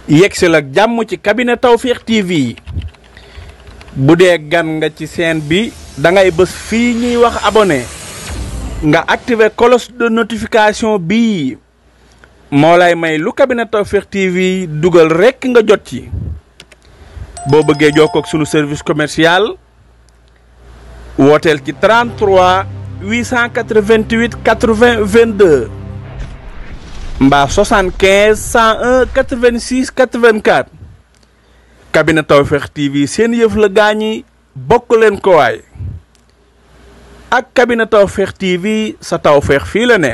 yegsil ak jàmm ci cabinet Tawfekh TV bu dee gan nga ci chaîne bi da ngay bës fii ñuy wax abonné nga activer cloche de notification bii moo lay may lu cabinet Tawfekh TV dugal rekk nga jot ci boo bëggee jokkoo ak sunu service commercial wooteel ci 33 888 80 22 mbaa 75 101 86 84 cabinet Tawfekh TV seen yëf la gaañi bokk leen ko waay ak cabinet Tawfekh TV sa tawfeex fii la ne.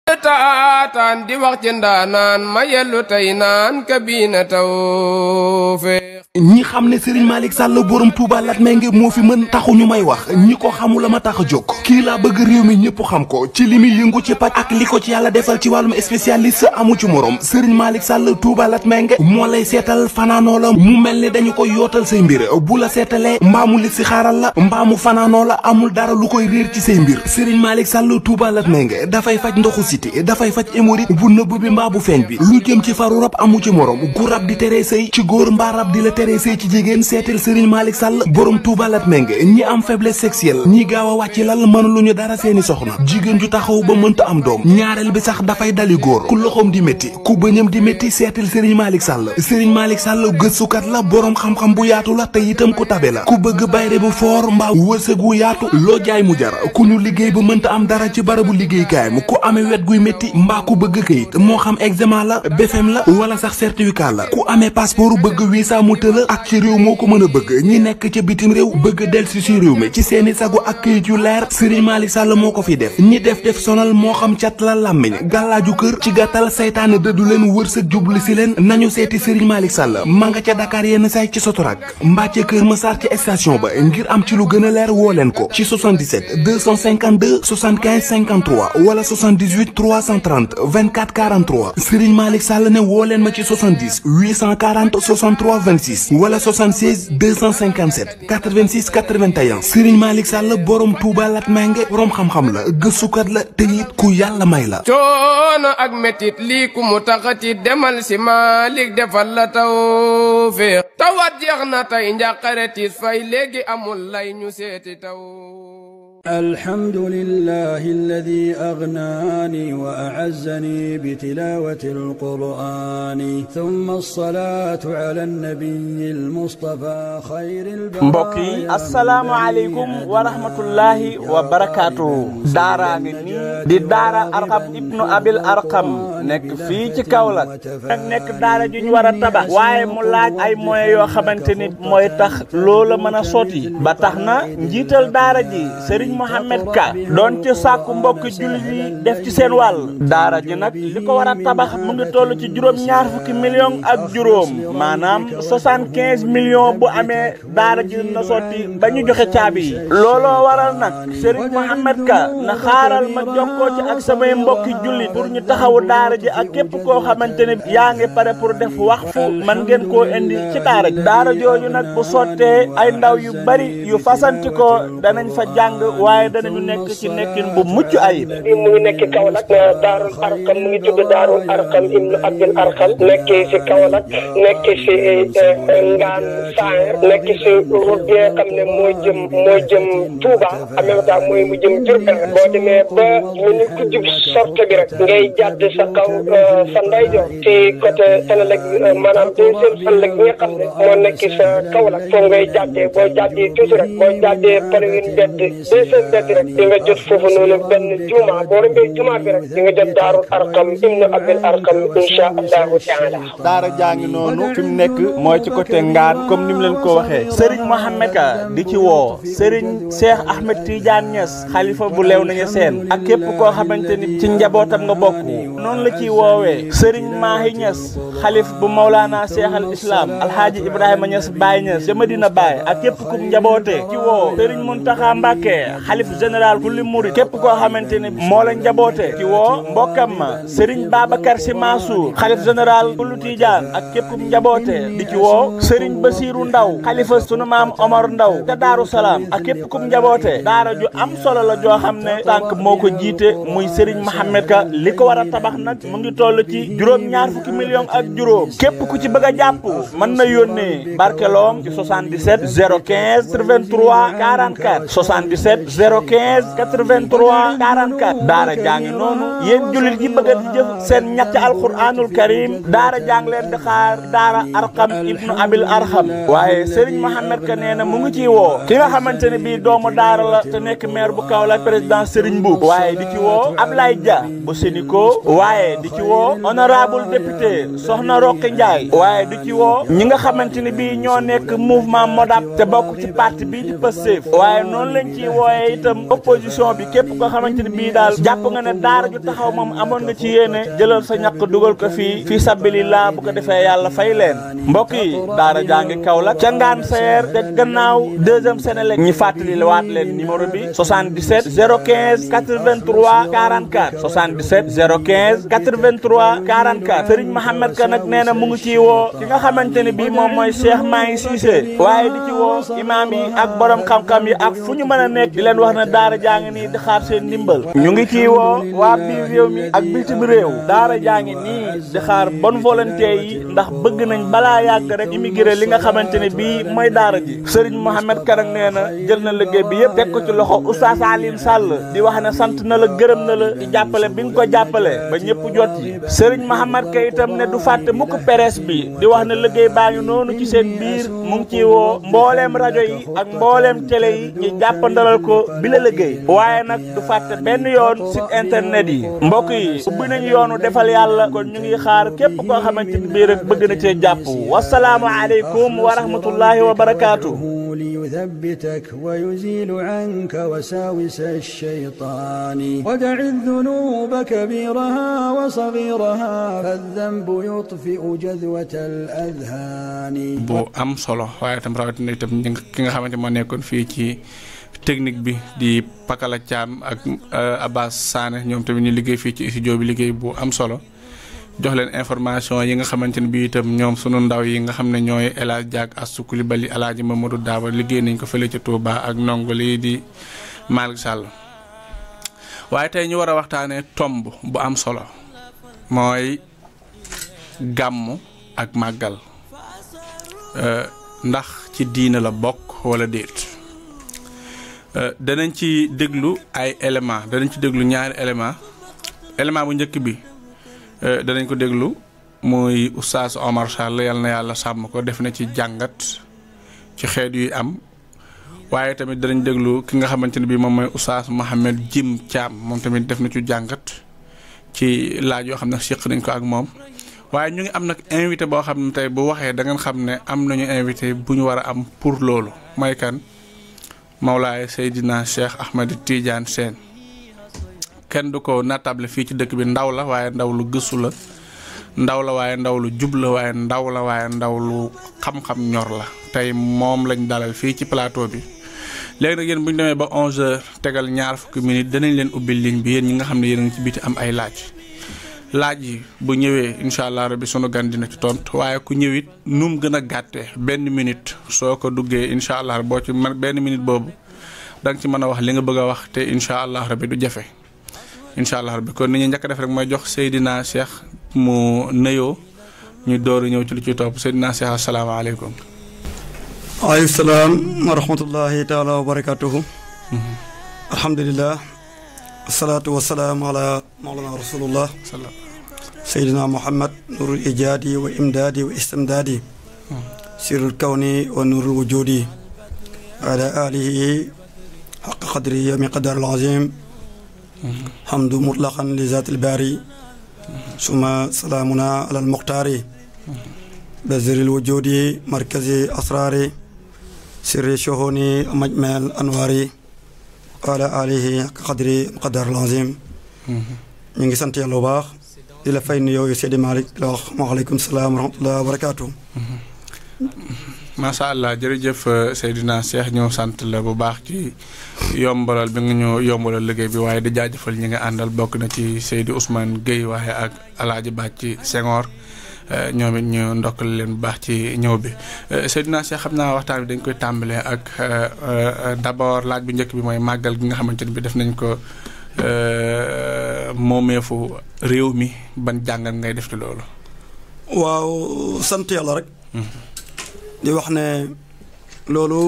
taataan di wax ci ndaanaan ma yellu tey naan cabinet Tawfekh. ñi xam ne Serigne Malick Sall borom Touba Latmingué moo fi mën taxu ñu may wax ñi ko xamul la ma tax a jóg kii laa bëgg réew mi ñëpp xam ko ci li muy yëngu ci paj ak li ko ci yàlla defal ci wàllum spécialiste amu ci morom Serigne Malick Sall Touba Latmingué moo lay seetal fanaanoo la mu mel ni dañu koy yootal say mbir bu la seetalee mbaamu li si xaaral la mbaamu fanaanoo la amul dara lu koy réer ci say mbir Serigne Malick Sall Touba Latmingué dafay faj ndoxu siti dafay faj hémorroïde bu nëbb bi mbaa bu feeñ bi lu jëm ci faru rab amu ci morom gu rab di teree sëy ci góor mbaa rab di la teree sëy ci jigéen seetal Serigne Malick Sall borom Touba Latmingué ñi am faiblesse sexuelle ñi gaaw a wàcc lal mënu lu ñu dara seeni soxna jigéen ju taxaw ba mënta am doom ñaareel bi sax dafay dali góor ku loxoom di métti ku bëñam di métti seetal Serigne Malick Sall Serigne Malick Sall gëstukat la borom xam-xam bu yaatu la te itam ku tabe la ku bëgg bayre bu foor mbaa wërsëg wu yaatu loo jaay mu jar ku ñu liggéey ba mënta am dara ci barabu liggéeykaayam ku amee wet guy métti mbaa ku bëgg këyit moo xam examen la BFEM la wala sax certificat la ku amee passeport bëgg visa mu tëla ak ci réew moo ko mën a bëgg ñi nekk ca bitim réew bëgg delsi ci réew mi ci seeni sago ak këyit yu leer Serigne Malick Sall moo ko fi def ñi def sonal moo xam cat la làmmiñ gàllaaju kër ci gàttal saytaane dëddu leen wërsëg jublu si leen nañu seeti Serigne Malick Sall ma nga ca Dakar yenn say ci Sotorak mbaa ca Kër Massar ci station ba ngir am ci lu gën a leer woo leen ko ci 77 252 75 53 wala 78 330 24 43 Serigne Malick Sall ne woo leen ma ci 70 840 63 26 wala 76 257 86 81 Serigne Malick Sall borom Touba Latmingué borom xam-xam la gëstukat la te it ku yàlla may la. coono ak métit lii ku mu taxati demal si Malick defal la Tawfekh tawat jeex na tey njàqare tiis fay léegi amul lay ñu seeti taw. الحمد لله الذي أغناني وأعزني بتلاوة القرآن ثم الصلاة على النبي المصطفى خير البرايا mbokk yi assalaamu aleykum wa rahmatullahi wa barakaatu daaraa ngi nii di daara Arqam ibnu Abil Arqam nekk fii ci Kaolack nag nekk daara ju ñu war a tabax waaye mu laaj ay moyens yoo xamante ni mooy tax loola mën a sotti ba tax na njiital daara ji Serigne Mohamed Ka doon ci sàkku mbokk jullit yi def ci seen wàll daara ji nag li ko war a tabax mu ngi toll ci juróom-ñaar fukki million ak juróom maanaam 75 millions bu amee daara ji na sotti ba ñu joxe caabi yi looloo waral nag Serigne Mohamed Ka na xaaral ma jokkoo ci ak samay mbokki jullit pour ñu taxawu daara ji ak képp koo xamante ne yaa ngi pare pour def waqfu man ngeen koo indi ci daara ji daara jooju nag bu sottee ay ndaw yu bari yu fasanti ko danañ fa jàng waaye danañu nekk ci nekkin bu mucc ayib. mu ngi nekk Kaolack Daarul Arqam mu ngi tudd Daarul Arqam ibnu Abil Arqam nekk ci Kaolack nekk ci Ngaan Saer nekk ci route bi nga xam ne moo jëm Touba en même temps mu jëm Diourbel boo demee ba mu ngi ko jub sorte bi rek ngay jàdd sa kaw sa ndeyjoor ci côté Senelec maanaam deuxième Senelec bi nga xam ne moo nekk sa Kaolack foofu ngay jàddee boo jàddee toujours rek boo jàddee premier mbedd deuxième mbedd rek di nga jot foofu noonu benn juma boo rombee juma bi rek di nga jot Daarul Arqam ibnu Abil Arqam insha allahu taala daara jaa ngi noonu fi mu nekk mooy ci côté Ngaan comme ni mu leen ko waxee Serigne Mohamed Ka di ci woo Serigne Cheikh Ahmed Tidiane Niass xalifa bu leew nañu seen ak képp koo xamante ni ci njabootam nga bokk noonu la ciy woowee Serigne Mahi Niass xalif bu Mawlana Cheikh al Islam Alhaaji Ibrahima Niass Baye Niass ca Medina Baye ak képp ku njaboote ci woo Serigne Mountakha Mbacké xalif général kulli murid képp koo xamante ne moo la njaboote ci woo mbokkam ma Serigne Babacar Sy Mansour xalif général kullu Tijaan ak képp ku njaboote di ci woo Serigne Bassirou Ndaw xalifa sunu maam Omar Ndaw ca Daaru Salaam ak képp ku njaboote daara ju am solo la joo xam ne tànk moo ko jiite muy Serigne Mohamed Ka li ko war a tabax nag mu ngi toll ci juróom-ñaar fukki million ak juróom képp ku ci bëgg a jàpp mën na yónnee barkeloom ci 77 015 83 44 77 015 83 44 daara jàngi noonu yéen jullit yi bëgg a jëf seen ñett alquranul karim daara jàng leen di xaar daara Arqam ibnu Abil Arqam waaye Serigne Mohamed Ka nee na mu ngi ciy woo ki nga xamante ne bii doomu daara la te nekk maire bu Kaolack président Serigne Mboup waaye di ci woo Ablaye Dia bu Sénico waaye di ci woo honorable député Soxna Roqi Ndiaye waaye di ci woo ñi nga xamante ne bii ñoo nekk mouvement Modap te bokk ci parti bii di Pastef waaye noonu lañ ciy wooyee itam opposition bi képp koo xamante ne bii daal jàpp nga ne daara ju taxaw moom amoon nga ci yéene jëlal sa ñàkk dugal ko fii sabilillah bu ko defee yàlla fay leen mbokk yi daara jàngi Kaolack ca ngaan sayer te gannaaw deuxième Sénélec ñi fàttali la waat leen numéro bi 77 015 83 44 77 015 83 44 Serigne Mohamed Ka nag nee na mu ngi ciy woo ki nga xamante ne bii moom mooy Cheikh Mahi Cissé waaye di ci woo imaam yi ak borom xam-xam yi ak fu ñu mën a nekk di leen wax ne daara jàngi nii di xaar seen ndimbal ñu ngi ciy woo waa biir réew mi ak bitim réew daara jàngi nii di xaar bonne volonté yi ndax bëgg nañ balaa yàgg rek immigré li nga xamante ne bii mooy daara ji Serigne Mohamed Ka nag nee na jël na liggéey bi yëpp teg ko ci loxo Oustaz Alioune Sall di wax ne sant na la gërëm na la ci jàppale bi nga ko jàppale ba ñëpp jot yi Serigne Mohamed Ka itam ne du fàtte mukk presse bi di wax ne liggéey baa ngi noonu ci seen biir mu ngi ciy woo mbooleem rajo yi ak mbooleem télé yi ñu jàppandalal ko bi la liggéey waaye nag du fàtte benn yoon site internet yi mbokk yi ubbi nañu yoonu defal yàlla kon ñu ngi xaar képp koo xamante ni bii rek bëgg na cee jàpp wasalaamu aleykum wa rahmatullahi wa barakaatu ليثبتك ويزيل عنك وساوس الشيطان ودع الذنوب كبيرها وصغيرها فالذنب يطفئ جذوة الأذهان bu am solo waaye tam rawatina itam ki nga xamante moo nekkoon fii ci technique bi di Pakala Thiam ak Abbas Sané ñoom tamit ñu liggéey fii ci studio bi liggéey bu am solo jox leen information yi nga xamante ne bii itam ñoom sunu ndaw yi nga xam ne ñooy El Hadj Diak Assou Coulibaly El Hadj Mamadou Daba liggéey nañ ko fële ca Touba ak ndongo lii di Malick Sall waaye tey ñu war a waxtaanee tomb bu am solo mooy gàmmu ak màggal ndax ci diina la bokk wala déet danañ ci déglu ay éléments danañ ci déglu ñaari élément bu njëkk bi. danañ ko déglu muy Oustaz Omar Sall yal na yàlla sàmm ko def na ci jàngat ci xeet yuy am waaye tamit danañ déglu ki nga xamante ne bii moom mooy Oustaz Mohamed Jim Thiam moom tamit def na ci jàngat ci laaj yoo xam ne séq nañ ko ak moom waaye ñu ngi am nag invité boo xam ne tey bu waxee da ngeen xam ne am nañu invité bu ñu war a am pour loolu mooy kan Mawlaay Seydina Cheikh Ahmed Tidiane Sène kenn du ko nattable fii ci dëkk bi ndaw la waaye ndaw lu gëstu la ndaw la waaye ndaw lu jub la waaye ndaw la waaye ndaw lu xam-xam ñor la tey moom lañ dalal fii ci plateau bi léegi nag yéen bu ñu demee ba 11h tegal ñaar fukki minutes danañ leen ubbi ligne bi yéen ñi nga xam ne yéen a ngi ci biti am ay laaj yi bu ñëwee incha allah rabbi sunu gan dina ci tontu waaye ku ñëwit nu mu gën a gàttee benn minute soo ko duggee incha allah boo ci benn minute boobu da nga ci mën a wax li nga bëgg a wax te incha allah rabbi du jafe. incha allah rabbi kon ni ñu njëkk a def rek mooy jox Seydina Cheikh mu nuyoo ñu door a ñëw ci lu ci topp Seydina Cheikh asalaamaaleykum. waaleykum salaam wa rahmatullahi taala wa barakatuhu. alhamdulilah. wasalaatu wasalaam ala mawlana rasulullah. Seydina Muhammad nurul ijaadi wa imdaadi wa istimdaadi. sirul kawni wa nurul wujudi. wa ala alihi xaqa qadri wa miqdaar al azim. حمد مطلقا لذات الباري ثم سلامنا على المختار بزر الوجود مركز أسرار سر شهون مجمع الأنوار وعلى آله قدر مقدار العظيم نيغي سانت يالله باخ دي فاي نيو سيدي مالك وعليكم السلام ورحمه الله وبركاته macha allah jërëjëf Seydina Cheikh ñoo sant la bu baax ci yombalal bi nga ñu yombalal liggéey bi waaye di jaajëfal ñi nga àndal bokk na ci Seydi Ousmane Gueye waaye ak Alaaji Bàcci Senghor ñoom it ñu ndokkal leen bu baax ci ñëw bi Seydina Cheikh xam naa waxtaan bi dañ koy tàmbalee ak d'abord laaj bu njëkk bi mooy màggal gi nga xamante ne bi def nañ ko moomeefu réew mi ban jàngat ngay def ci loolu. waaw sant yàlla rek. di wax ne loolu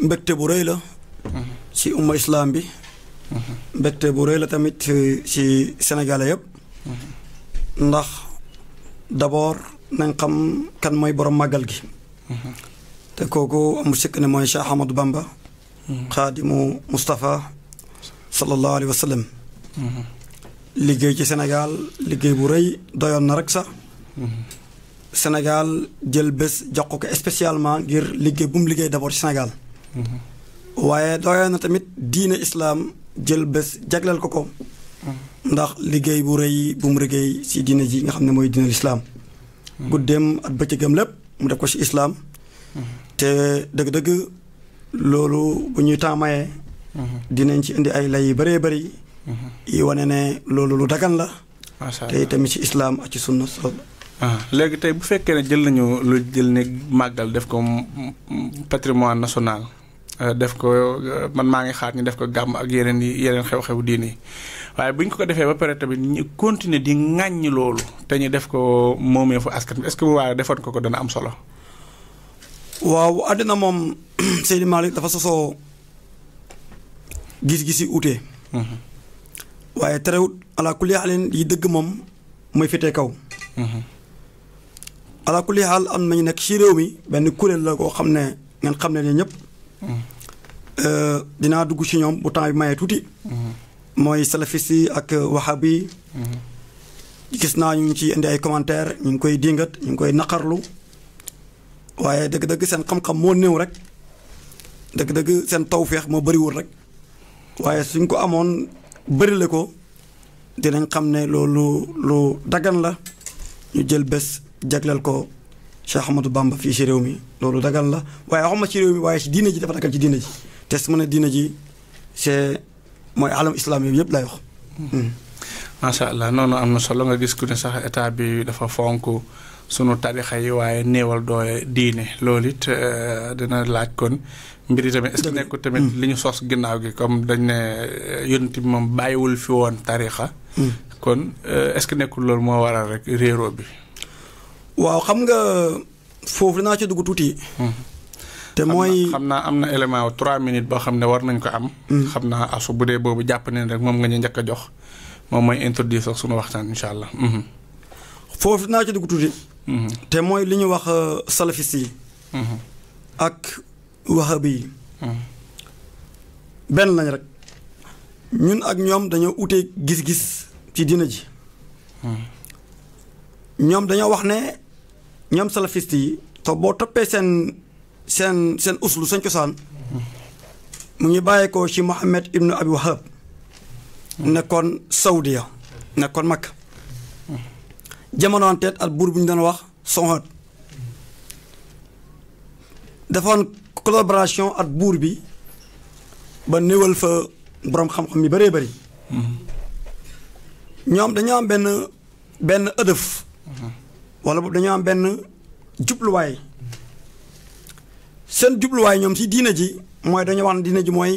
mbégte bu rëy la. ci umma islam bi. mbégte bu rëy la tamit ci Sénégalais yëpp. ndax d'abord nañ xam kan mooy borom màggal gi. te kooku amul sikk ne mooy Cheikh Ahmadou Bamba. xaadimu Moustapha. sallallahu alayhi wa sallam. liggéey ci Sénégal liggéey bu rëy doyoon na rek sax. Sénégal jël bés jox ko spécialement ngir liggéey bu mu liggéey d'abord ci Sénégal. waaye doyoon na tamit diine islam jël bés jagleel ko ko. ndax liggéey bu rëy bu mu liggéey ci diine ji nga xam ne mooy diine l'islam. guddeem ak bëccëgam lépp mu def ko ci islam. te dëgg-dëgg loolu bu ñuy tàmmayee. dinañ ci indi ay lay yu bëree bëri. yi wane ne loolu lu dagan la. te tamit ci islam ak ci sunna. léegi tey bu fekkee ne jël nañu lu jël ne màggal def ko patrimoine national def ko man maa ngi xaar ñu def ko gàmm ak yeneen xew-xew diini yi waaye bu ñu ko defee ba pare tamit ñu continuer di ŋàññi loolu te ñu def ko moomee fu askan bi est-ce que bu waaye defoon ko dana am solo. waaw àddina moom Seydi Malick dafa sosoo gis-gis yi ute. waaye terewut ala kulli xaalin yi dëgg moom mooy féetee kaw. ala kulli xaal am nañu nekk ci réew mi benn kuréel la koo xam ne ngeen xam ne ne ñëpp. dinaa dugg ci ñoom bu temps bi mayee tuuti. mooy salafiste yi ak wahabi yi gis naa ñu ngi ci indi ay commentaire ñu ngi koy dingat ñu ngi koy naqarlu waaye dëgg-dëgg seen xam-xam moo néew rek dëgg-dëgg seen tawfeex moo bëriwul rek waaye suñ ko amoon bërile ko dinañ xam ne loolu lu dagan la ñu jël bés jagleel ko Cheikh Ahmadou Bamba fii ci réew mi loolu dagan la waaye waxuma ci réew mi waaye ci diine ji dafa dagan ci diine ji te su ma ne diine ji c'est mooy alam islam yëpp lay wax. macha allah noonu am na solo nga gis ku ne sax état bi dafa fonk sunu tarixa yi waaye néewal doole diine loolu it dina laaj kon mbir yi tamit est-ce que nekkul tamit li ñu sos ginnaaw gi comme dañ ne yonent bi moom bàyyiwul fi woon tarixa kon est-ce que nekkul loolu moo waral rek réeroo bi. waaw xam nga foofu dinaa ci dugg tuuti. te mooy xam naa am na élément 3 minutes boo xam ne war nañ ko am. xam naa asu bu dee boobu jàpp ne rek moom nga ñu njëkk a jox moom mooy introduire sax sunu waxtaan incha allah. foofu dinaa ci dugg tuuti. te mooy li ñu wax salafiste yi. ak wahabi yi. benn lañ rek ñun ak ñoom dañoo ute gis-gis ci diina ji. ñoom dañoo wax ne ñoom salafiste yi te boo toppee seen uslu seen cosaan mu ngi bàyyeekoo ci Mohammed ibnu Abi Wahab nekkoon Saudiya nekkoon Makka jamonoon teet ak buur bu ñu doon wax Sonhad defoon collaboration ak buur bi ba néewal fa boroom xam-xam yi bëree bëri ñoom dañoo am benn ëdëf wala boobu dañoo am benn jubluwaay seen jubluwaay ñoom ci diina ji mooy dañoo wax ne diina ji mooy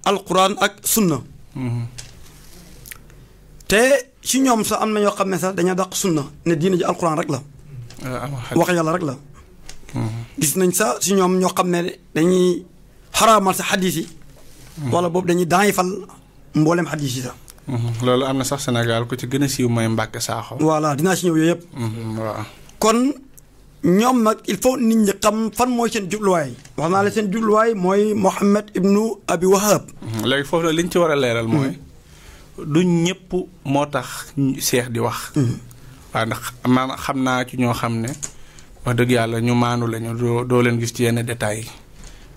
alquran ak sunna te ci ñoom sax am na ñoo xam ne sax dañoo dàq sunna ne diina ji alquran rek la wax yàlla rek la gis nañ sax ci ñoom ñoo xam ne dañuy xaraamal sa xadiis yi wala boobu dañuy daayifal mboolem xadiis yi sax loolu am na sax Sénégal ku ci gën a siiw mooy Mbàkke Saaxo. voilà dinaa ci ñëw yooyu yëpp. waaw kon ñoom nag il faut nit ñi xam fan mooy seen jubluwaay. wax naa la seen jubluwaay mooy Mohammed ibnu Abi Wahab. léegi foofu la li ñu ci war a leeral mooy. du ñëpp moo tax Cheikh di wax. waaw ndax man xam naa ci ñoo xam ne wax dëgg yàlla ñu maanu lañu doo leen gis ci yenn détails yi.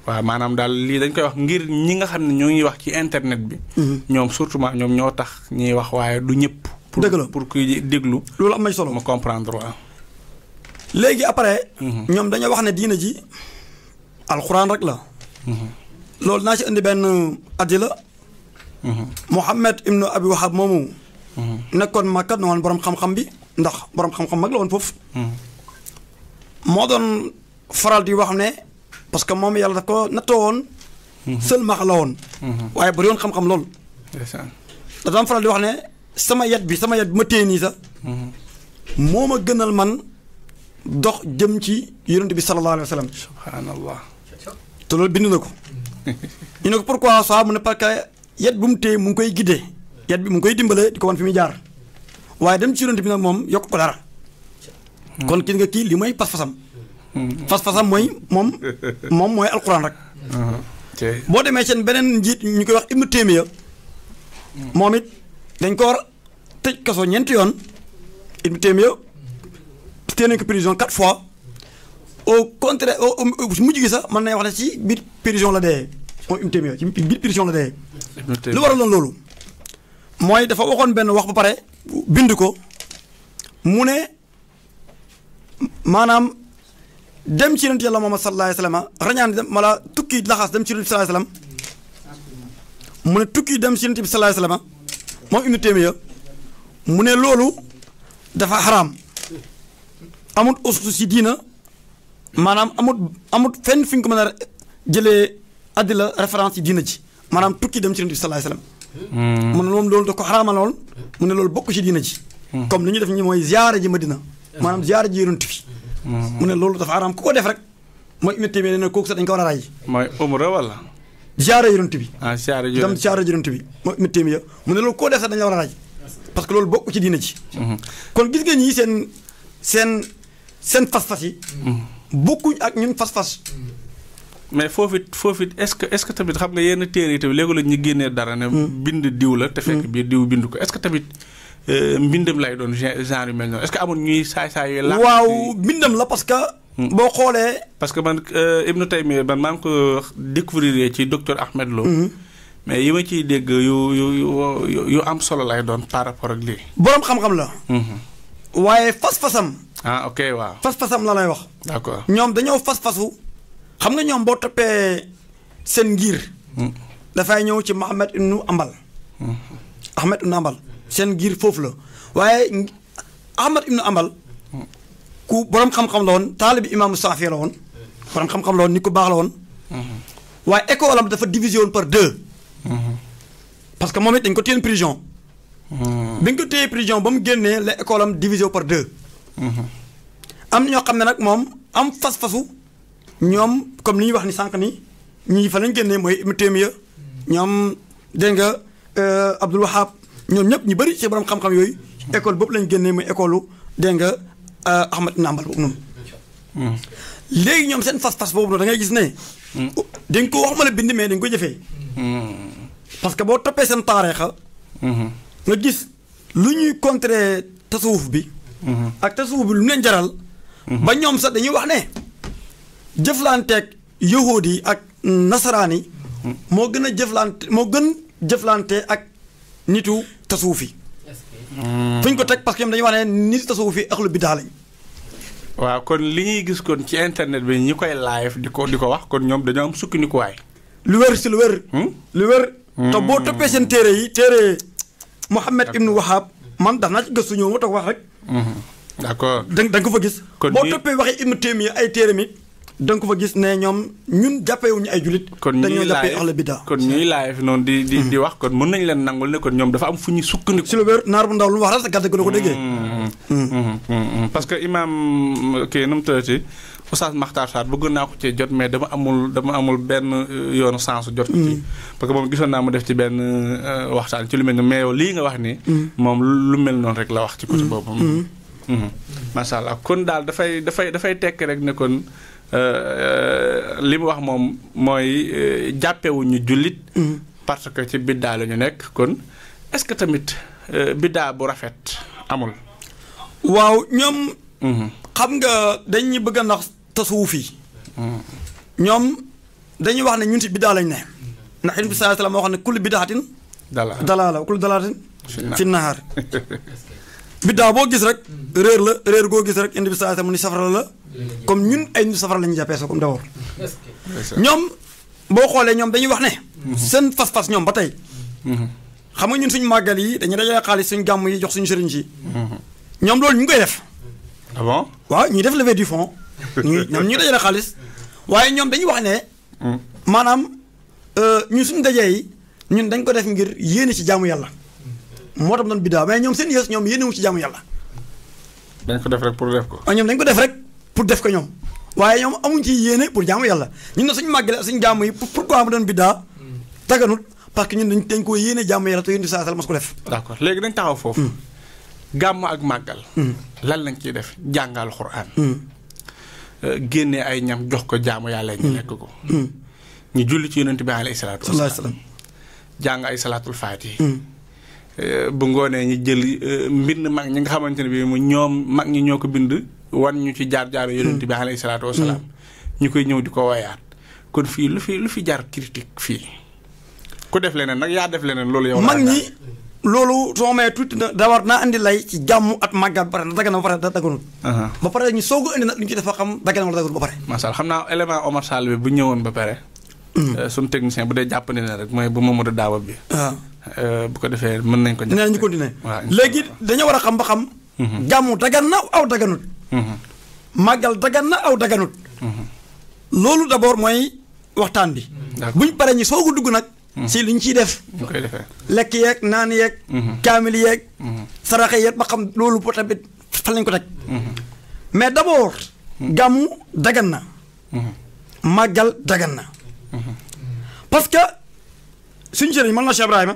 waaw maanaam daal lii dañ koy wax ngir ñi nga xam ne ñoo ngi wax ci internet bi. ñoom surtout ñoom ñoo tax ñuy wax waaye du ñëpp. dëgg la pour kuy déglu. loolu am na solo ma comprendre waaw. léegi après. ñoom dañoo wax ne diina ji alxuraan rek la. loolu naa ci indi benn adila. Muhammad ibnu Abi Wahab moomu. nekkoon Makka ne woon borom xam-xam bi ndax borom xam-xam mag la woon foofu. moo doon faral di wax ne parce que moom yàlla daf ko nattoo woon. sëlmax la woon. waaye bëri woon xam-xam lool. da daan faral di wax ne sama yet bi ma téye nii sax. moo ma gënal man dox jëm ci yonent bi sallallahu alayhi wa sallam. subhanallah. te loolu bind na ko. ñu ne ko pourquoi ça mu ne parce que yet bu mu téye mu ngi koy guidé yet bi mu ngi koy dimbale di ko wan fi muy jaar waaye dem ci yonent bi nag moom yokk ko dara. kon kii nga kii li mooy pas-pasam. pas-pasam mooy moom mooy alquran rek. boo demee seen beneen njiit ñu koy wax Ibnu Taymiya moom it dañ ko war tëj kaso ñeenti yoon. Ibnu Taymiya téye nañ ko prison 4 fois au contraire mujj gi sax mën nañ wax ne ci biir prison la dee moom Ibnu Taymiya ci biir prison la dee. lu waraloon loolu mooy dafa waxoon benn wax ba pare bind ko mu ne maanaam dem ci yonent yàlla Muhammad sallallahu alayhi wa sallam rañaan dem mala tukki laxaas dem ci yonent bi sallallahu alayhi wa sallam mu ne tukki dem ci yonent bi sallallahu alayhi wa sallam moom Ibnu Taymiya mu ne loolu dafa xaraam amut usus ci diina maanaam amut fenn fi ñu ko mën a jëlee addila référence ci diina ji maanaam tukki dem ci yonent bi sallallahu alayhi wa sallam mu ne moom loolu da ko xaraamaloon mu ne loolu bokk ci diina ji comme li ñuy def ñi mooy ziyaara ji Madina maanaam ziyaara ji yonent bi mu ne loolu dafa xaraam ku ko def rek mooy Ibnu Taymiya ne kooku sax dañ ko war a ray mooy umra wala. ziyaara yonent bi ziyaara dem ziyaara yonent bi mooy Ibnu Taymiya mu ne loolu koo def sax dañ la war a ray parce que loolu bokk ci diina ji kon gis nga ñii seen fas-fas yi bokkuñ ak ñun fas-fas mais foofu est-ce que tamit xam nga yenn téere yi tamit léegi la ñu génnee dara ne bind diw la te fekk bii diw bind ko est-ce que tamit mbindam lay doon genre yu mel noonu est-ce que amul ñuy saay-saay yooyu la waaw mbindam la parce que boo xoolee parce que man Ibnu Taymiya man maa ngi ko découvrir ci docteur Ahmed Lo mais yi ma ciy dégg yu am solo lay doon par rapport ak lii boroom xam-xam la waaye fas-fasam ok waaw fas-fasam la lay wax d'accord ñoom dañoo fas-fasu xam nga ñoom boo toppee seen ngir dafay ñëw ci Ahmed ibnu Ambal seen ngir foofu la waaye Ahmed ibnu Ambal ku borom xam-xam la woon taalibi imaamu Saafi la woon borom xam-xam la woon nit ku baax la woon waaye école am dafa divisé woon par 2 parce que moom it dañ ko téye prison bi nga ko téye prison ba mu génnee la école am divisé par 2 am na ñoo xam ne nag moom am fas-fasu ñoom comme li ñuy wax ni sànq ni ñii fa lañ génnee mooy Ibnu Taymiya ñoom dégg nga Abdul Wahab ñoom ñëpp ñu bëri ci borom xam-xam yooyu école boobu lañ génnee mooy école dégg nga Ahmed ibn Ambal boobu noonu. léegi ñoom seen fas-fas boobu noonu da ngay gis ne. dañ ko wax ma la bind mais dañ ko jëfee. parce que boo toppee seen taarixa nga gis lu ñuy contrer tasawuf bi. ak tasawuf bi lu mu leen jaral. ba ñoom sax dañuy wax ne. jëflanteeg yahuud yi ak nasaraan yi moo gën jëflante ak nitu tasawuf yi fu ñu ko teg parce que ñoom dañuy wax ne nitu tasawuf yi axlu bidaa lañ waaw kon li ñuy gis kon ci internet bi ñi koy live di ko wax kon ñoom dañoo am sukkandikuwaay lu wér si lu wér te boo toppee seen téere yi téere Muhammad ibnu Wahab man daf naa ci gëstu ñëw ma toog wax rek d'accord da nga ko fa gis boo toppee waxee Ibnu Taymiya ay téere mi da nga ko fa gis ne ñoom ñun jàppewuñu ay julit dañoo jàppee ahlu bidaa kon ñuy live noonu di wax kon mën nañ leen nangul ne kon ñoom dafa am fu ñu sukkandiku si lu wér naar bu ndaw lu mu wax rek sa gàdde ko ko déggee parce que imam kii nu mu tëddati Oustaz Makhtar Sarr bëggoon naa ko ci jot mais dama amul benn yoonu sens jot ko ci parce que moom gisoon naa mu def ci benn waxtaan ci lu mel ni mais yow lii nga wax ni moom lu mel noonu rek la wax ci côté boobu macha allah kon daal dafay tekki rek ne kon li mu wax moom mooy jàppewuñu jullit parce que ci biddaa la ñu nekk kon est-ce que tamit biddaa bu rafet amul waaw ñoom xam nga dañuy bëgg a nax tasawuf yi ñoom dañuy wax ne ñun ci biddaa lañ ne ndax Yonent bi sallallahu alayhi wa sallam moo xam ne kullu bidaatin dalaala kullu dalaalatin fi nahaar biddaa boo gis rek réer la réer goo gis rek indi bi saa mu ni safara la comme ñun ay ñu safara la ñu jàppee soo comme d'abord ñoom boo xoolee ñoom dañuy wax ne seen fas-fas ñoom ba tey xam nga ñun suñu màggal yi dañuy dajale xaalis suñu gàmm yi jox suñu sëriñ si ñoom loolu ñu ngi koy def ah bon waaw ñuy def levée du fonds ñoom ñu dajale xaalis waaye ñoom dañuy wax ne maanaam ñun suñu dajee yi ñun dañ ko def ngir yéene ci jaamu yàlla moo tax doon biddaa mais ñoom seen yées ñoom yéenewu ci jaamu yàlla dañ ko def rek pour def ko ñoom dañ ko def rek pour def ko ñoom waaye ñoom amuñ ci yéene pour jaamu yàlla ñun na suñu màggale suñu jaamu yi pourquoi mu doon biddaa taganut parce que ñun dañ ko yéene jaamu yàlla te yéen di saa sal mas ko def d'accord léegi dañ taxaw foofu gàmm ak màggal lan lañ ciy def jàngal Alxuraan génne ay ñam jox ko jaamu yàlla ñu lekk ko ñu julli ci yonent bi alayhi salaatu wasalaam jàng ay salaatul faatihi bu ngoonee ñu jël mbind mag ñi nga xamante ne bi mu ñoom mag ñi ñoo ko bind wan ñu ci jaar-jaaru yonent bi alayhi salaatu wasalaam ñu koy ñëw di ko woyaat kon fii lu fi jar critique fii ku def leneen nag yaa def leneen loolu yow mag ñi loolu soo may tuuti da war naa andi lay ci jàmm at màggal ba pare na daganal ba pare da daganut ba pare ñu soog a andi nag lu ñu ci def xam daganal wala daganut ba pare macha allah xam naa élément Omar Sall bi bu ñëwoon ba pare suñu technicien bu dee jàppandi na rek mooy bu Mamadou Daawa bi bu ko defee mën nañ ko nee ñu continuer léegi dañoo war a xam ba xam jàmm dagan na aw daganut màggal dagan na aw daganut loolu d'abord mooy waxtaan bi buñ paree ñu soog a dugg nag si li ñu ciy def lekk yeeg naan yeeg kaamil yeeg saraxe yeeg ba xam loolu ba tamit fan lañ ko teg mais d'abord gàmmu dagan na màggal dagan na parce que suñu sëriñ man na Cheikh Ibrahima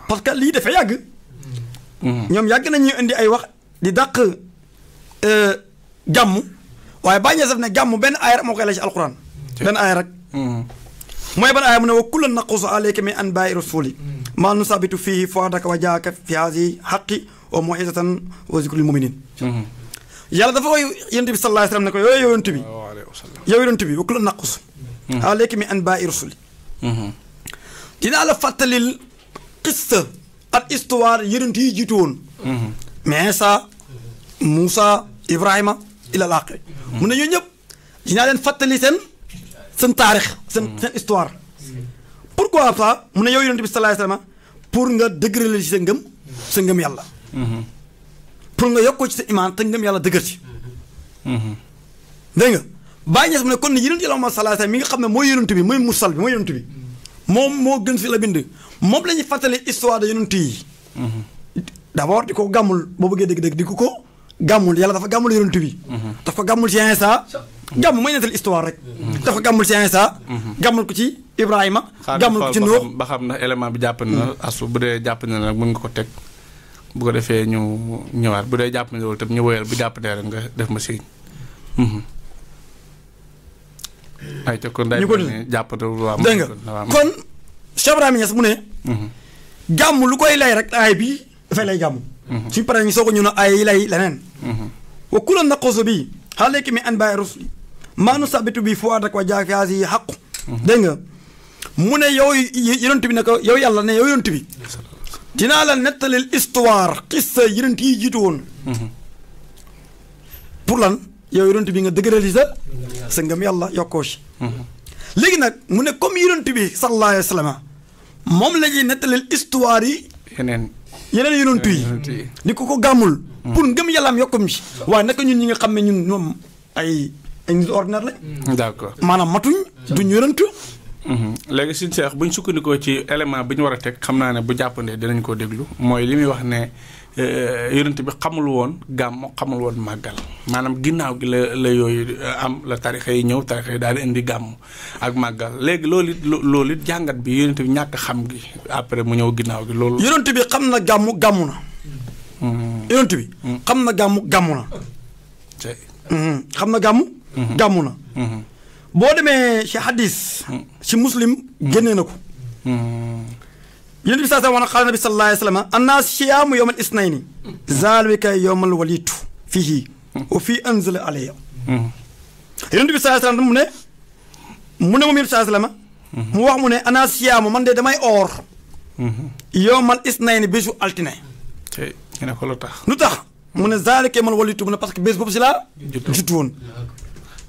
parce que lii dafay yàgg ñoom yàgg nañuy indi ay wax di dàq gàmmu waaye bàññee saf ne gàmmu benn aaya rek moo koy la ci alquran benn aaya rek mooy ban aaya mu ne wa kullan naqussu alayka min anbaa'i rasuli maa nusabitu fiihi fu'aadaka wa jaa'aka fi haadihi haqqi wa maw'izatan wa zikru lil mu'minin yàlla dafa koy yonent bi sallallahu alayhi wa sallam ne ko yow yonent bi yow yonent bi wa kullan naqussu alayka min anbaa'i rasuli dinaa la fàttalil qissa ak histoire yonent yi jiitu woon Iisa Muusa Ibrahima ila laaxiri mu ne ñooñu ñëpp dinaa leen fàttali seen taarix seen histoire pourquoi ça mu ne yow yonent bi sallallahu alayhi wa sallam pour nga dëgërale ci sa ngëm yàlla pour nga yokkoo ci sa imaan te ngëm yàlla dëgër ci dégg nga bàyyi ñes mu ne kon ne yonent yàlla Muhammad sallallahu alayhi wa sallam mi nga xam ne mooy yonent bi mooy mursal bi mooy yonent bi moom moo gën fi la bind moom la ñuy fàttali histoire de yonent yi d'abord di ko gàmmul boo bëggee dégg-dégg di ko gàmmul yàlla dafa gàmmul yonent bi daf ko gàmmul ci Iisa gàmm mooy nettali histoire rek dafa gàmmul ci Iisa gàmmul ko ci Ibrahima gàmmul ko ci Nuux ba xam na élément bi jàpp na asu bu dee jàpp na nag mën nga ko teg bu ko defee ñu ñëwaat bu dee jàpp na loolu tam ñu woyal bu jàpp ne rek nga def ma signe ay te kon day jàpp na dégg nga kon Cheikh Ibrahima Niass mu ne gàmm lu koy lay rek aay bi dafay lay gàmm suñu paree ñu soog a ñu ne ay lay leneen wa kullan naqussu bi alayka min anbaa'i rusuli maa nusabitu bi fu'aadaka wa jaa'aka fi haadihi haqqu dégg nga mu ne yow yonent bi ne ko yow yàlla ne yow yonent bi dinaa la nettalil histoire xissa yonent yi jiitu woon pour lan yow yonent bi nga dëgërali sa ngëm yàlla yokkoo ci léegi nag mu ne comme yonent bi sallallahu alayhi wa sallam moom la ñuy nettalil histoire yi yeneen yonent yi ni ko gàmmul pour ngëm yàlla am yokkum ci waaye naka ñun ñi nga xam ne ñun ñoom ay nit ordinaire lañ d'accord maanaam matuñ duñ yonent léegi suñu seex buñ sukkandikoo ci élément bi ñu war a teg xam naa ne bu jàppandee dinañ koo déglu mooy li muy wax ne yonent bi xamul woon gàmm xamul woon màggal maanaam ginnaaw gi la yooyu am la tarixa yi ñëw tarixa yi daal di indi gàmm ak màggal léegi loolu it jàngat bi yonent bi ñàkk xam gi après mu ñëw ginnaaw gi loolu yonent bi xam na gàmm na yonent bi xam na gàmm na xam na gàmm na boo demee ci hadis ci muslim génnee na ko yonent bi saa wax na xaala nabi sallallahu alayhi wa sallam annaas siyaamu yawmal isnayni zaalika yawmal walitu fihi wa fii anzala alayya yonent bi saa sallam mu ne moom yonent saa sallam mu wax mu ne annaas siyaamu man de damay oor yawmal isnayni bésu altine ñu ne ko lu tax mu ne zaalika man walitu mu ne parce que bés boobu si laa juttu woon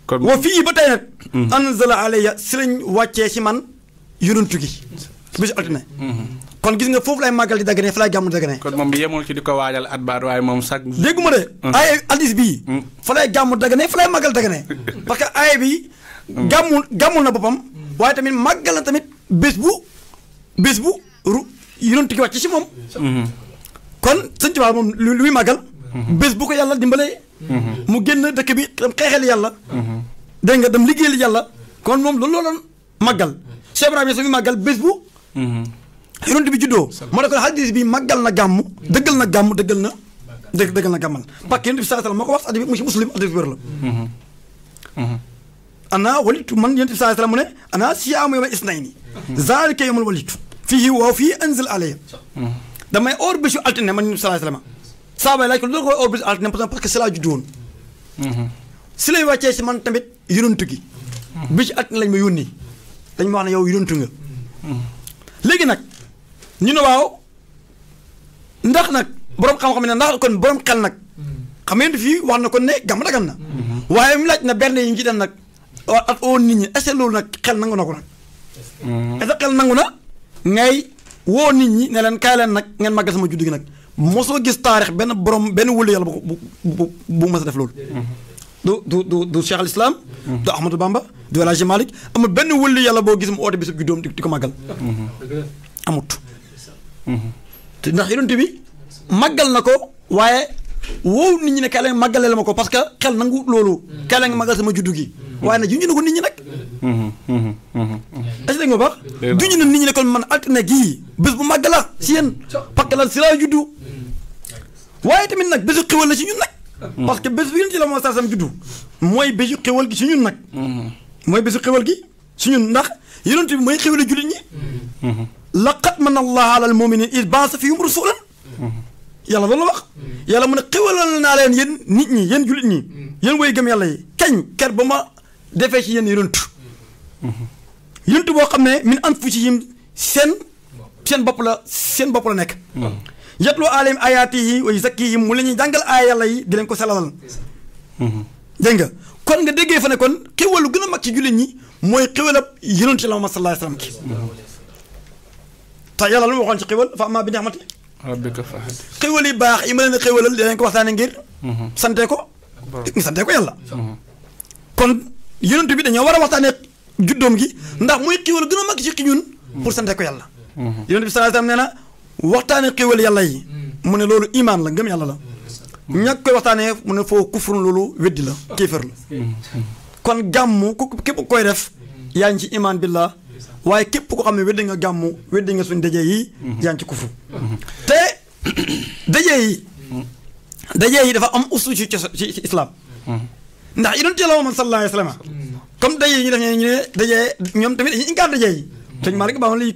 kon wa fii ba tey nag anzala alayya si lañ wàccee si man yonantu gi bésu altine kon gis nga foofu lay màggal di daggane fa lay gàmmu daggane kon moom yemul ci di ko waajal at baat waaye moom sax déggu ma de ay addis bii fa lay gàmmu daggane fa lay màggal daggane parce que ay bi gàmmul na boppam waaye tamit màggal na tamit bés bu yonantu gi wàcc si moom kon sëñ Tuubaa moom lu muy màggal bés bu ko yàlla dimbalee mu génn dëkk bi dem xeexeel yàlla dégg nga dem liggéeyal yàlla kon moom loolu doon màggal Cheikh Ibrahima su muy màggal bés bu yonent bi juddoo moo ne ko hadis bi màggal na gàmm dëggal na gàmm dëggal na gàmmal parce que yonent bi sallallahu alayhi wasallam moo ko wax hadis bi mu ci muslim hadis wér la ana walitu man yonent bi sallallahu alayhi wasallam mu ne ana siyaamu yawma isnayni zaalika yawmul walitu fii wa fii anzil alayya damay or bésu altine man yonent bi sallallahu alayhi wasallam saaba laaj ko lu koy or bésu altine parce que si laa juddu woon si lay wàccee si man tamit yonent gi bésu altine lañ ma yónni dañ ma wax ne yow yonent nga léegi nag ñu ne waaw ndax nag borom xam-xam ne ndax kon borom xel nag xam ngeen fii wax na kon ne gàmm dagan na waaye mu laaj na berne yi ñu ci dem nag at oo nit ñi est-ce que loolu nag xel nangu na ko nag est-ce que xel nangu na ngay woo nit ñi ne leen kaay leen nag ngeen màggal sama juddu gi nag mosoo gis taarix benn wëlu yàlla bu mës a def loolu du Cheikh al Islam du Ahmadou Bamba du El Hadji Malick amul benn wëlu yàlla boo gis mu oote bi sa juddoom di ko màggal amut te ndax yonent bi màggal na ko waaye woow nit ñi ne kaay la nga màggalee la ma ko parce que xel nangu loolu kaay la nga màggal sama juddu gi waaye nag junj na ko nit ñi nag est-ce que nga baax junj na nit ñi ne kon man altine gii bés bu màgg la si yéen parce que lan si laa juddu waaye tamit nag bésu xéwal la si ñun nag parce que bés bu yonent la moo saa sam juddu mooy bésu xéwal gi si ñun nag mooy bésu xéwal gi si ñun ndax yonent bi mooy xéwale jullit ñi laqad manna Allahu alal mu'miniina iz ba'atha fihim rasuulan yàlla loolu la wax yàlla mu ne xéwalal naa leen yéen nit ñi yéen jullit ñi yéen woy gëm yàlla yi kañ ker ba ma defee ci yéen yonent boo xam ne min anfusihim seen bopp la nekk yatlu alayhim ayaatihi wa yuzakkihim mu la ñuy jàngal aaya yàlla yi di leen ko selalal dégg nga kon nga déggee fa ne kon xéwalu gën a mag ci jullit ñi mooy xéwalab yonent la Muhammad sallallahu alayhi wasallam ki te yàlla lu ma waxoon ci xéwal fa amma bi ni'mati rabbika fahaddith xéwal yi baax yi ma leen xéwalal dinañ ko waxtaane ngir sante ko yàlla kon yonent bi dañoo war a waxtaane juddoom gi ndax muy xéwal gën a mag ci ñun pour sante ko yàlla yonent bi sallallahu alayhi wasallam nee na waxtaane xéwal yàlla yi mu ne loolu imaan la ngëm yàlla la ñàkk koy waxtaanee mu ne foo kufrun loolu weddi la kéefër la kon gàmmu képp koy def yaa ngi ci imaan billah waaye képp ko xam ne weddi nga gàmmu weddi nga suñ dajee yi yaa ngi ci kufru te dajee yi dafa am usu ci islam ndax yonent Yàlla Muhammad sallallahu alayhi wa sallam comme dajee yi ñu def ñu ne dajee ñoom tamit dañuy inkaar dajee yi sëñ Malick ba ma lii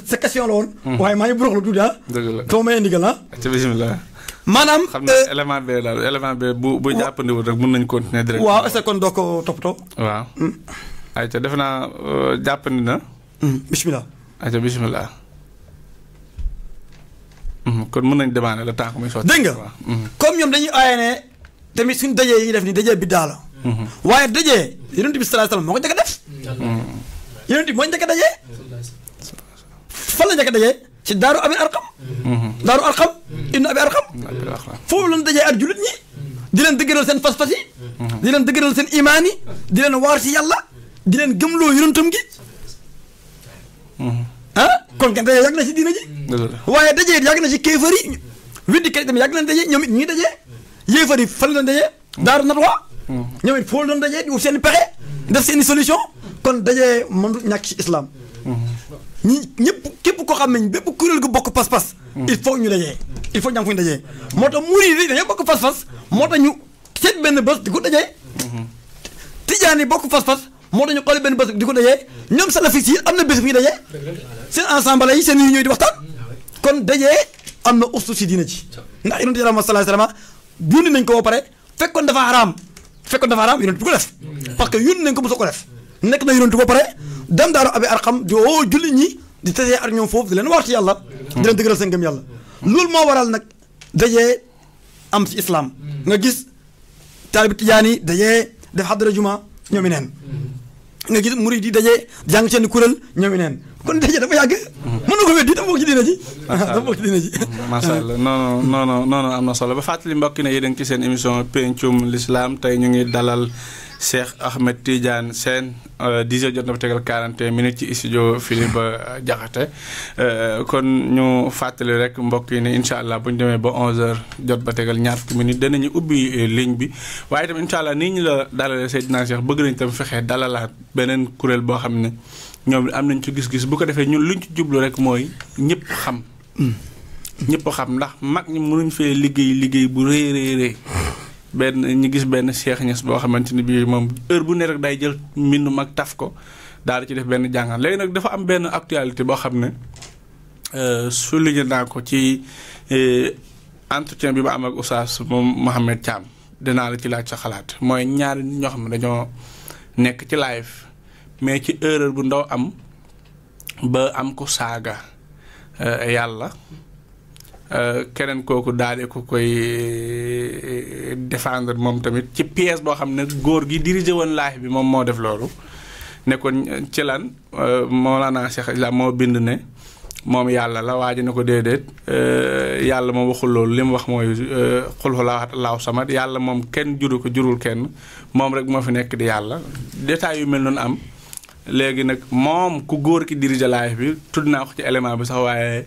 sa question la woon waaye maa ngi buroxlu tuuti foo may ndigal bismillah maanaam xam naa élément B bu jàppandiwul rek mën nañu continuer direct waaw est-ce que kon doo ko toppatoo waaw ayca defe naa jàppandi na bismillah ayca bismillah kon mën nañ demander le temps que muy sotti dégg nga comme ñoom dañuy aaye ne tamit suñ dajee yi def ni dajee biddaa la waaye dajee yonent bi sallallahu alayhi wasallam moo ko njëkk a def yonent bi moo njëkk a dajee fan la njëkk a dajee ci daaru abi arqam daaru arqam ibnu abi arqam foofu lañ dajee ak jullit ñi di leen dëgëral seen fas-fas yi di leen dëgëral seen imaan yi di leen waar si yàlla di leen gëmloo yonentam gi kon kenn dajee yàgg na si diina ji waaye dajee yàgg na si kéefar yi weddi kay tamit yàgg nañ dajee ñoom it ñi dajee yéefar yi fan lañ dajee daaru natwa ñoom it foofu lañ dajee di wut seen pexe def seen solution kon dajee mënut ñàkk ci islam ñi ñëpp képp koo xam ne bépp kuréel gu bokk pas-pas il faut ñu dajee il faut ñu am fu ñu dajee moo tax murid yi dañoo bokk pas-pas moo tax ñu seet benn bés di ko dajee tijaan yi bokk pas-pas moo tax ñu xool benn bés di ko dajee ñoom salafis yi am na bés bu ñu dajee seen ensemble yi seen yi ñooy di waxtaan kon dajee am na ustu si diina ci ndax yonent Yàlla sallallahu alayhi wasallam yónni nañ ko ba pare fekkoon dafa xaraam yonent bi ko def parce que yónni nañ ko bu soo ko def nekk na yonent ba pare dem daaru abi arqam di woo jullit ñi di tasee ak ñoom foofu di leen waar ci yàlla di leen dëgëral seen gëm yàlla loolu moo waral nag dajee am ci islam nga gis taalibi tijaan yi dajee def xadara juma ñoomi neen nga gis murid yi dajee jàng seen kuréel ñoomi neen kon daje dafa yàgg mën na ko weddi dafa bokk ci diina ji dafa bokk ci diina ji macha allah non am na solo ba fàttali mbokki ne yéen a ngi ci seen émission pencum l'islam tey ñu ngi dalal Cheikh Ahmed Tidiane Sène 10 heures jot na fa tegal 41 minutes ci studio Philippe Diakhaté kon ñu fàttali rek mbokk yi ne incha allah bu ñu demee ba 11 heures jot ba tegal ñaar fukki minutes danañu ubbi ligne bi waaye itam incha allah nii ñu la dalalee Seydina Cheikh bëgg nañ tam fexe dalalaat beneen kuréel boo xam ne ñoom am nañ ci gis-gis bu ko defee ñun luñ ci jublu rek mooy ñëpp xam. ñëpp xam ndax mag ñi mënuñ fee liggéey bu rëy benn ñu gis benn Cheikh Niass boo xamante ni bii moom heure bu ne rek day jël mbindu mag taf ko daal di ci def benn jàngal léegi nag dafa am benn actualité boo xam ne souligné naa ko ci entretien bi ma am ak Oustaz moom Mohamed Thiam dinaa la ci laaj sa xalaat mooy ñaari ñoo xam ne dañoo nekk ci live mais ci erreur bu ndaw am ba am ko saaga yàlla keneen kooku daal di ko koy défendre moom tamit ci pièce boo xam ne góor gi dirigé woon live bi moom moo def loolu nekkoon ci lan Mawlana Cheikh Islam moo bind ne moom yàlla la waa ji ne ko déedéet yàlla moom waxul loolu li mu wax mooy xul huwallaahu samad yàlla moom kenn jurul kenn moom rek moo fi nekk di yàlla détails yu mel noonu am léegi nag moom ku góor ki dirige live bi tudd naa ko ci élément bi sax waaye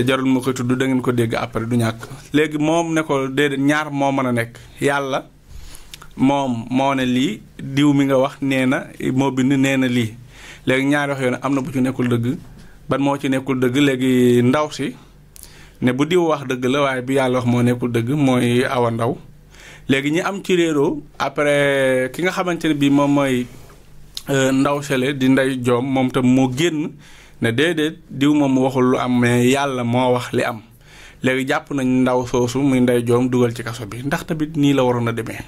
jarul ma koy tudd da ngeen ko dégg après du ñàkk léegi moom ne ko déedéet ñaar moo mën a nekk yàlla moom moo ne lii diw mi nga wax nee na moo bind nee na lii léegi ñaari wax yoon am na bu ci nekkul dëgg ban moo ci nekkul dëgg léegi ndaw si ne bu diw wax dëgg la waaye bi yàlla wax moo nekkul dëgg mooy Awa Ndaw léegi ñi am ci réeroo après ki nga xamante ne bii moom mooy ndaw sele di Ndey Joom moom tam moo génn ne déedéet diw moom waxul lu am mais yàlla moo wax li am léegi jàpp nañ ndaw soosu muy Ndey Joom dugal ci kaso bi ndax tamit nii la waroon a demee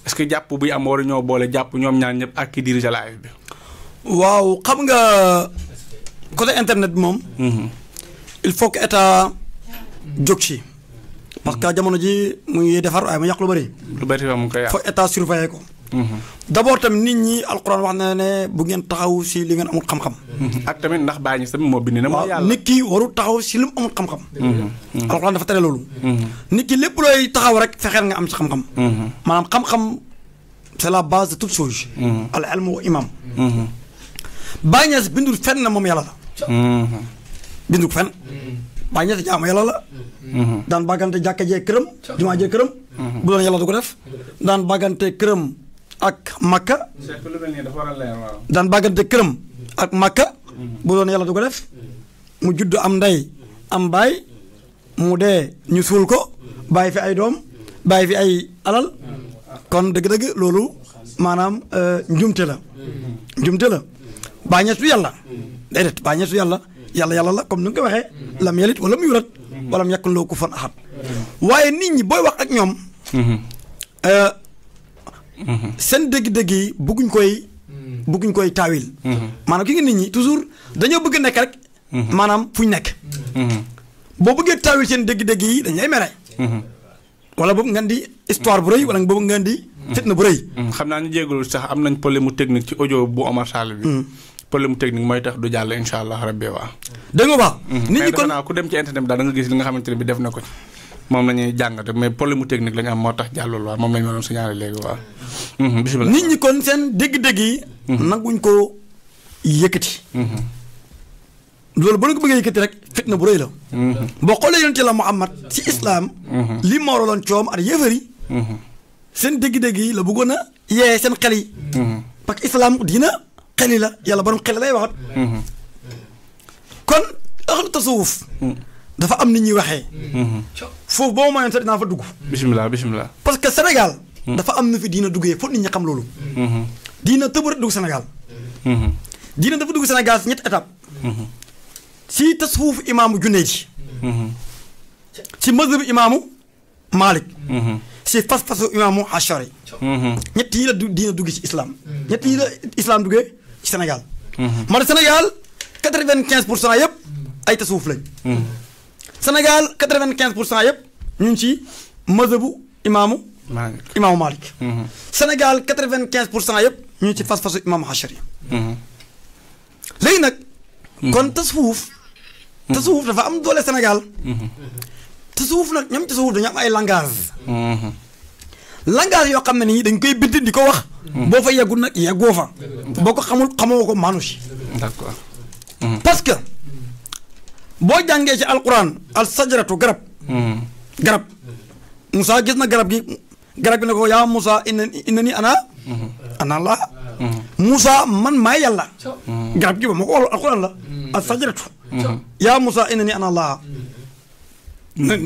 est-ce que jàpp buy am waru ñoo boole jàpp ñoom ñaar ñëpp ak ki dirige live bi. waaw xam nga côté internet bi moom. il faut que état jóg ci. parce que jamono ji mu ngi defar waaye mu yàq lu bëri. lu bëri mu ngi koy yàq. faut état surveiller ko. d'abord tamit nit ñi alxuraan wax na ne bu ngeen taxaw si li ngeen amul xam-xam. ak tamit ndax bàyyi ñu tamit moo bind ne moo yàlla. nit ki waru taxaw si lu mu amul xam-xam. alxuraan dafa tere loolu. nit ki lépp looy taxaw rek fexeel nga am ci xam-xam. maanaam xam-xam c'est la base de toute chose. al ilmu wa imam. Baay Ñas bindul fenn na moom yàlla la. bindul fenn. Baay Ñas jaamu yàlla la. daan bàggante jàkka jee këram. jumaa jee këram. bu doon yàlla du ko def. daan bàggante këram ak Makka. daan bàggante këram ak Makka. bu doon yàlla du ko def. mu judd am ndey am baay mu dee ñu suul ko bàyyi fi ay doom bàyyi fi ay alal kon dëgg-dëgg loolu maanaam njumte la. njumte la. Baay Ñas du yàlla déedéet Baay Ñas du yàlla yàlla la comme ni nga ko waxee lam yalit wala mu yulat wala mu yakun lahu kufuwan ahad waaye nit ñi booy wax ak ñoom seen dégg-dégg yi bëgguñ koy taawil maanaam ki nga nit ñi toujours dañoo bëgg nekk rek maanaam fuñ nekk boo bëggee taawil seen dégg-dégg yi dañ lay mere wala boobu ngeen di histoire bu rëy wala boobu ngeen di fitna bu rëy xam naa ñu jégalu sax am nañ problème mu technique ci audio bu Omar Sall bi problème technique mooy tax du jàll incha allah rabbi waa dégg nga baax nit ñi kon ku dem ci internet bi daal da nga gis li nga xamante ne bi def na ko ci moom la ñuy jàngate mais problème mu technique la ñu am moo tax jàllul waa moom la ñu waroon signalé léegi waa bisimilah nit ñi kon seen dégg-dégg yi nanguñ ko yëkkati loolu ba nga ko bëggee yëkkati rek fitna bu rëy la boo xoolee yonent la Muhammad ci islam li ma waraloon coom ak yëfër yi seen dégg-dégg yi la bëggoon a yee seen xel yi parce que islam diina xel yi la yàlla borom xel lay waxat kon ahlu tasawuf dafa am nit ñuy waxee foofu boo ma mayoon sax dinaa fa dugg bisimilah bisimilah parce que Sénégal dafa am na fi diina duggee foog nit ñi xam loolu diina tëb rek dugg Sénégal diina dafa dugg Sénégal si ñetti étape si tasawuf imaamu Junayd si mazhab imaamu Malik si fas-fasu imaamu Ashari ñett yi la diina dugg ci islam ñett yi la islam duggee ci Sénégal ma ne Sénégal 95% yëpp ay tasawuf lañ Sénégal 95% yëpp ñu ngi ci mazhabu imaamu Malik. Sénégal 95% yëpp ñu ngi ci fas-fasu imaamu Hachari. léegi nag. kon tasawuf dafa am doole Sénégal. tasawuf nag ñoom tasawuf dañu am ay langage. langage yoo xam ne nii dañ koy bind di ko wax. boo fa yeggul nag yeggoo fa. boo ko xamoo ko maanu si. d'accord. parce que boo jàngee ci alquran al sajaratu garab. garab Moussa gis na garab gi ne ko yaa Moussa inna ni ana Allah. Moussa man maay yàlla. garab gi ba ma ko wax alquran la. al sajaratu. yaa Moussa inna ni ana Allah.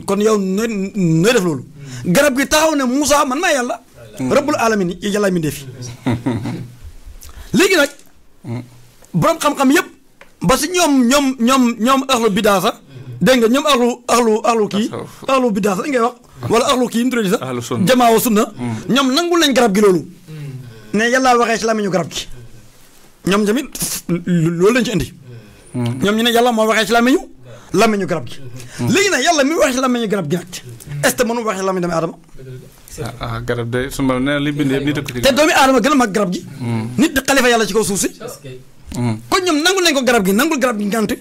kon yow nooy def loolu. garab gi taxaw ne Moussa man maay yàlla. rabbul alamin yi yàlla mi def. léegi nag. borom xam-xam yëpp. ba si ñoom ahlu bidaa sax dégg nga ñoom ahlu kii ahlu bidaa sax ngay wax wala ahlu kii nu tuddati sax jamaa wa sunna ñoom nangul nañ garab gi loolu ne yàlla waxee ci làmmiñu garab gi ñoom tamit loolu lañ ci indi ñoom ñu ne yàlla moo waxee ci làmmiñu garab gi léegi nag yàlla mi waxee ci làmmiñu garab gi nag est-ce que mënu waxee ci làmmiñu doomi aadama garab de su ma nee li bindee nit te doomi aadama gën a mag garab gi nit di xalifa yàlla ci kaw suuf si kon ñoom nangul nañ ko garab gi nangul garab gi ngant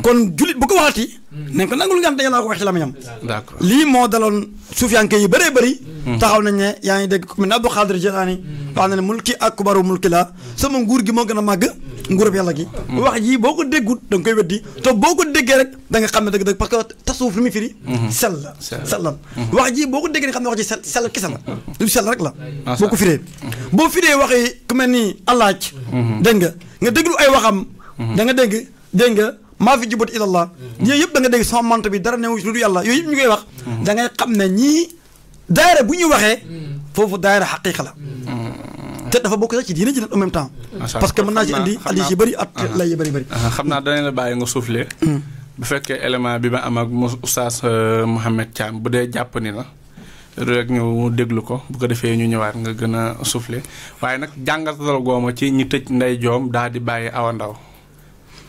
kon julit bu ko waxati nañ ko nangul ngant yàlla ko wax ci lamiñam d'accord lii moo daloon suufiyanke yi bëree bëri taxaw nañ ne yaa ngi dégg ku mel ne Abdou Khadir Jilaani wax na ne mulki akbaru mulki la sama nguur gi moo gën a màgg nguurab yàlla gi wax ji boo ko déggut da nga koy weddi te boo ko déggee rek da nga xam ne dëgg-dëgg parce que tasawuf lu muy firi sellal wax ji boo ko déggee xam ne wax ji sell kese la lu sell rek la boo ko firee boo firee waxi ku mel ni allaaj dégg nga déglu ay waxam da nga dégg nga maa fi jubati ilallah yooyu yëpp da nga dégg sama mante bi dara newu lu du yàlla yooyu yëpp ñu koy wax da ngay xam ne ñii daayira bu ñuy waxee foofu daayira xaqiiqa la te dafa bokk sax ci diine ji en même temps parce que mën naa ci indi hadiis yi bëri at lay yi bëri xam naa danañ la bàyyi nga soufflé bu fekkee élément bi ma am ak Oustaz Mouhamed Thiam bu dee jàpp ni la rek ñu déglu ko bu ko defee ñu ñëwaat nga gën a soufflé waaye nag jàngatal gooma ci ñi tëj Ndey Joom daal di bàyyi Awa Ndaw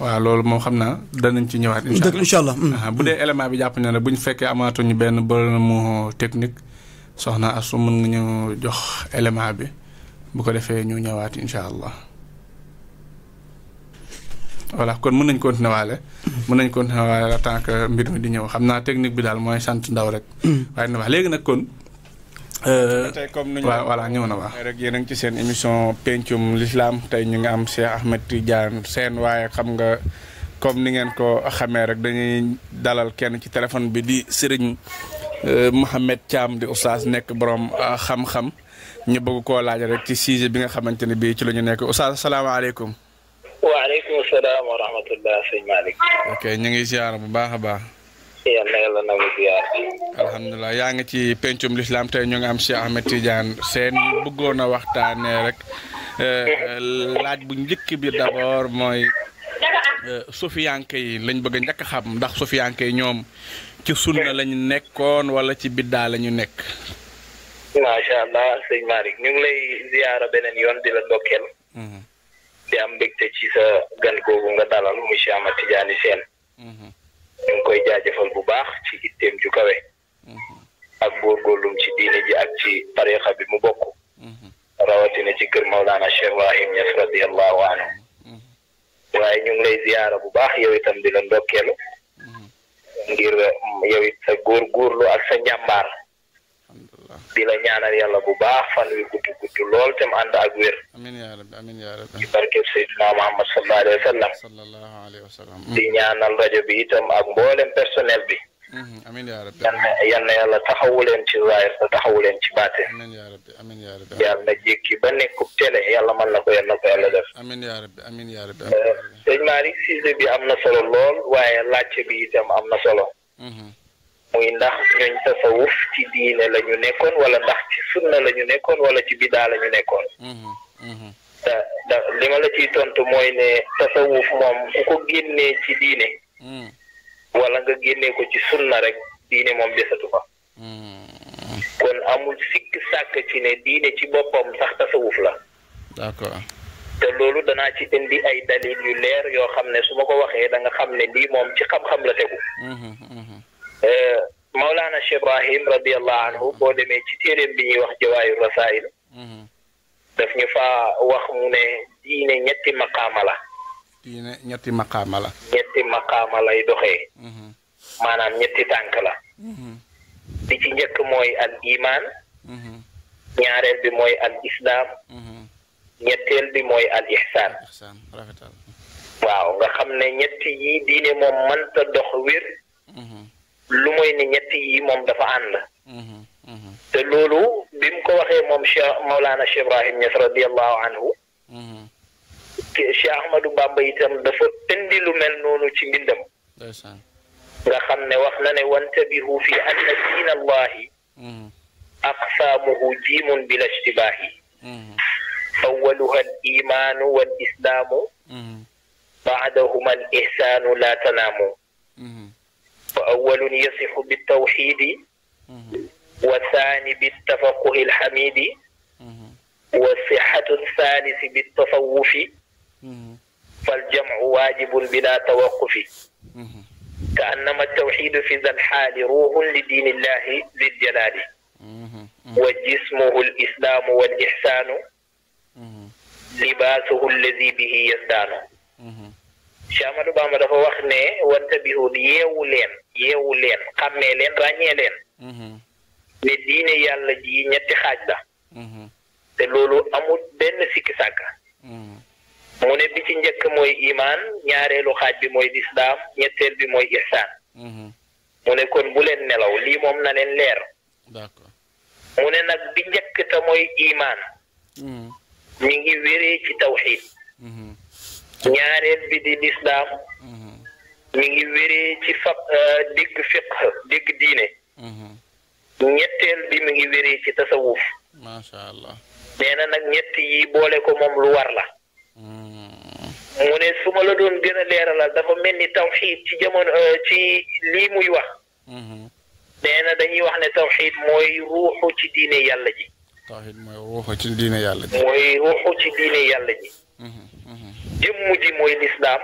waaw loolu moom xam naa danañ ci ñëwaat incha allah bu dee élément bi jàpp na ne bu ñu fekkee amaatuñu benn problème technique soxna Asu mën nga ñu jox élément bi bu ko defee ñu ñëwaat incha allah voilà kon mën nañ continuer waale en tant que mbir mi di ñëw xam naa technique bi daal mooy sant ndaw rek waaye na wax léegi nag kon tey comme ni ñu voilà ñëw na wax rek yéen a ngi ci seen émission pencum l'islam tey ñu ngi am Cheikh Ahmed Tidiane Sène waaye xam nga comme ni ngeen ko xamee rek dañuy dalal kenn ci téléphone bi di Serigne Mouhamed Thiam di oustaz nekk borom xam-xam ñu bëgg koo laaj rek ci sujet bi nga xamante ne bii ci la ñu nekk oustaz asalaamaaleykum. waaleykum salaam wa rahmatullah sëñ Malick. ok ñu ngi ziar bu baax a baax. yal na yàlla nangu ziar. alhamdulilah yaa ngi ci pencum l'islam tey ñu ngi am Cheikh Ahmed Tidiane Sène bëggoon a waxtaanee rek laaj bu njëkk bi d'abord mooy sufiyanke yi lañ bëgg a njëkk a xam ndax sufiyanke yi ñoom ci sunna lañu nekkoon wala ci biddaa lañu nekk. macha allah sëñ Malick ñu ngi lay ziara beneen yoon di la ndokkeel. di am mbégte ci sa gan googu nga dalal muy Cheikh Ahmed Tidiane Sène. ñu ngi koy jaajëfal bu baax ci itteem ju kawe. ak góorgóorlum ci diine ji ak ci tarixa bi mu bokk. rawatina ci kër Maulana Cheikh Ibrahim Niass radiyallahu anhu. waaye ñu ngi lay ziara bu baax yow itam di la ndokkeel. ngir yow it sa góorgóorlu ak sa njàmbaar. di la ñaanal yàlla bu baax fan wi gudd lool te mu ànd ak wér. amiin yaa rabbi amiin yaa rabbi. ci barkeb Seydina Muhammad sallallahu alayhi wa sallam. di ñaanal rajo bi itam ak mboolem personnel bi. amiin yaa rabbi. yal na yàlla taxawu leen ci zaahir te taxawu leen ci baate. amiin yaa rabbi amiin yaa rabbi. yàlla na jékki ba nekkub télé yàlla mën na ko yàlla def. amiin yaa rabbi amiin yaa rabbi. sëñ Malick sujet bi am na solo lool waaye laajte bi itam am na solo. muy ndax ñooñ tasawuf ci diine la ñu nekkoon wala ndax ci sunna la ñu nekkoon wala ci bidaa la ñu nekkoon. da li ma la ciy tontu mooy ne tasawuf moom ku ko génnee ci diine. wala nga génnee ko ci sunna rek diine moom desatu fa. kon amul sikk sàkk ci ne diine ci boppam sax tasawuf la. d'accord. te loolu danaa ci indi ay dalil yu leer yoo xam ne su ma ko waxee da nga xam ne lii moom ci xam-xam la tegu. Mawlana Cheikh Ibrahim radiyallahu anhu boo demee ci téeréem bi ñuy wax Jawaahiru Rasaa'il daf ñu fa wax mu ne diine ñetti maqaama la. diine ñetti maqaama la. ñetti maqaama lay doxee. maanaam ñetti tànk la. bi ci njëkk mooy al iman. ñaareel bi mooy al islam. ñetteel bi mooy al ihsaan. waaw nga xam ne ñetti yi diine moom mënta dox wér. lu mooy ne ñetti yi moom dafa ànd. te loolu bi mu ko waxee moom Cheikh Mawlana Cheikh Ibrahim Niass radiyallahu anhu. Cheikh Ahmadou Bamba itam dafa indi lu mel noonu ci mbindam. nga xam ne wax na ne wantabihu fi anna diina allahi aqsaamuhu jiimun bila ishtibaahi awwaluha al imaanu wal islaamu baadahuma al ihsaanu laa tanaamu fa awwalun yasixu bitawxiidi wa saani bittafaquhi alxamiidi wa sixatu thaalisi bittasawufi فالجمع واجب بلا توقف كأنما التوحيد في ذا الحال روح لدين الله ذي الجلال وجسمه الإسلام والإحسان لباسه الذي به يزدان Cheikh Bamba dafa wax ne wantabihu yeewu leen xàmmee leen ràññee leen ne diine yàlla ji ñetti xaaj la te loolu amul benn sikki sàkka mu ne bi ci njëkk mooy imaan ñaareelu xaaj bi mooy lislaam ñetteel bi mooy ihsaan mu ne kon bu leen nelaw lii moom na leen leer d'accord mu ne nag bi njëkk te mooy imaan mi ngi wéree ci tawxiid ñaareel bi di lislaam mi ngi wéree ci digg fiqh digg diine ñetteel bi mi ngi wéree ci tasawuf masha Allah nee na nag ñett yi boole ko moom lu war la mu ne su ma la doon gën a leeralal dafa mel ni tawxiid ci jamono ci lii muy wax nee na dañuy wax ne tawxiid mooy ruuxu ci diine yàlla ji tawxiid mooy ruuxu ci diine yàlla ji mooy ruuxu ci diine yàlla ji jëmm ji mooy lislaam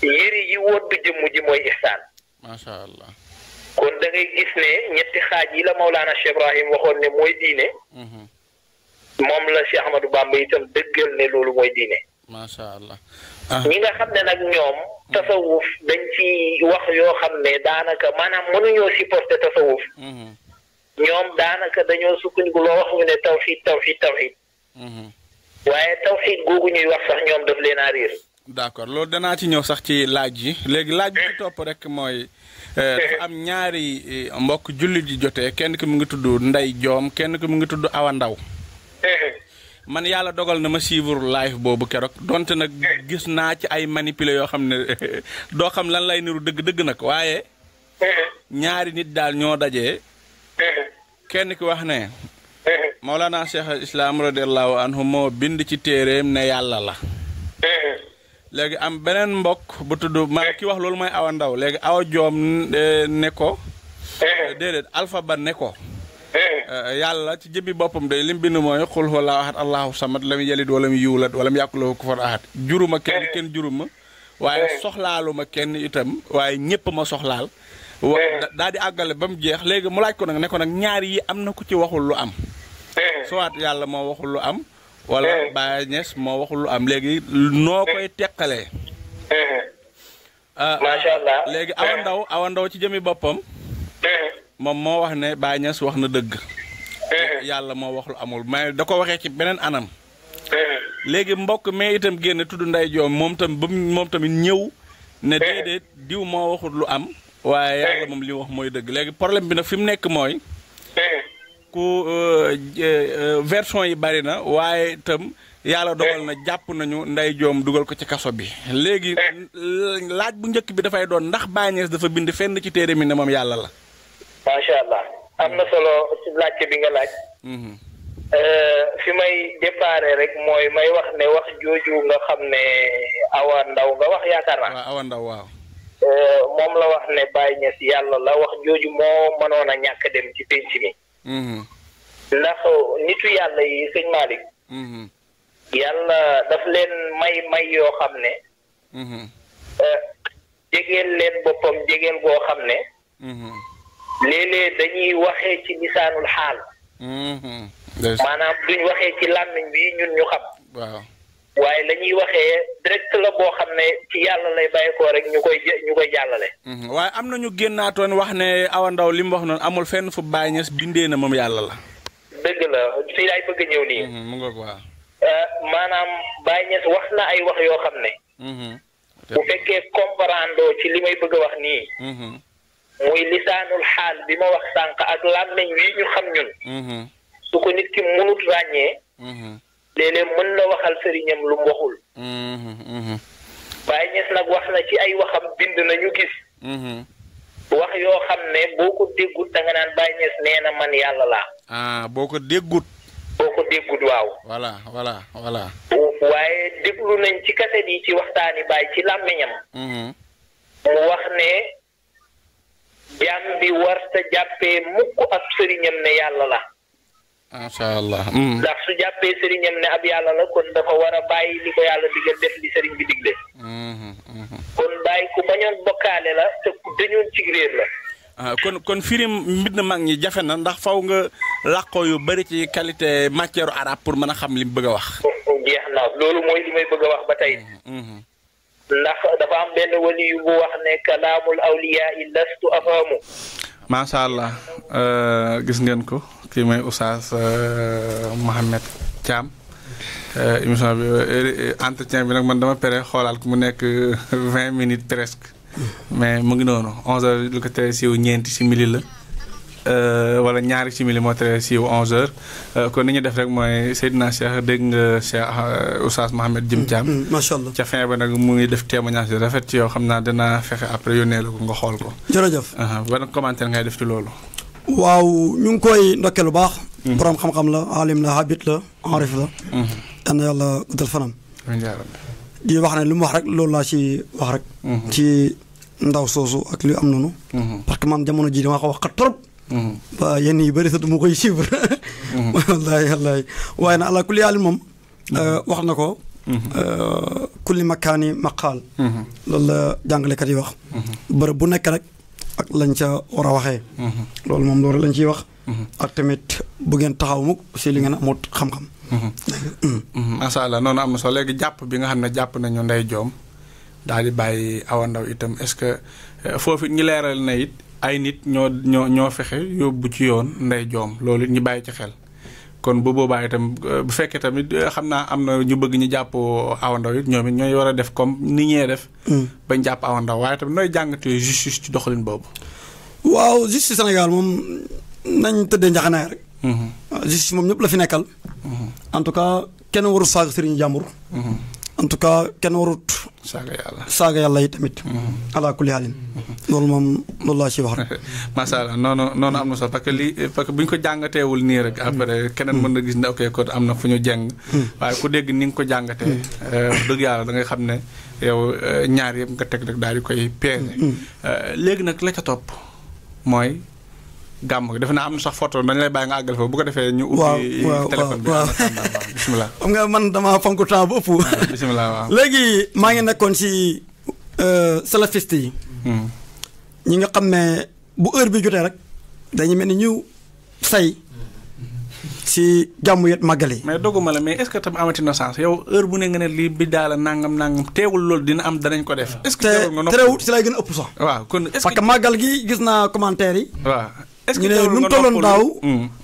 yëri yi wodd jëmm ji mooy ihsaan masha Allah kon da ngay gis ne ñetti xaaj yi la Mawlana Cheikh Ibrahim waxoon ne mooy diine moom la Cheikh Ahmadou Bamba itam dëggal ne loolu mooy diine masha Allah ñi nga xam ne nag ñoom tasawuf dañ ci wax yoo xam ne daanaka maanaam mënuñoo supporter tasawuf ñoom daanaka dañoo sukkandiku loo wax ñu ne tawxiid waaye tawxiid googu ñuy wax sax ñoom daf leen a réer d'accord loolu danaa ci ñëw sax ci laaj yi léegi laaj bi ci topp rek mooy dafa am ñaari mbokk jullit yi jotee kenn ki mu ngi tudd Ndey Joom kenn ki mu ngi tudd Awa Ndaw man yàlla dogal na ma suivre live boobu keroog donte nag gis naa ci ay manipulé yoo xam ne doo xam lan lay niru dëgg nag waaye ñaari nit daal ñoo dajee kenn ki wax ne Mawlana Cheikh al Islam radiallahu anhu moo bind ci téeréem ne yàlla la léegi am beneen mbokk bu tudd ma ki wax loolu mooy Awa Ndaw léegi Awa Joom ne ko déedéet Alpha Ba ne ko yàlla ci jëmmi boppam de lim bind mooy xul huwallaahu ahad allahu samad lam yalid walam yuulad walam yakul lahu kufuwan ahad juruma kenn juruma waaye soxlaaluma kenn itam waaye ñépp ma soxlaal daal di àggale ba mu jeex léegi mu laaj ko nag ne ko nag ñaar yi am na ku ci waxul lu am soit yàlla moo waxul lu am wala Baye Niass moo waxul lu am léegi noo koy teqalee macha allah léegi Awa Ndaw ci jëmmi boppam moom moo wax ne Baye Niass wax na dëgg yàlla moo wax lu amul mais da ko waxee ci beneen anam léegi mbokk mais itam génn tudd Ndey Joom moom tamit ñëw ne déedéet diw moo waxul lu am waaye yàlla moom li wax mooy dëgg léegi problème bi nag fi mu nekk mooy ku version yi bari na waaye itam yàlla dogal na jàpp nañu Ndey Joom dugal ko ci kaso bi léegi laaj bu njëkk bi dafay doon ndax Baye Niass dafa bind fenn ci téere mi ne moom yàlla la macha allah am na solo ci laajte bi nga laaj fi may déparé rek mooy may wax ne wax jooju nga xam ne Awa Ndaw nga wax yaakaar naa waaw Awa Ndaw waaw moom la wax ne Baye Niass yàlla la wax jooju moo mënoon a ñàkk dem ci penc mi ndax nitu yàlla yi sëñ Malick yàlla daf leen may yoo xam ne jegeel leen boppam jegeel goo xam ne léeg-léeg dañuy waxee ci lisaanul xaal maanaam duñ waxee ci làmmiñ bi ñun ñu xam waaw waaye la ñuy waxee direct la boo xam ne ci yàlla lay bàyyi ko rek ñu koy jàllale waaye am na ñu génnaatoon wax ne Awa Ndao li mu wax noonu amul fenn fu Baye Niass bindee na moom yàlla la dëgg la fii laay bëgg a ñëw nii mu nga waaw maanaam Baye Niass wax na ay wax yoo xam ne bu fekkee comprendre ci li may bëgg a wax nii muy lisaanul xaal bi ma wax sànq ak làmmiñ wi ñu xam ñun su ko nit ki mënut ràññee léeg-léeg mën na waxal sëriñam lu mu waxul Baye Niass nag wax na ci ay waxam bind nañu gis wax yoo xam ne boo ko déggut da nga naan Baye Niass nee na man yàlla laa boo ko déggut waaw voilà waaye déglu nañ ci kaset yi ci waxtaani Baye ci làmmiñam mu wax ne jaam bi warta jàppee mukk ab sëriñam ne yàlla la masha Allah ndax su jàppee sëriñam ne ab yàlla la kon dafa war a bàyyi li ko yàlla digal def li sëriñ bi digle kon Baye ku bañoon bokkaale la te ku dañoon ci réer la kon firim mbind mag ñi jafe na ndax faw nga làqoo yu bari ci qualité matière arabe pour mën a xam li mu bëgg a wax jeex na loolu mooy li may bëgg a wax ba tey ndax dafa am benn wali yu bu wax ne kalaamul awliyaa lastu afhamu masha Allah gis ngeen ko kii mooy Oustaz Mohamed Thiam émission bi entretien bi nag man dama pere xoolaal ko mu nekk 20 minutes presque mais mu ngi noonu 11h lu ko tere siiw ñeenti simili la wala ñaari simili moo tere siiw 11h kon ni ñu def rek mooy Seydina Cheikh dégg nga Cheikh Oustaz Mohamed Jim Thiam macha allah ca fin ba nag mu ngi def témoignage yu rafet ci yow xam naa dinaa fexe après yónnee la ko nga xool ko jërëjëf ban commentaire ngay def ci loolu waaw ñu ngi koy ndokkee lu baax borom xam-xam la alim la habit la arif la yal na yàlla guddal fanam di wax ne lu mu wax rek loolu laa ci wax rek ci ndaw soosu ak li am noonu parce que man jamono ji dama ko wax kat trop ba yenn yi bëri sa du ma koy suivre wallaahi waaye nag ala kulli yàlla moom wax na ko kulli makkaani maqaal loolu la jàngalekat yi wax bërëb bu nekk rek ak lañ ca war a waxee loolu moom loolu lañ ciy wax ak tamit bu ngeen taxaw mukk si li ngeen amut xam-xam masha Allah noonu am na solo léegi jàpp bi nga xam ne jàpp nañu Ndey Joom daal di bàyyi Awa Ndao itam est-ce que foofu ñu leeral na it ay nit ñoo fexe yóbbu ci yoon Ndey Joom loolu it ñu bàyyi ci xel kon bu boobaa itam bu fekkee tamit xam naa am na ñu bëgg ñu jàpp Awa Ndao it ñoom it ñooy war a def comme ni ñee def bañ jàpp Awa Ndao waaye tamit nooy jàngatee justice ci doxalin boobu waaw justice Sénégal moom nañ tëddee njaxanaay rek justice moom ñëpp la fi nekkal en tout cas kenn warut saaga sëriñ jàmbur en tout cas kenn warut saaga yàlla yi tamit ala kulli haalin loolu moom loolu laa ci wax rek masha Allah noonu am na solo parce que bu ñu ko jàngateewul nii rek après keneen mën na gis ne ok ko am na fu ñu jeng waaye ku dégg ni nga ko jàngatee dëgg yàlla da ngay xam ne yow ñaar yëpp nga teg rek daal di koy peese léegi nag la ca topp mooy gàmm gi defe naa am na sax photo dañ lay bàyyi nga àggal fa bu ko defee ñu ubbi téléphone bi bismillah xam nga man dama fonk temps bu ëpp bismillah waaw léegi maa ngi nekkoon ci salafiste yi ñi nga xam ne bu heure bi jotee rek dañu mel ni ñu say si jàmm yet màggal yi mais dogguma la mais est-ce que tam amati na sens yow heure bu ne nga ne lii bi daala nangam teewul loolu dina am danañ ko def est-ce que terewul si lay gën a ëpp sax waaw kon est-ce que parce que màggal gi gis naa commentaire yi waaw est-ce que ñu ne nu mu tolloon daaw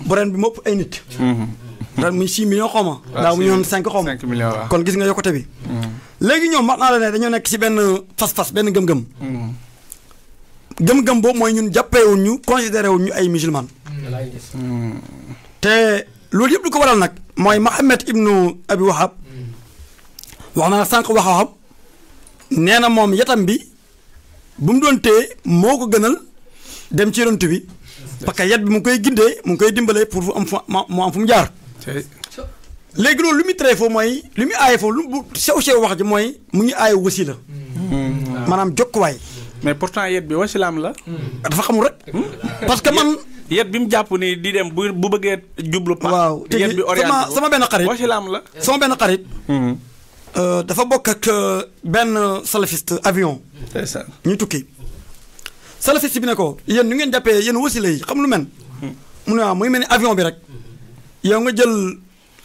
bu ren bi mu ëpp ay nit ren muy 6 millions xaw ma daaw mu ñoon 5 xaw ma 5 millions waaw kon gis nga yokkute bi léegi ñoom wax naa la ne dañoo nekk si benn fas-fas benn gëm-gëm gëm-gëm boobu mooy ñun jàppeewuñ ñu considéré wuñ ñu ay musulman te loolu yëpp lu ko waral nag mooy Mohamed ibnu Abi Wahab wax naa sànq Wahab nee na moom yatam bi bu mu doon téye moo ko gënal dem ci yonent bi parce que yat bi mu ngi koy gindee mu ngi koy dimbalee pour am fu mu am fu mu jaar léegi loolu lu muy tere foofu mooy lu muy aaye foofu lu bu sew wax ji mooy mu ngi aaye wasila maanaam jokkuwaay mais pourtant yet bi wasilaam la dafa xamul rek parce que man yet bi mu jàpp ni di dem bu bëggee jublu pa waaw te yet bi orienté sama benn xarit wasilaam la sama benn xarit dafa bokk ak benn salafiste avion ñu tukki salafiste bi ne ko yéen nu ngeen jàppee yéen wasila yi xam lu men mu ne waaw muy mel ni avion bi rek yow nga jël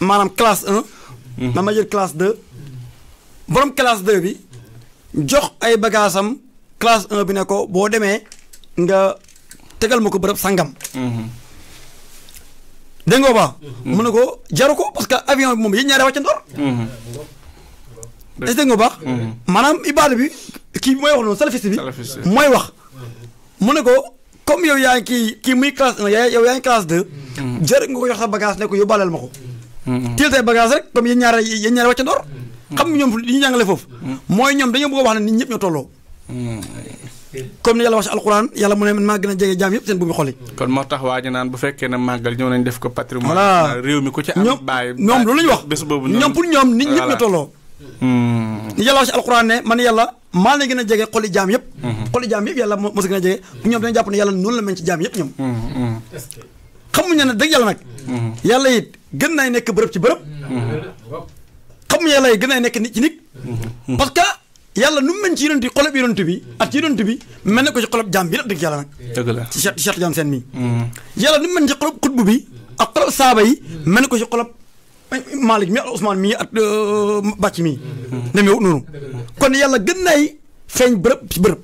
maanaam classe 1 man ma jël classe 2 borom classe 2 bi jox ay bagaasam classe 1 bi ne ko boo demee nga tegal ma ko bërëb sangam dégg nga ba mu ne ko jaru ko parce que avion bi moom yéen ñaari wàcc ndoor est-ce que dégg nga baax maanaam ibaada bi kii mooy wax noonu salafiste bi mooy wax mu ne ko comme yow yaa ngi kii muy classe 1 yow yaa ngi classe 2 jër nga ko jox sa bagage ne ko yóbbaaleel ma ko teel say bagage rek comme yéen ñaari wàcc ndoor xam nga ñoom li ñu jàngale foofu mooy ñoom dañoo bëgg a wax ne nit ñëpp ñoo tolloo comme ni yàlla wax ci alquran yàlla mu ne man maa gën a jege jaam yëpp seen bu mu xoli kon moo tax waa ji naan bu fekkee ne màggal ñëw nañ def ko patrimoine voilà réew mi ku ci am bàyyi ñoom loolu la ñu wax bés boobu ñoom pour ñoom nit ñëpp ñoo tolloo yàlla wax ci alquran ne man yàlla maa la gën a jege xoli jaam yëpp xoli jaam yëpp yàlla moo si gën a jege ñoom dañu jàpp ne yàlla noonu la mel ci jaam yëpp ñoom xamuñu ne dëgg yàlla nag yàlla it gën naay nekk bërëb ci bërëb xamuñu yàlla it gën naay nekk nit ci nit parce que yàlla nu mu mel ci yonent bi xolab yonent bi ak ci yonent bi mel na ko ci xolab jaam bi nag dëgg yàlla nag dëgg la ci Cheikh Jaam seen mii yàlla nu mu mel ci xolab xutbu bi ak xolab saaba yi mel na ko ci xolab Malick mi ak Ousmane mii ak bàcc mii demee noonu kon yàlla gën naay feeñ bërëb ci bërëb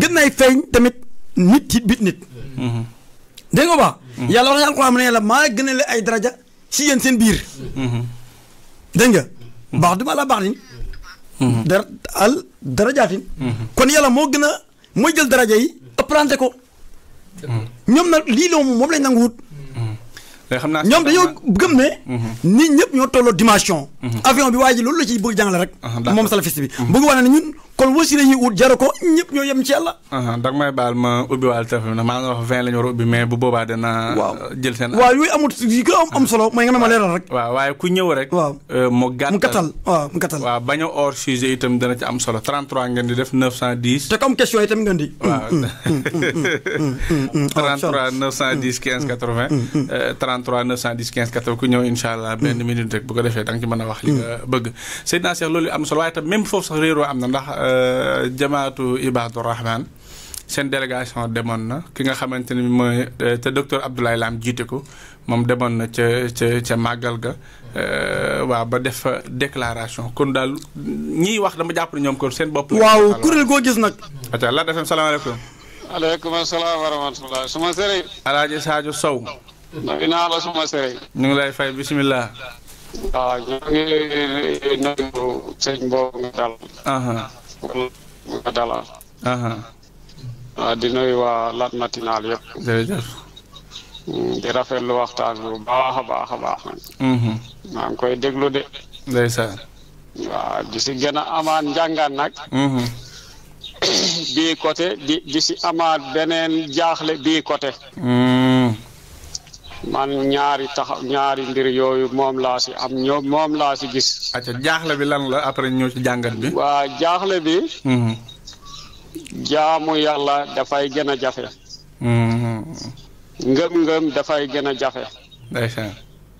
gën naay feeñ tamit nit ci bit nit dégg nga baax yàlla wax na alxuraan ne yàlla maa gën a le ay daraja ci yéen seen biir dégg nga baax duma la baax ni darajaatin kon yàlla moo gën a mooy jël daraja yi ëppalante ko ñoom nag lii la moom lañ nangu wut ñoom dañoo gëm ne nit ñëpp ñoo tolloo dimension avion bi waa ji loolu la ciy bëgg jàngale rek moom salafiste bi bëgg wax ne ñun kon wasi la ñuy wut jaru ko ñëpp ñoo yem ci yàlla dag may baal ma ubbi waal téléphone na maa nga wax 20 la ñu war a ubbi mais bu boobaa dana jël seen waaw yooyu amul yi gën a am solo mooy nga ma leeral rek waaw waaye ku ñëw rek waaw mu gàttal mu gàttal waaw bañ a hors sujet itam dana ci am solo 33 ngeen di def 910 te comme question itam ngeen di waaw 33 910 15 80 33 910 15 80 ku ñëw incha allah benn minute rek bu ko defee da nga ci mën a wax li nga bëgg Seydina Cheikh loolu am solo waaye tam même foofu sax réeroo am na ndax jamaatu Ibaadu Rahman seen délégation demoon na ki nga xamante ni mooy te docteur Abdoulaye Lam jiite ko moom demoon na ca màggal ga waaw ba def déclaration kon daal ñiy wax dama jàpp ne ñoom kon seen bopp. waaw kuréel goo gis nag. atiwa la defem salaamaaleykum. aleykum salaam wa rahmatulah suma sëriñ. Alaaji Sadio Sow. nuyu naa la suma sëriñ. ñu ngi lay fay bisimilah. waaw ñu ngi nuyu sëñ boobu nga dal. nga dalal. waaw di nuyu waa Lat Matinal yëpp. jërëjëf. di rafetlu waxtaan bu baax a baax a baax nag. maa ngi koy déglu de. ndeysaan. waaw di si gën a amaat njàngaan nag. bii côté di si amaat beneen jaaxle bii côté. man ñaari mbir yooyu moom laa si am moom laa si gis. acca jaaxle bi lan la après ñëw ci jàngat bi. waa jaaxle bi. jaamu yàlla dafay gën a jafe. ngëm-ngëm dafay gën a jafe. ndeysaan.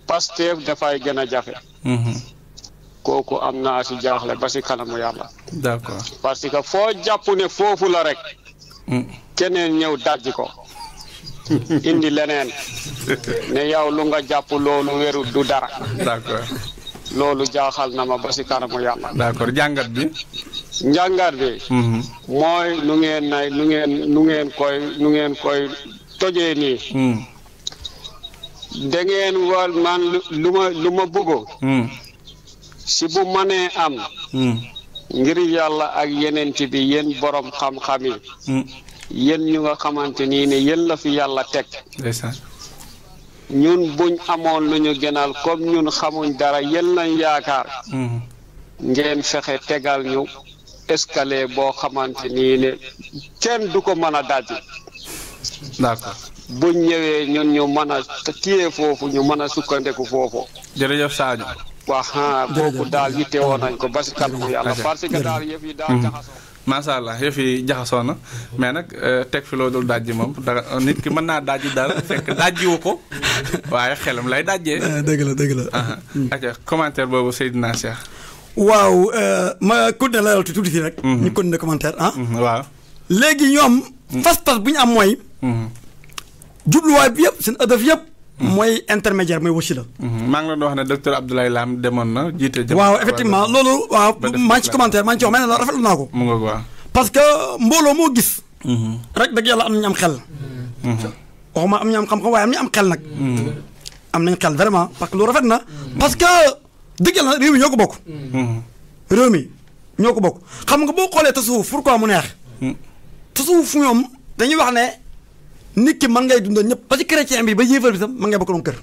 Pastef dafay gën a jafe. kooku am naa si jaaxle ba si kanamu yàlla. d'accord. parce que foo jàpp ne foofu la rek. keneen ñëw dajji ko. indi leneen. ne yow lu nga jàpp loolu wérul du dara. d'accord. loolu jaaxal na ma ba si kanamu yàlla. d'accord jàngat bi. njàngat bi. mooy nu ngeen koy tojee nii. da ngeen war man lu ma bëggoon. si bu mënee am. ngir yàlla ak yeneen bi yéen borom xam-xam yi. yéen ñu nga xamante nii ne yéen la fi yàlla teg. ñun buñ amoon lu ñu gënal comme ñun xamuñ dara yéen lañ yaakaar. ngeen fexe tegal ñu escalier boo xamante nii ne kenn du ko mën a dajji. d'accord. buñ ñëwee ñun ñu mën a téye foofu ñu mën a sukkandiku foofu. jërëjëf Sadio. waaw boobu daal yitte woon nañ ko ba si kanamu yàlla parce que daal yëf yi daal jaxasoo. macha allah yëf yi jaxasoo na mais nag teg fi loo dul dajji moom dara nit ki mën naa dajji dara fekk dajjiwu ko waaye xelam lay dajjee. dëgg la. ok commentaire boobu Seydina Cheikh. waaw ma continué la tuuti fii rek. ñu continué commentaire ah. waaw. léegi ñoom pas-pas bu ñu am mooy jubluwaay bi yëpp seen ëdëf yëpp mooy intermédiaire mooy wasila. maa ngi leen di wax ne docteur Abdoulaye Lam demoon na jiite. waaw effectivement loolu waaw maa ngi ci commentaire maa ngi ci wax mais nag rafetlu naa ko. mu nga waaw. parce que mbooloo moo gis. rek dëgg yàlla am nañu am xel. waxuma am ñu am xam-xam waaye am nañu am xel nag. am nañ xel vraiment parce que lu rafet na. parce que dëgg yàlla réew mi ñoo ko bokk. réew mi ñoo ko bokk xam nga boo xoolee tasawuf pourquoi mu neex. tasawuf ñoom dañuy wax ne. nit ki mën ngay dundal ñëpp ba ci chrétien bi ba yéefar bi sax mën ngay bokk doon kër.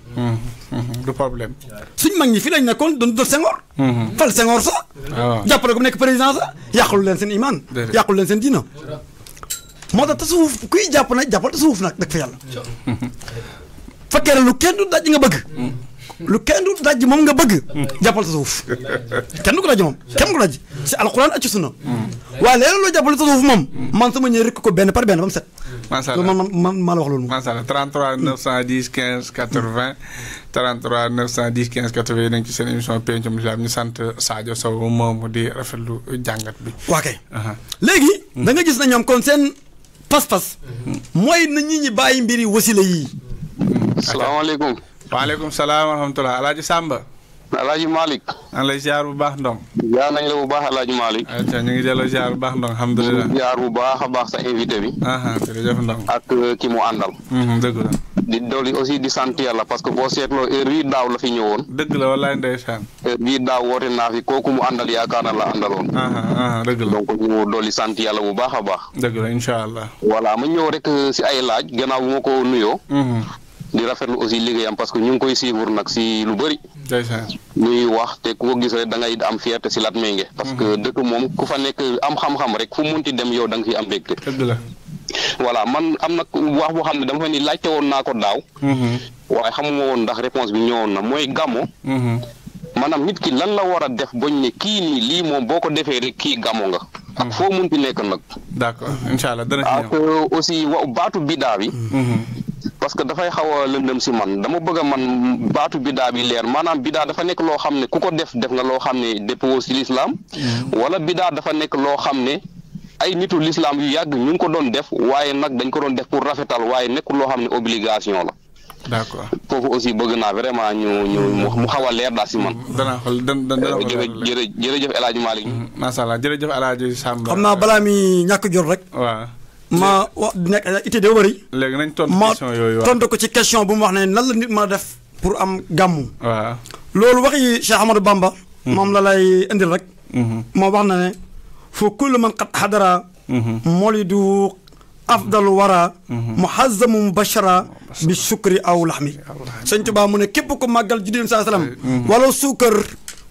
du problème. suñ mag ñi fii lañ nekkoon doon dundal Senghor. fal Senghor sax. waaw jàppale ko mu nekk président sax yàqalu leen seen imaan. yàqalu leen seen diina. moo tax tasawuf kuy jàpp nag jàppal tasawuf nag dëgg fa yàlla. fekkee ne lu kenn du daj nga bëgg. lu kenn du daj moom nga bëgg. jàppal tasawuf kenn du ko daj moom kenn du ko daj si alxuraan ak ci sunna. waaye léeg-léeg loo jàppale tasawuf moom man sama ñëw rek ko benn par benn ba mu set. macha allah man maa la wax loolu moom. macha allah 33 910 15 80 33 910 15 80 yi nañ ci seen émission Pencum Lislaam ñu sant Sadio Sow moom di rafetlu jàngat bi. waa kay. léegi. da nga gis na ñoom kon seen pas-pas. mooy na ñi ñi bàyyi mbiri wasila yii. salaamaaleykum. waaleykum salaam wa rahmatulah El Hadj Samba. El Hadj Malick. maa ngi lay ziar bu baax Ndong. ziar nañ la bu baax El Hadj Malick. ayca ñu ngi delloo ziar bu baax Ndong alhamdulilah. ziar bu baax a baax sa invité bi. jërëjëf Ndong. ak ki mu àndal. dëgg la. di dolli aussi di sant yàlla parce que boo seetloo heure bii daaw la fi ñëwoon. dëgg la wallaay ndeysaan. heure bii daaw woote naa fi kooku mu àndal yaakaar na la àndaloon. dëgg la donc ñu dolli sant yàlla bu baax a baax. dëgg la incha allah. voilà ma ñëw rek si ay laaj gannaaw bu ma ko nuyoo. di rafetlu aussi liggéeyam parce que ñu ngi koy suivre nag si lu bëri. ñuy wax te ku ko gis rek da ngay am fierté si Latmingué parce que dëkk moom ku fa nekk am xam-xam rek fu munti dem yow da nga fi am mbégte. dëgg la. voilà man am na wax boo xam ne dama fa ni laajte woon naa ko daaw. waaye xamuma woon ndax réponse bi ñëwoon na mooy gàmmo. maanaam nit ki lan la war a def bañ ne kii nii lii moom boo ko defee rek kii gàmmo nga. ak foo munti nekk nag. d'accord incha allah dana ak aussi baatu bidaa bi. parce que dafay xaw a lëndëm si man dama bëgg a man baatu bidaa bi leer maanaam bidaa dafa nekk loo xam ne ku ko def nga loo xam ne dëppoo si lislaam wala bidaa dafa nekk loo xam ne ay nitu lislaam yu yàgg ñu ngi ko doon def waaye nag dañ ko doon def pour rafetal waaye nekkul loo xam ne obligation la. d'accord foofu aussi bëgg naa vraiment mu xaw a leer daal si man. danaa xool jërëjëf El Hadj Malick. macha allah jërëjëf El Hadj Samba. xam naa balaa mi ñàkk jot rek. waaw. ma wax nekk itte de bëri. léegi nañ tontu question yooyu ma tontu ko ci question bu mu wax ne nan la nit mën a def pour am gàmmu. waaw loolu waxi Cheikh Ahmadou Bamba. moom la lay indil rek. moo wax na ne foo kullu man qad hadara. molidu afdalu wara. muhazzamu mubashara bi sukri aw laxmi. sëñ Tuubaa mu ne képp ko màggal juddu saa salaam. wala suukar.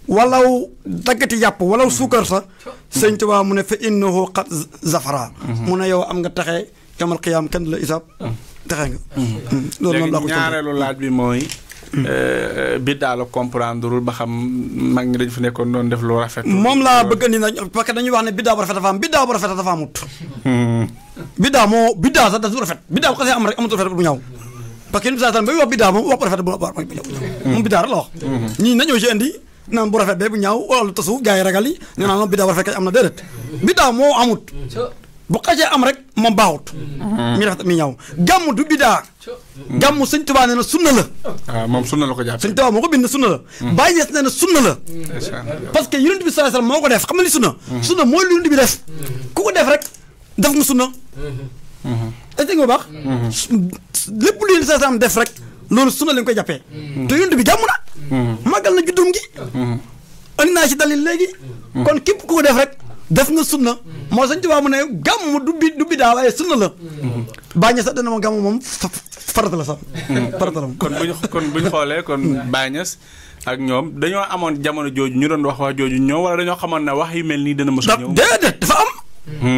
walaw daggati yàpp walaw suukar sax sëñ Tuubaa mu ne fa innahu qad zafara mu ne yow am nga texe yamal qiyaam kenn la isaab texe nga loolu moom la ko ñaareelu laaj bi mooy biddaa la comprendreul ba xam mag ñi dañ fi nekkoon doon def lu rafet moom laa bëgg andi na parce que dañuy wax ne biddaa bu rafet dafa am biddaa bu rafet dafa amut biddaa sax dafa rafet biddaa bu xasee am rek amatul rafet bu ñaaw parce que yéen saa bay wax biddaa moom wax bu rafet bu moom biddaa rek la wax ñii nañoo ci andi naan bu rafet bee bu ñaaw wala lu tasawuf gaa yi ragal yi ñu naan moom biddaa bu rafet kay am na déedéet biddaa moo amut bu xasee am rek moom baaxut mi rafet mi ñaaw gàmm du biddaa gàmm sëñ Tuubaa nee na sunna la waaw moom sunna la ko jàpp sëñ Tuubaa moo ko bind sunna la Baay Ñas nee na sunna la parce que yonent bi sallallahu alayhi wasallam moo ko def xam nga li sunna mooy lu yonent bi def ku ko def rek def nga sunna est-ce que nga baax lépp lu yonent bi sallallahu alayhi wasallam def rek loolu sunna lañ koy jàppee te yonent bi gàmm na màggal na juddum gi andi naa ci dalil léegi kon képp ku ko def rek def nga sunna moo sëñ Tuubaa mu ne gàmm du bidaa waaye sunna la Baay Ñas sax dana ma gàmm moom farata la sax farata la kon buñ xoolee kon Baay Ñas ak ñoom dañoo amoon jamono jooju ñu doon wax jooju ñoom wala dañoo xamoon ne wax yu mel nii dana mos a ñëw déedéet dafa am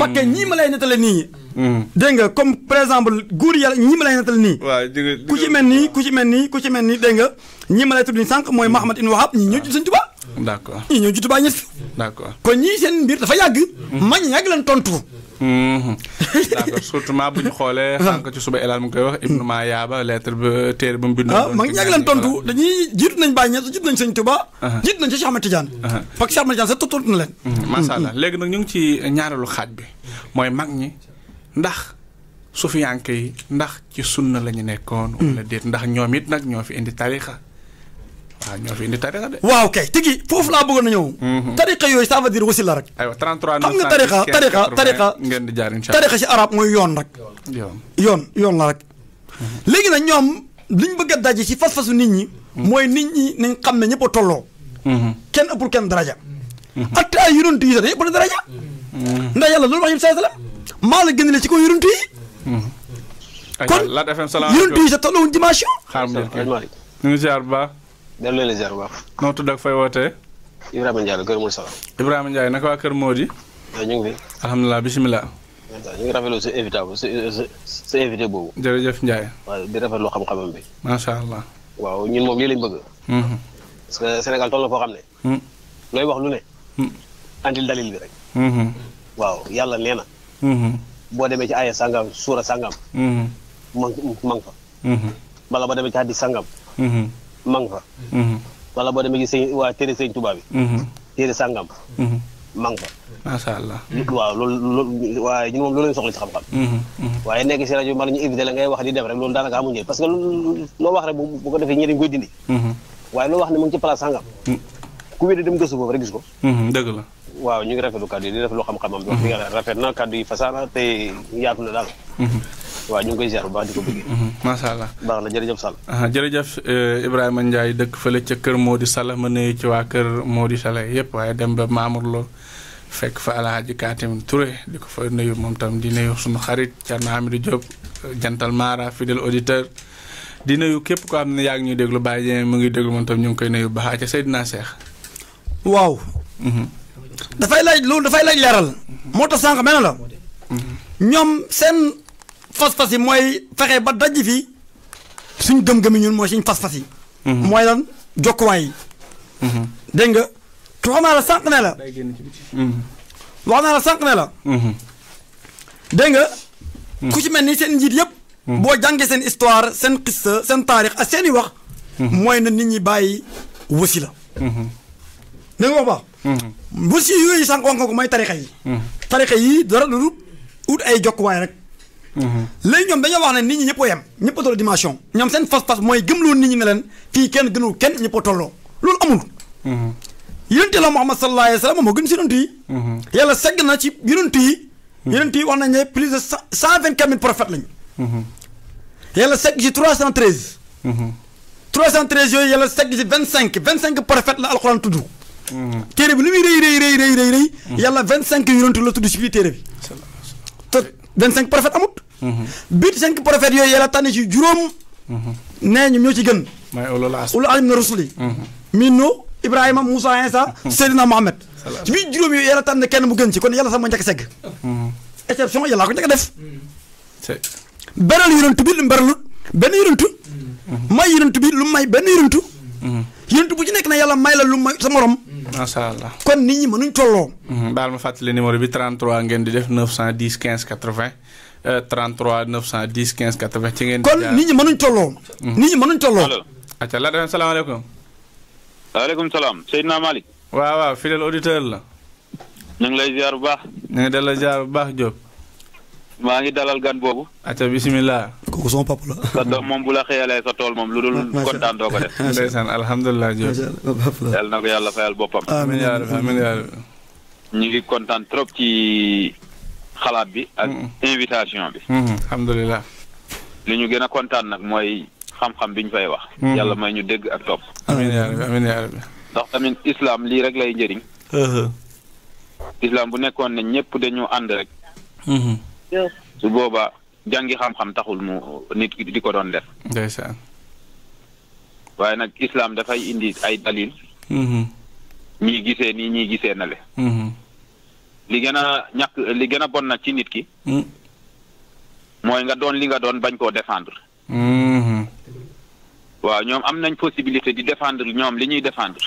parce que ñii ma lay nettale nii dégg nga comme par exemple góor yàlla ñii ma lay nettale nii ku ci mel nii dégg nga ñii ma lay tudd nii sànq mooy Mahamad ibn Wahab ñii ñoo judd sëñ Tuubaa d'accord ñii ñoo judd Baay Ñas d'accord kon ñii seen mbir dafa yàgg mag ñi yàgg leen tontu d'accord surtout bu ñu xoolee sànq ci suba elal mu ngi koy wax Ibnu Mayaaba lettre ba téere ba mu bind mag ñi yàgg leen tontu dañuy jiitu nañ Baay Ñas jiitu nañ sëñ Tuubaa jiitu nañ ci Cheikh Ahmed Tidiane parce que Cheikh Ahmed Tidiane sax tontu na leen masha Allah léegi nag ñu ngi ci ñaareelu xaaj bi mooy mag ñi ndax sufiyanke yi ndax ci sunna lañu nekkoon wala déet ndax ñoom it nag ñoo fi indi tarixa waaw ñoo fi indi tarixa de waaw kay tigi foofu laa bëggoon na ñëw tarixa yooyu ça veut dire wasila rek aywa 33 xam nga tarixa ngeen di jaar inshallah tarixa ci arab mooy yoon rek yoon la rek léegi nag ñoom liñ bëgg a daje ci fas-fasu nit ñi mooy nit ñi nañ xam ne ñëpp a tolloo kenn ëppul kenn daraja ak ay yonent yi sax dañu ëpp daraja ndax yàlla loolu wax yim saa salaam maa la gënale ci ko yonent yi kon yonent yi sax tolluwuñ dimension ñu ngi ziar bu baax delloo leen ziar bu baax noo tudd ak fay wootee Ibrahima Ndiaye Kër Mody Sala Ibrahima Ndiaye naka waa Kër Mody ñu ngi fi alhamdulilah bisimilah ñu ngi rafetlu sa invité sa invité boobu jërëjëf Ndiaye waaw di rafetlu xam-xamam bi macha allah waaw ñun moom lii lañ bëgg parce que Sénégal toll na foo xam ne looy wax lu ne andil dalil bi rek waaw yàlla nee na boo demee ci aaya sangam suura sangam mang fa wala boo demee ci hadis sangam mang fa wala boo demee ci sëñ waa téere sëñ Tuubaa bi téere sangam mang fa macha allah waaw loolu waaye ñun moom loolu lañ soxla ci xam-xam waaye nekk si rajo mën nañu éviter la ngay wax di def rek loolu daanaka amuñu parce que loo wax rek bu ko defee ñi dañ koy dindi waaye loo wax ne mu ngi ci place sangam ku wéddi dem gëstu foofu rek gis ko dëgg la waaw ñu ngi rafetlu kàddu yi di rafetlu xam-xamam wax dëgg yàlla rafet na kàddu yi fasaana te yaatu na daal waaw ñu ngi koy ziar bu baax di ko bëggee macha allah baax na jërëjëf Sall jërëjëf Ibrahima Ndiaye dëkk fële ca kër Mody Sall ma nuyu ci waa kër Mody Sall yëpp waaye dem ba Mamour Lo fekk fa Alhaji Katim Touré di ko fa nuyu moom tam di nuyu suñu xarit Thierno Hamidou Diop jantal Mara fidèle auditeur di nuyu képp koo xam ne yaa ngi ñuy déglu Baye Dieng mu ngi déglu moom tam ñu ngi koy nuyu baax ca Seydina Cheikh waaw dafay laaj leeral moo tax sànq mel na la ñoom seen fas-fas yi mooy fexe ba daj fi suñ gëm-gëm yi ñun mooy suñ fas-fas yi mooy lan jokkuwaay yi dégg nga wax naa la sànq ne la wax naa la sànq ne la dégg nga ku ci mel ni seen njiit yëpp boo jàngee seen histoire seen xissa seen taarix ak seen i wax mooy na nit ñi bàyyi wasi la dégg nga wax baax wasi yooyu sànq wax nga ko mooy tarixa yi dara lu ut ay jokkuwaay rek léegi ñoom dañoo wax ne nit ñi ñëpp a yem ñëpp a tolloo dimension ñoom seen fas-fas mooy gëmloo nit ñi ne leen fii kenn gënul kenn ñëpp a tolloo loolu amul yonent la Muhammad sallallahu alayhi wa sallam moo gën si yonent yi yàlla segg na ci yonent yi wax nañ ne plus de 124 000 prophètes lañu yàlla segg ci 313 yooyu yàlla segg ci 25 prophètes la alxuraan tudd téere bi lu muy rëy yàlla 25 yonent la tudd si biir téere bi te 25 prophètes amut biir 5 prophètes yooyu yàlla tànn ci juróom nee ñu ñoo ci gën ulul azmi na rusul yi minnu Ibrahima Moussa Insa Seydina Mohamed ci biir juróom yooyu yàlla tànn kenn mu gën ci kon yàlla sax ma njëkk segg exception yàlla ko njëkk a def beral yonent bi lu mberalut benn yonent may yonent bi lu may benn yonent bu ci nekk na yàlla may la lu may sa morom macha allah kon nit ñi mënuñ tolloo baal ma fàttali numéro bi 33 ngeen di def 910 15 80 33 910 15 80 ci ngeen kon nit ñi mënuñ tolloo acca la dem salaamaaleykum waaleykum salaam Seydina Malick waaw fidèle auditeur la ñu ngi lay ziar bu baax ñu ngi delloo ziar bu baax Diop maa ngi dalal gan boobu acca bisimilah kooku son papa la sa doom moom bu la xëyalee sa tool moom lu dul kontaan doo ko def ndeysaan alhamdulilah Diop yàlla na ko yàlla fayal boppam amiin yaa rabbi ñu ngi kontaan trop ci xalaat bi ak invitation bi alhamdulilah li ñu gën a kontaan nag mooy xam-xam bi ñu fay wax yàlla may ñu dégg ak topp amiin yaa rabbi ndax tamit islam lii rek lay njëriñ islam bu nekkoon ne ñëpp dañu ànd rek su boobaa jàngi xam-xam taxul mu nit ki di ko doon def ndeysaan waaye nag islam dafay indi ay dalil ñii gisee nii ñii gisee na le li gën a bon nag ci nit ki mooy nga doon li nga doon bañ koo défendre waaw ñoom am nañ possibilité di défendre ñoom li ñuy défendre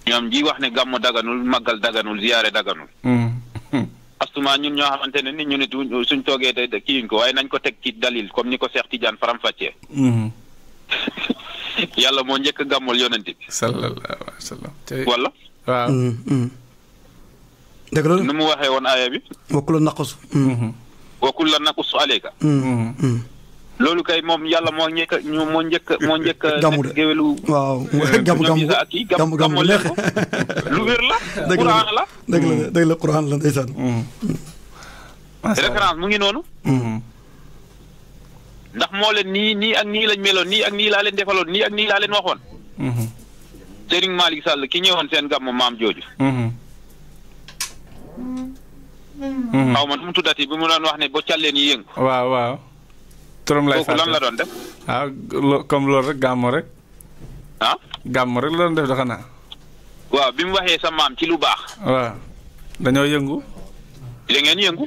ñoom ji wax ne gàmmu daganul màggal daganul ziyaare daganul astuma ñun ñoo xamante ne nit ñu nit suñ toogee te kiyuñ ko waaye nañ ko teg ci dalil comme ni ko Cheikh Tidiane faram-fàccee yàlla moo njëkk gàmmul yonent bi sallallahu alayhi wa sallam wala waaw dëgg la nu mu waxee woon aaya bi wakku la naqasu wa kullan naqussu alayka loolu kay moom yàlla moo njëkk moo njëkk gàmmu de géwélu waaw gàmmu leex lu wér la Qur'an la dëgg la Qur'an la ndeysaan référence mu ngi noonu ndax moo leen nii ak nii lañ meloon nii ak nii laa leen defaloon nii ak nii laa leen waxoon Serigne Malick Sall ki ñëwoon seen gàmmu maam jooju xaw ma nu mu tuddati bi mu doon wax ne ba càlleen yi yëngu waaw turam lay kooku lan la doon def comme loolu rek gàmmu rek gàmmu rek la doon def dafa naa waaw bi mu waxee sa maam ci lu baax waaw dañoo yëngu da ngeen yëngu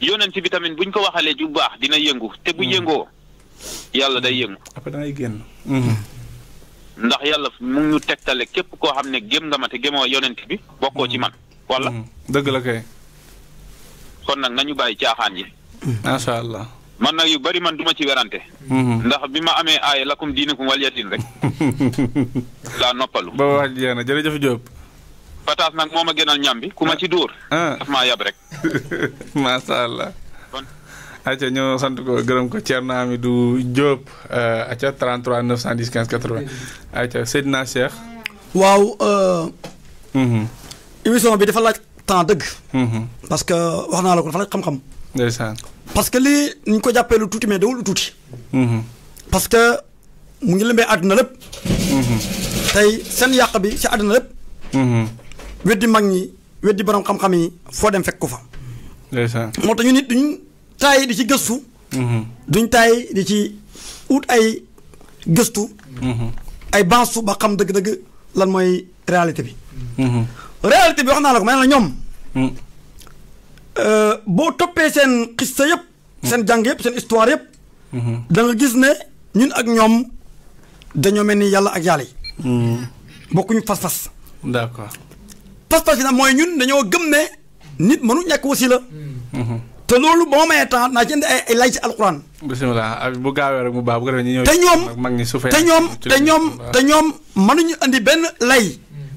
yonent bi tamit buñ ko waxalee ju baax dina yëngu te bu yëngoo yàlla day yëngu après da ngay génn ndax yàlla mu ngi ñu tegtale képp koo xam ne gém nga ma te gémoo yonent bi bokkoo ci man wala dëgg la kay kon nag nañu bàyyi caaxaan yi macha allah man nag yu bari man duma ci werante ndax bi ma amee aaya lakum diinukum waliya-diin rek laa noppalu ba wax ji jeex na jërëjëf Diop pataas nag moo ma gënal ñam bi ku ma ci dóor daf maa yab rek macha allah acca ñoo sant ko gërëm ko Thierno Amidou Diop acca 33 910 15 80 acca Seydina Cheikh waaw émission bi dafa laaj temps dëgg parce que wax naa la ko dafa laaj xam-xam ndeysaan parce que lii ñu ko jàppee lu tuuti mais dawul lu tuuti parce que mu ngi lëmbee àdduna lépp tey seen yàq bi si àdduna lépp weddi mag ñi weddi borom xam-xam yi foo dem fekk ko fa ndeysaan moo tax ñu nit duñ taay di ci gëstu duñ taay di ci ut ay gëstu ay bansu ba xam dëgg-dëgg lan mooy réalité bi réalité bi wax naa la ko ma ne la ñoom boo toppee seen xista yëpp seen jàng yëpp seen histoire yëpp da nga gis ne ñun ak ñoom dañoo mel ni yàlla ak yàlla yi bokkuñu fas-fas d'accord fas-fas bi nag mooy ñun dañoo gëm ne nit mënu ñàkk wasila te loolu ba ma mayee temps naa ci indi ay lay ci alquran bisimilah bu gaawee rek mu baax bu ko defee ñu ñëw te ñoom mag ñi su te ñoom mënuñu andi benn lay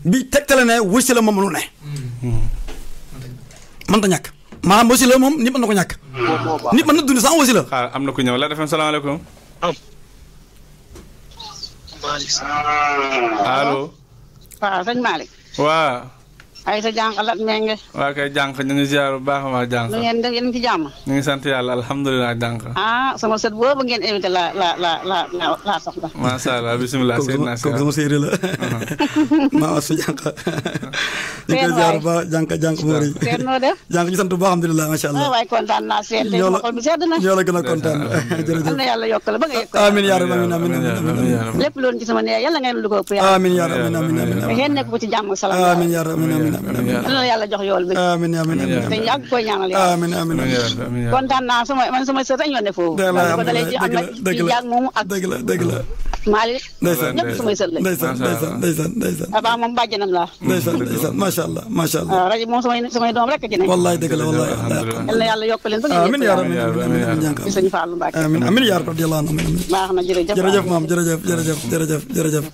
bi tegtale ne wasila moom mënu ne mënta ñàkk maanaam wasila moom nit mën na ko ñàkk nit mën na dund sans wasila xaar am na ku ñëw la defee salaamaaleykum allo waaw sëñ Malick waaw ay sa jànq lat menge waa kay jànq ñu ngi ziar bu baax a baax jànq lu ngeen def yéen ci jàmm ñu ngi sant yàlla alhamdulilah jànq sama sët boobu ngeen invité la soxla macha allah bisimilah Seydina Cheikh sama séeré la maa su jànq ñu koy ziar ba jànq moori seen noo def jànq ñu sant bu baax alhamdulilah macha allah waay kontaan naa seen tey sama xol bi sedd na ñoo la gën a kontaan jërëjëf am na yàlla yokk la ba nga yokk amiin yaa rabbi amiin lépp loolu ci sama nee yàlla ngeen lu ko ëpp amiin yaa rabbi amiin ngeen nekk ko ci jàmm ak salaam amiin yaa rabbi amiin yàlla jox yool bi amiin te yàgg koy ñaanal yàlla amiin kontaan naa sama sët ñu ne foofu ko dalee ci am na ci jàng moomu ak dëgg la Malick ndeysaan ñëpp samay sët lañ ndeysaan abaa moom bàjjanam laa ndeysaan macha allah waaw rajo moom samay doom rek ci ne wallaay dëgg la wallaay yal na yàlla yokk leen ba nga amiin yaa rabbi ci sëñ Fallou Mbacke amiin yaa rabbi radiyallahu anhu baax na jërëjëf maam jërëjëf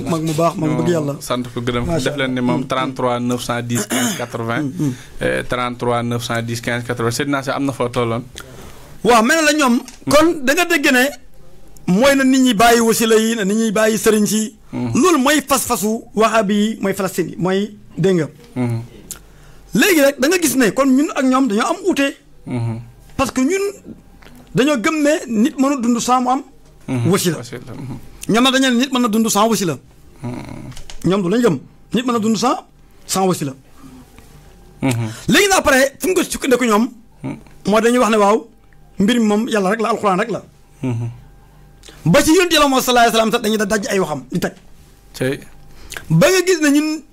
mag mu baax mag mu bëgg yàlla sant ko gërëm def leen ni moom 33 910 15 80 33 910 15 80 Seydina Cheikh am na foo tolloon waaw mel na la ñoom kon da nga dégg ne mooy na nit ñi bàyyi wasila yi na nit ñi bàyyi sëriñ si loolu mooy fas-fasu wahabi yi mooy Palestine yi mooy dégg nga léegi rek da nga gis ne kon ñun ak ñoom dañoo am uute parce que ñun dañoo gëm ne nit mën a dund sans mu am wasila ñoom nag dañu ne nit mën na dund sans wasila ñoom du lañ gëm nit mën a dund sans wasila léegi nag après fu mu ko sukkandiku ñoom mooy dañuy wax ne waaw mbir mi moom yàlla rek la alxuraan rek la ba ci yonent yàlla moo sallallahu alayhi wasallam sax dañuy da daj ay waxam di teg ba nga gis ne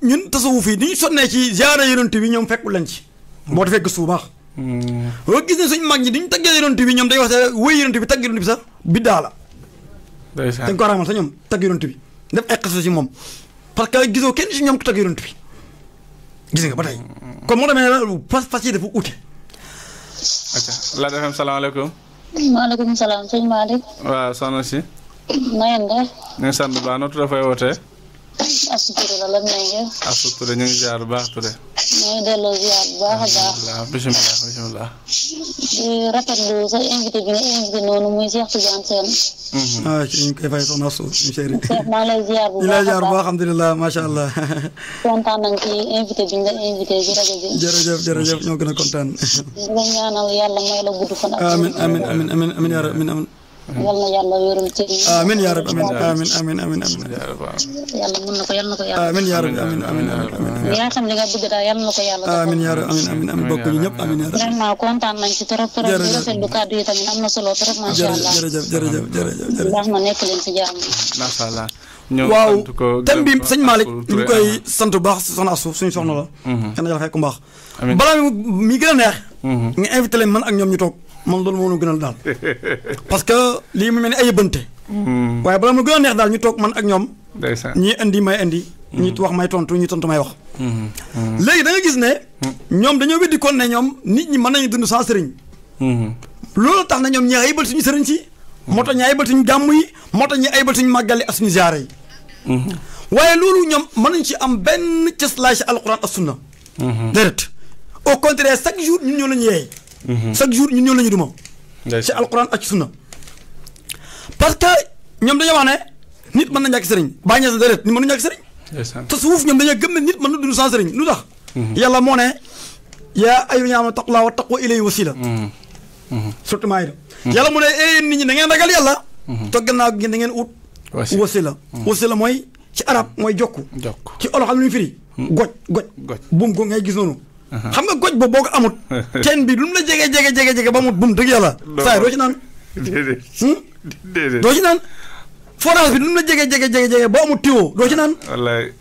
ñun tasawuf yi ni ñu sonnee ci ziyaara yonent bi ñoom fekkul leen ci boo defee gëstu bu baax boo gis ne suñu mag ñi diñu taggee yonent bi ñoom day wax sax wéy yonent bi tagg yonent bi sax biddaa la dañ ko raamal sax ñoom tagg yonent bi def ay xas ci moom parce que gisoo kenn si ñoom ku tagg yonent bi gis nga ba tey kon moo demee fas yi dafa ute la defem salaamaaleykum maaleykum salaam sëñ Malick waaw soxna si na ngeen def ñu ngi sant baax noo tudd dafay wootee Astou Touré la Latmingué. Astou Touré ñu ngi ziar bu baax Touré. ñu ngi delloo ziar bu baax a baax. alhamdulilah bisimilah. di rafetlu sa invité bi nga invité noonu muy Cheikh Tidiane Sène. ci ñu koy fay soxna Astou chéri. Cheikh maa lay ziar bu baax a baax. ñu lay ziar bu baax alhamdulilah macha allah. kontaan nañ ci invité bi nga invité ci rajo bi. jërëjëf ñoo gën a kontaan. di la ñaanal yàlla may la gudd fan. amiin yaa rabbi amiin. yal na yàlla wéral cër yi. amiin yaa rabbi amiin. yàlla mën na ko yal na ko yàlla. amiin yaa rabbi amiin. yaa xam li nga bëgg daal yal na ko yàlla. amiin yaa rabbi amiin bokk ñu ñëpp amiin yaa rabbi. vraiment kontaan nañ ci trop. di rafetlu kàddu yi tamit am na solo trop macha allah. jërëjëf. baax na nekk leen si jàmm. macha allah. waaw thème bi sëñ Malick ñu ngi koy sant bu baax soxna Astou suñu soxna la. kenn yàlla fekk ku mbaax. balaa mi gën a neex. nga invité leen man ak ñoom ñu toog. man loolu moo ñu gënal daal parce que lii mu mel ni ay yëbbante. waaye balaa mu gën a neex daal ñu toog man ak ñoom. ñii indi may indi. ñi wax may tontu ñi tontu may wax. léegi da nga gis ne. ñoom dañoo weddi kon ne ñoom nit ñi mën nañu dund sans sëriñ. loolu tax na ñoom ñi ayibal suñu sëriñ si. moo tax ñu ayibal suñu gàmm yi moo tax ñu ayibal suñu màggali ak suñu ziyaare yi. waaye loolu ñoom mën nañu ci am benn cëslaay si alquran ak sunna. déedéet au contraire chaque jour ñun ñoo la ñu yeey. chaque jour ñun ñoo la ñu duma. ci alquran ak ci sunna. parce que ñoom dañoo wax ne nit mën na ñàkk sëriñ baa ñees na déedéet nit mën na ñàkk sëriñ. te suuf ñoom dañoo gëm ne nit mën na dund sans sëriñ lu tax. yàlla moo ne yaa ayyuhal ladhiina aamanu ittaqullaaha wattaquu ilayhi wasiila. surtout Maïda. yàlla mu ne yéen nit ñi da ngeen ragal yàlla. toog gannaaw gi da ngeen ut. wasiila wasiila mooy ci arab mooy jokku. ci olof xam lu ñu firi. goj buum ko ngay gis noonu. xam nga goj boobu boo ko amut. teen bi lu mu la jege ba amut buum dëgg yàlla. saa yi doo ci naan. doo ci naan. forage bi lu mu la jege ba amut tiwo doo ci naan. wallaay.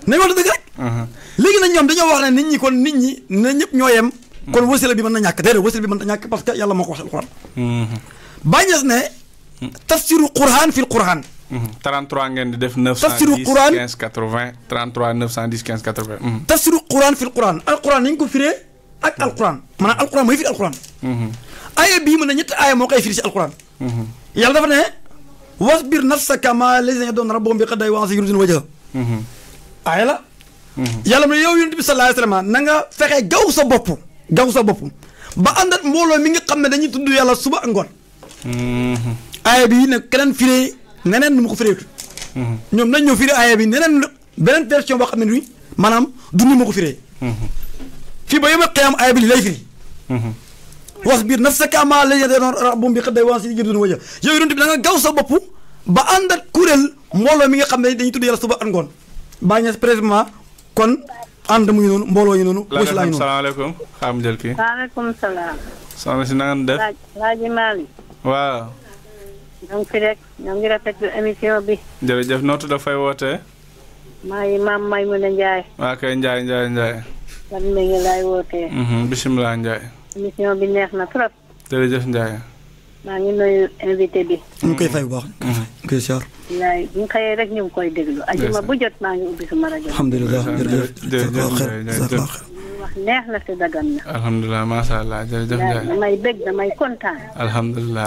nañ wax dëgg rek. léegi nag ñoom dañoo wax ne nit ñi ne ñëpp ñoo yem. kon wasila bi mën na ñàkk déedéet wasila bi mën na ñàkk parce que yàlla moo ko wax alquran. bàññees ne. tafsiru qur'an fil qur'an. 33 ngeen di def 910 15 80 33 910 15 80. tafsiru quran fil quran alquran nañ ko firee ak alquran maanaam alquran mooy firi alquran. aaya bii mën na ñetti aaya moo koy firi si alquran. yàlla dafa ne wasbir nafsaka maa lazina yad'uuna rabbahum bil ghadati wal 'ashyi yuriduuna wajhahu. aaya la. yàlla mu ne yow yonent bi sallallahu alayhi wa sallam na nga fexe gaw sa bopp ba ànd ak mbooloo mi nga xam ne dañuy tudd yàlla suba ak ngoon. aaya bii nag keneen firee. neneen nu ma ko fireetu ñoom nañ ñëw firee aaya bi neneen beneen version boo xam ne ni maanaam du ni ma ko firee fii ba yoma xiyam aaya bi li lay firi wasbir nafsaka maa lazina yad'uuna rabbahum bil ghadati wal 'ashyi yuriduuna wajhahu yow yonent bi da nga gaw sa bopp ba ànd ak kuréel mbooloo mi nga xam ne dañuy tudd yàlla suba ak ngoon bàyyi ñes président kon ànd mu ngi noonu mbooloo yi noonu wasi laa ngi noonu salaamaaleykum xam jël kii waaleykum salaam soxna si na ngeen def Laaji Malick waaw ñoo ngi fi rek ñoo ngi rafetlu émission bi. jërëjëf noo tudd fay wootee. maa ngi maam Maymuna Ndiaye. waa kay Ndiaye. man mi ngi laay wootee. bisimilah Ndiaye. émission bi neex na trop. jërëjëf Ndiaye. maa ngi nuyu invité bi. ñu koy fay bu baax. ñu koy siyaar. wallaay bu ñu xëyee rek ñu ngi koy déglu. ajuma bu jot maa ngi ubbi sama rajo. alhamdulilah jërëjëf wax neex na te dagan na. alhamdulilah macha allah jërëjëf Ndiaye. damay bég damay kontaan. alhamdulilah.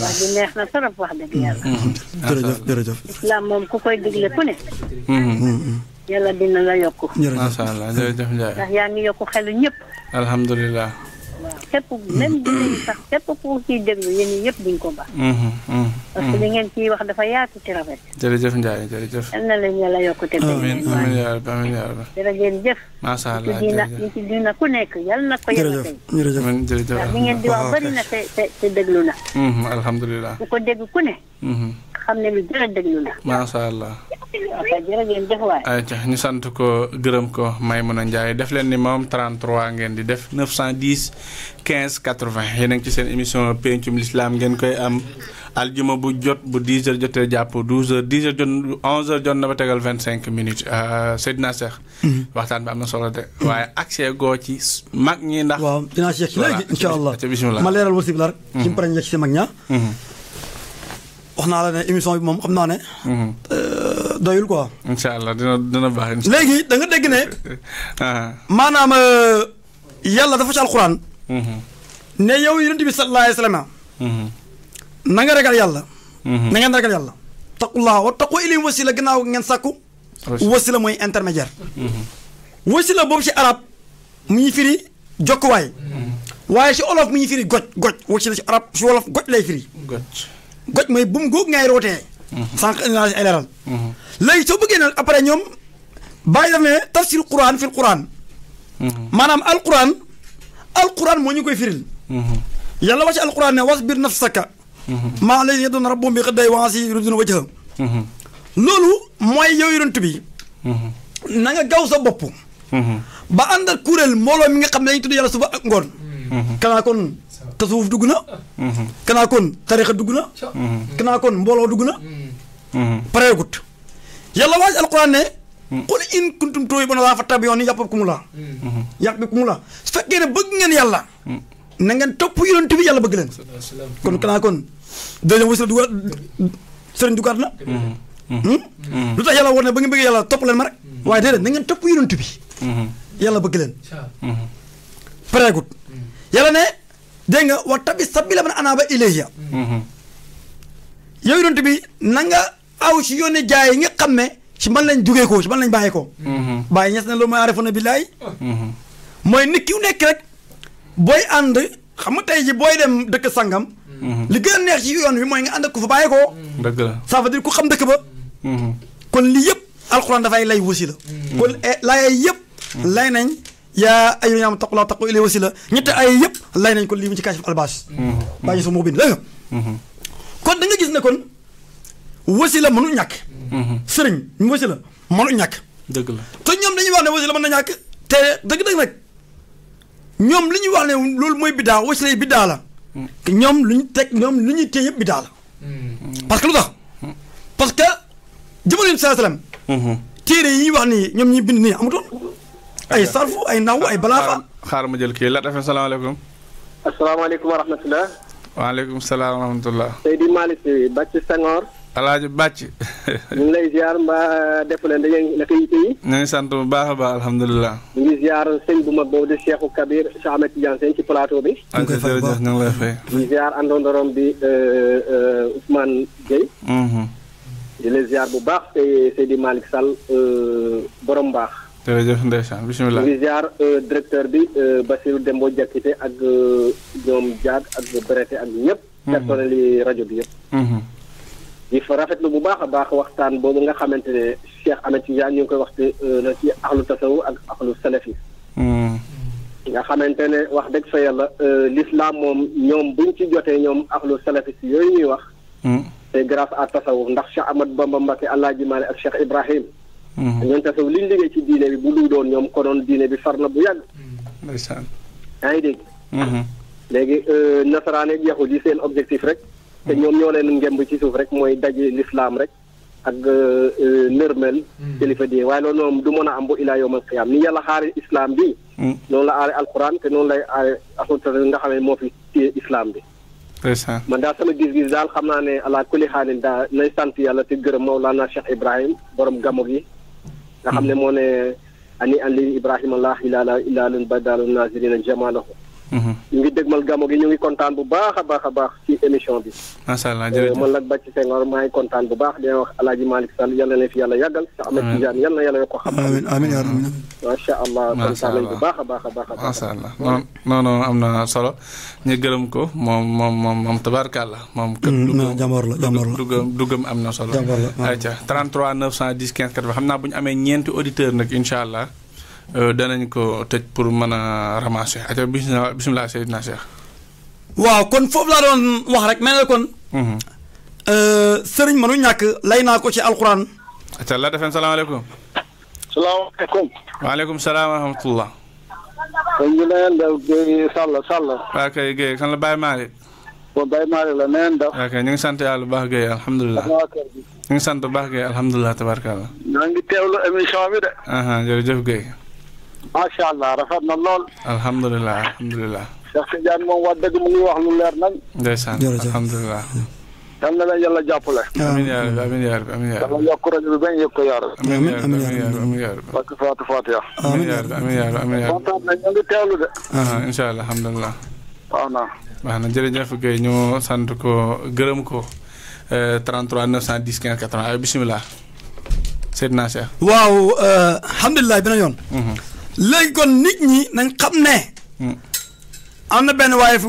wax ji neex na trop wax dëgg yàlla. jërëjëf. islam moom ku koy digle ku ne. yàlla dina la yokku. macha allah jërëjëf Ndiaye. ndax yaa ngi yokku xelu ñëpp. alhamdulilah. waaw képp même dinañ sax képp ku ciy déglu yéen ñi yëpp duñ ko baax. parce que li ngeen ciy wax dafa yaatu ci rafet. jërëjëf Ndiaye jërëjëf. yal na leen yàlla yokkute. amiin yaa rabbi amiin yaa rabbi. jërëjëf. macha allah jërëjëf ñu ci dina ku nekk yal na ko yàlla tey. jërëjëf ndax li ngeen di wax bëri na te déglu na. alhamdulilah. ku ko dégg ku ne. xam ne lu jërë déglu la. macha allah. ok jërëjëf waay. ayca ñu sant ko gërëm ko Maymuna Ndiaye def leen ni moom 33 ngeen di def 910 15 80 yéen a ngi ci seen émission pencum l'islam ngeen koy am aljuma bu jot bu 10h jotee jàpp 12h 10h jot 11h jot na ba tegal 25 minutes Seydina Cheikh. waxtaan bi am na solo de. waaye accès goo ci mag ñi ndax. waaw dinaa ci yegg ci léegi incha allah bisimilah ma leeral wasib la rek. ci mu paree ñu yegg ci mag ña. wax naa la ne émission bi moom xam naa ne. doyul quoi. incha allah dina baax. léegi da nga dégg ne. maanaam yàlla dafa ci alquran. ne yow yonent bi sallallahu alayhi wa sallam. na nga ragal yàlla. na ngeen ragal yàlla. taqullah wa taqu ilayhi wasila gannaaw ngeen sàkku wasila mooy intermédiaire wasila boobu ci arab mu ngi firi jokkuwaay waaye ci olof mu ngi firi goj wasila ci arab ci wolof goj lay firi goj mooy bu mu góog ngay rootee sànq indi naa si ay leeral léegi soo bëggee nag après ñoom bàyyi daf ne tafsir quran fil quran maanaam alquran moo ñu koy firil yàlla wax ci alquran ne wasbir nafsaka maa alladhiina yad'uuna rabbahum bil ghadati wal 'ashiyyi yuriiduuna wajhahu loolu mooy yow yonent bi na nga gaw sa bopp ba ànd ak kuréel mbooloo mi nga xam ne dañuy tudd yàlla suba ak ngoon kanaa kon tasawuf dugg na kanaa kon tarixa dugg na kanaa kon mbooloo dugg na pareegut yàlla wax ci alquran ne qul in kuntum tuhibbuuna llaaha fattabi'uunii yuhbibkumullaah su fekkee ne bëgg ngeen yàlla na ngeen topp yonent bi yàlla bëgg leen kon kanaa kon deuxième wasila dugaat sëriñ dugaat na lu tax yàlla war ne ba ngeen bëgg yàlla topp leen ma rek waaye déedéet na ngeen topp yonent bi yàlla bëgg leen pareegut yàlla ne dégg nga wa tabi sabila man anaaba ilayya yow yonent bi na nga aw ci yoone jaay yi nga xam ne ci man lañ jógee ko ci man lañ bàyyee ko bàyyi ñes ne loolu mooy aarifoona billaahi mooy nit ki nekk rek booy ànd xam nga tey ji booy dem dëkk sangam li gën a neex ci yoon wi mooy nga ànd ak ku fa bàyyee ko dëgg la ça veut dire ku xam dëkk ba kon lii yëpp alxuraan dafay lay wasila kon laay yëpp lay nañ yaa ayyuhal ladhiina aamanu ittaqullaaha wattaquu ilayhi wasiila ñetti ay yëpp lay nañ kon lii mu ci kaashif albaas bàyyi su mu bind la kon da nga gis ne kon wasila mënu ñàkk sëriñ wasila mënu ñàkk dëgg la te ñoom dañuy wax ne wasila mën na ñàkk te dëgg-dëgg nag ñoom li ñuy wax ne loolu mooy biddaa wasila yi biddaa la ñoom lu ñu teg ñoom lu ñuy téye yëpp biddaa la parce que lu tax parce que jamono yi sallallahu alayhi wasallam téere yi ñuy wax nii ñoom ñuy bind nii amutoon ay sarfu ay naw ay balaaxa xaaral ma jël kii la dafa salaamaaleykum asalaamaaleykum wa rahmatulah. waaleykum salaam wa rahmatulah. Seydi Malick Bàcc Senghor. Alaaji Bàcc. ñu ngi lay ziar mbaa defu leen dañuy naka yitte yi. ñu ngi sant bu baax a baax alhamdulilah. ñu ngi ziar sëñ bu mag boobu di Cheikhou Kabir Cheikh Ahmed Tidiane Sène ci plateau bi. ñu ngi jërëjëf ñu ngi lay fay. ñu ngi ziar àndandorom bi Ousmane Gueye. di la ziar bu baax Seydi Malick Sall borom baax. jërëjëf ndeysaan bisimilah. ñu ngi ziar directeur bi Bassirou Dembo Diakité ak ñoom Diad ak Breté ak ñëpp. personnel yi rajo bi yëpp. di fa rafetlu bu baax a baax waxtaan boobu nga xamante ne Cheikh Ahmed Tidiane ñu ngi koy waxte na ci axlu tasawu ak axlu salafi nga xamante ne wax dëgg fa yàlla l'islam moom ñoom buñ ci jotee ñoom axlu salafi si yooyu ñuy wax c'est grâce à tasawuf ndax Cheikh Ahmad Bamba Mbacké Alaaji Maalik ak Cheikh Ibrahim ñoom tasawuf liñ liggéey ci diine bi bu lu doon ñoom konoon diine bi far na bu yàgg ndeysaan yaa ngi dégg léegi nasaraan ak yahud yi seen objectif rek te ñoom ñoo leen ngemb ci suuf rek mooy daje l'islam rek ak nërmel kilifa di waaye loolu moom du mën a am bu ilaa yawmal qiyaam ni yàlla xaari islam bi noonu la aare alquran te noonu lay aare axuta nga xam ne moo fi téye islam bi man daal sama gis-gis daal xam naa ne ala kulli xaalin daal nay sant yàlla te gërëm Mawlana Cheikh Ibrahim borom gamo gi nga xam ne moo ne ani an li Ibrahima allah ilaala ilaalun badaalu nazirina jamalahu ñu ngi dégmal gamo gi ñu ngi kontaan bu baax a baax ci émission bi. macha allah jërëjëf man nag Bàcc Senghor maa ngi kontaan bu baax di wax El Hadj Malick Sall yàlla na fi yàlla yàggal. amiin Ahmed Tidiane yàlla na yàlla yokk ko xam. amiin amiin yaa rabbi. macha allah kontaan nañ bu baax a baax. macha allah non am na solo ñu gërëm ko moom tabaarkàlla moom. jàmbaar la duggam am na solo. jàmbaar la ayca 33 910 15 80 xam naa bu ñu amee ñeenti auditeur nag incha allah. danañ ko tëj pour mën a ramasser aca bisimilah Seydina Cheikh. waaw kon foofu laa doon wax rek mel na kon sëriñ mënu ñàkk lay naa ko ci alquran. aca la defeen salaamaaleykum. salaamaaleykum. waaleykum salaam wa rahmatullah. kon ñu ne leen def Guèye Sall. waa kay Guèye kan la Baye Malick. bon Baye Malick la neen def. ok ñu ngi sant yàlla bu baax Guèye alhamdulilah. ñu ngi sant bu baax Guèye alhamdulilah tabarkalla. ñoo ngi teewlu émission bi de. jërëjëf Guèye. macha allah rafet na lool. alhamdulilah. Cheikh Tidiane moom wax dëgg mu ngi wax lu leer nañ. ndeysaan alhamdulilah. yal na leen yàlla jàppale. amiin yaa rabbi amiin yaa rabbi amiin yaa rabbi. yàlla yokk rajo bi bañ yëg ko yaa rabbi. amiin yaa rabbi. barke Faatu Fatiha. amiin yaa rabbi amiin yaa rabbi amiin yaa rabbi. kontaan nañ ñu ngi teewlu de. incha allah alhamdulilah. baax na jërëjëf Guèye ñu sant ko gërëm ko 33 910 15 80 ay bisimilah. Seydina Cheikh. waaw alhamdulilah beneen yoon. léegi kon nit ñi nañ xam ne. am na benn waaye fu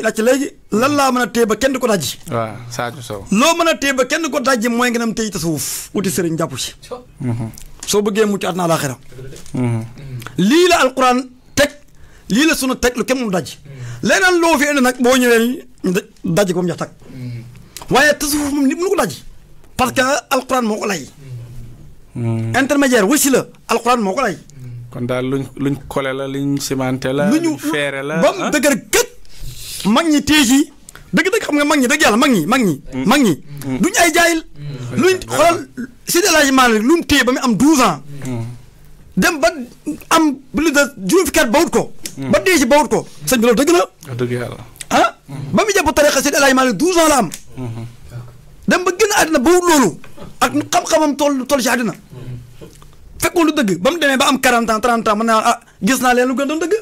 laajte léegi lan laa mën a téye ba kenn du ko dajji. waaw Sadio Sow. loo mën a téye ba kenn du ko dajji mooy nga dem téye tasawuf uti sëriñ jàpp ci. soo bëggee mucc àddina àllaaxira. lii la alquran teg lii la sunu teg lu kenn mu dajji. leneen loo fi indi nag boo ñëwee dajji ko mu jax tag waaye tasawuf moom nit mënu ko dajji parce que alquran moo ko lay. intermédiaire wasi la alquran moo ko lay. kon daal luñ kole la luñ cimenté la. luñ feere la ba mu dëgër kët. mag ñi téye ci dëgg-dëgg xam nga mag ñi dëgg yàlla mag ñi. duñ ay jaayil. luñ xoolal si délagie maanaam lu mu téye ba mu am 12 ans. dem ba am plus de juróom fukki at bawut ko. ba dee ci bawut ko sëñ bi loolu dëgg la. dëgg yàlla. ba mu jàpp tariqa si délagie maanaam 12 ans la am. dem ba gën a àddina bawut loolu ak xam-xamam toll ci àddina. fekkul lu dëgg ba mu demee ba am 40 ans 30 ans mën naa gis naa leen lu gën doon dëgg.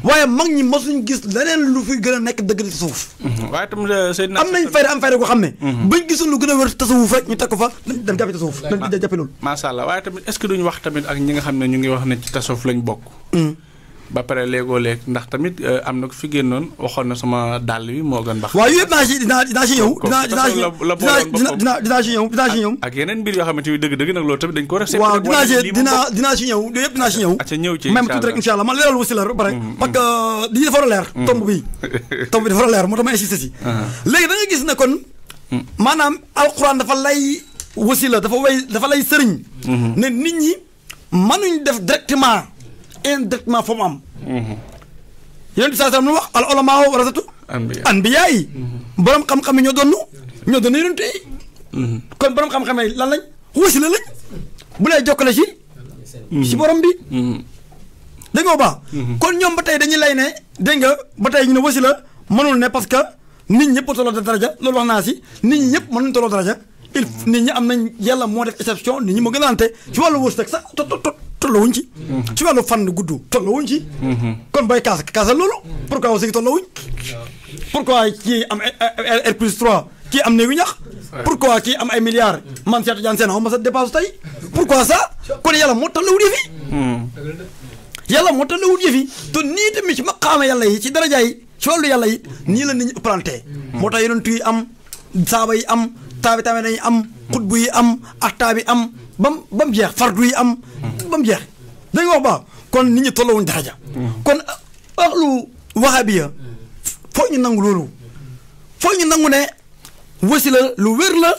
waaye mag ñi mosuñ gis leneen lu fi gën a nekk dëgg di tasawuf. waaye tam Seydina am nañ fayda ko xam ne. bañ gisul lu gën a wér tasawuf rek ñu teg ko fa dem jàppe tasawuf dem jàppe loolu. macha allah waaye tamit est-ce que duñu wax tamit ak ñi nga xam ne ñu ngi wax ne ci tasawuf lañ bokk. ba pare léegoo léeg ndax tamit am na ko fi génnoon waxoon na sama dàll bi moo gën baax. waaw yëpp dinaa ci ñëw. dinaa ci ñëw. ak yeneen mbir yoo xamante ni dëgg-dëgg nag loolu tamit dañ ko respecté. waaw dinaa ci ñëw yooyu yëpp dinaa ci ñëw. acca ñëw ci même tuuti rek incha allah man leeral wasi la ba pare. parce que lii dafa war a leer. tomb bi dafa war a leer moo tax ma insisté si. léegi da nga gis ne kon maanaam alquran dafa lay wasi la dafa lay sëriñ. ne nit ñi mënuñ def directement indirectement fa mu am. yéen di saa saa mu wax al ulamaa warasatu anbiyaa yi. borom xam-xam yi ñoo doon yonent yi. kon borom xam-xam yi lan lañ wasila lañ. bu lay jokkale si borom bi. dégg nga baax. kon ñoom ba tey dañuy lay ne dégg nga ba tey ñu ne wasila mënul ne parce que nit ñëpp a tolloo daraja loolu wax naa si nit ñi ñëpp mënuñ tolloo daraja nit ñi am nañ yàlla moo def exception nit ñi moo gën a ante ci wàllu wërsëg sax tollowuñ ci wàllu fan gudd tollowuñ ci. kon booy kaasal loolu pourquoi aussi tollowuñ pourquoi kii am R+3 kii am néegu ñax pourquoi kii am ay milliards man Cheikh Tidiane Sène ma sa dépasse tey pourquoi ça kon yàlla moo tollowut yëf yi yàlla moo tollowut yëf yi te nii tamit ci maqaama yàlla yi ci daraja yi ci wàllu yàlla yi nii la nit ñi ëppalante moo tax yonent yi am saaba yi am taabi nañu am xutbu yi am axtaabi am ba mu jeex fardu yi am ba mu jeex dañu wax ba kon nit ñi tollowuñ daraja kon ahlu wahabiya foog ñu nangu loolu foog ñu nangu ne wasila lu wér la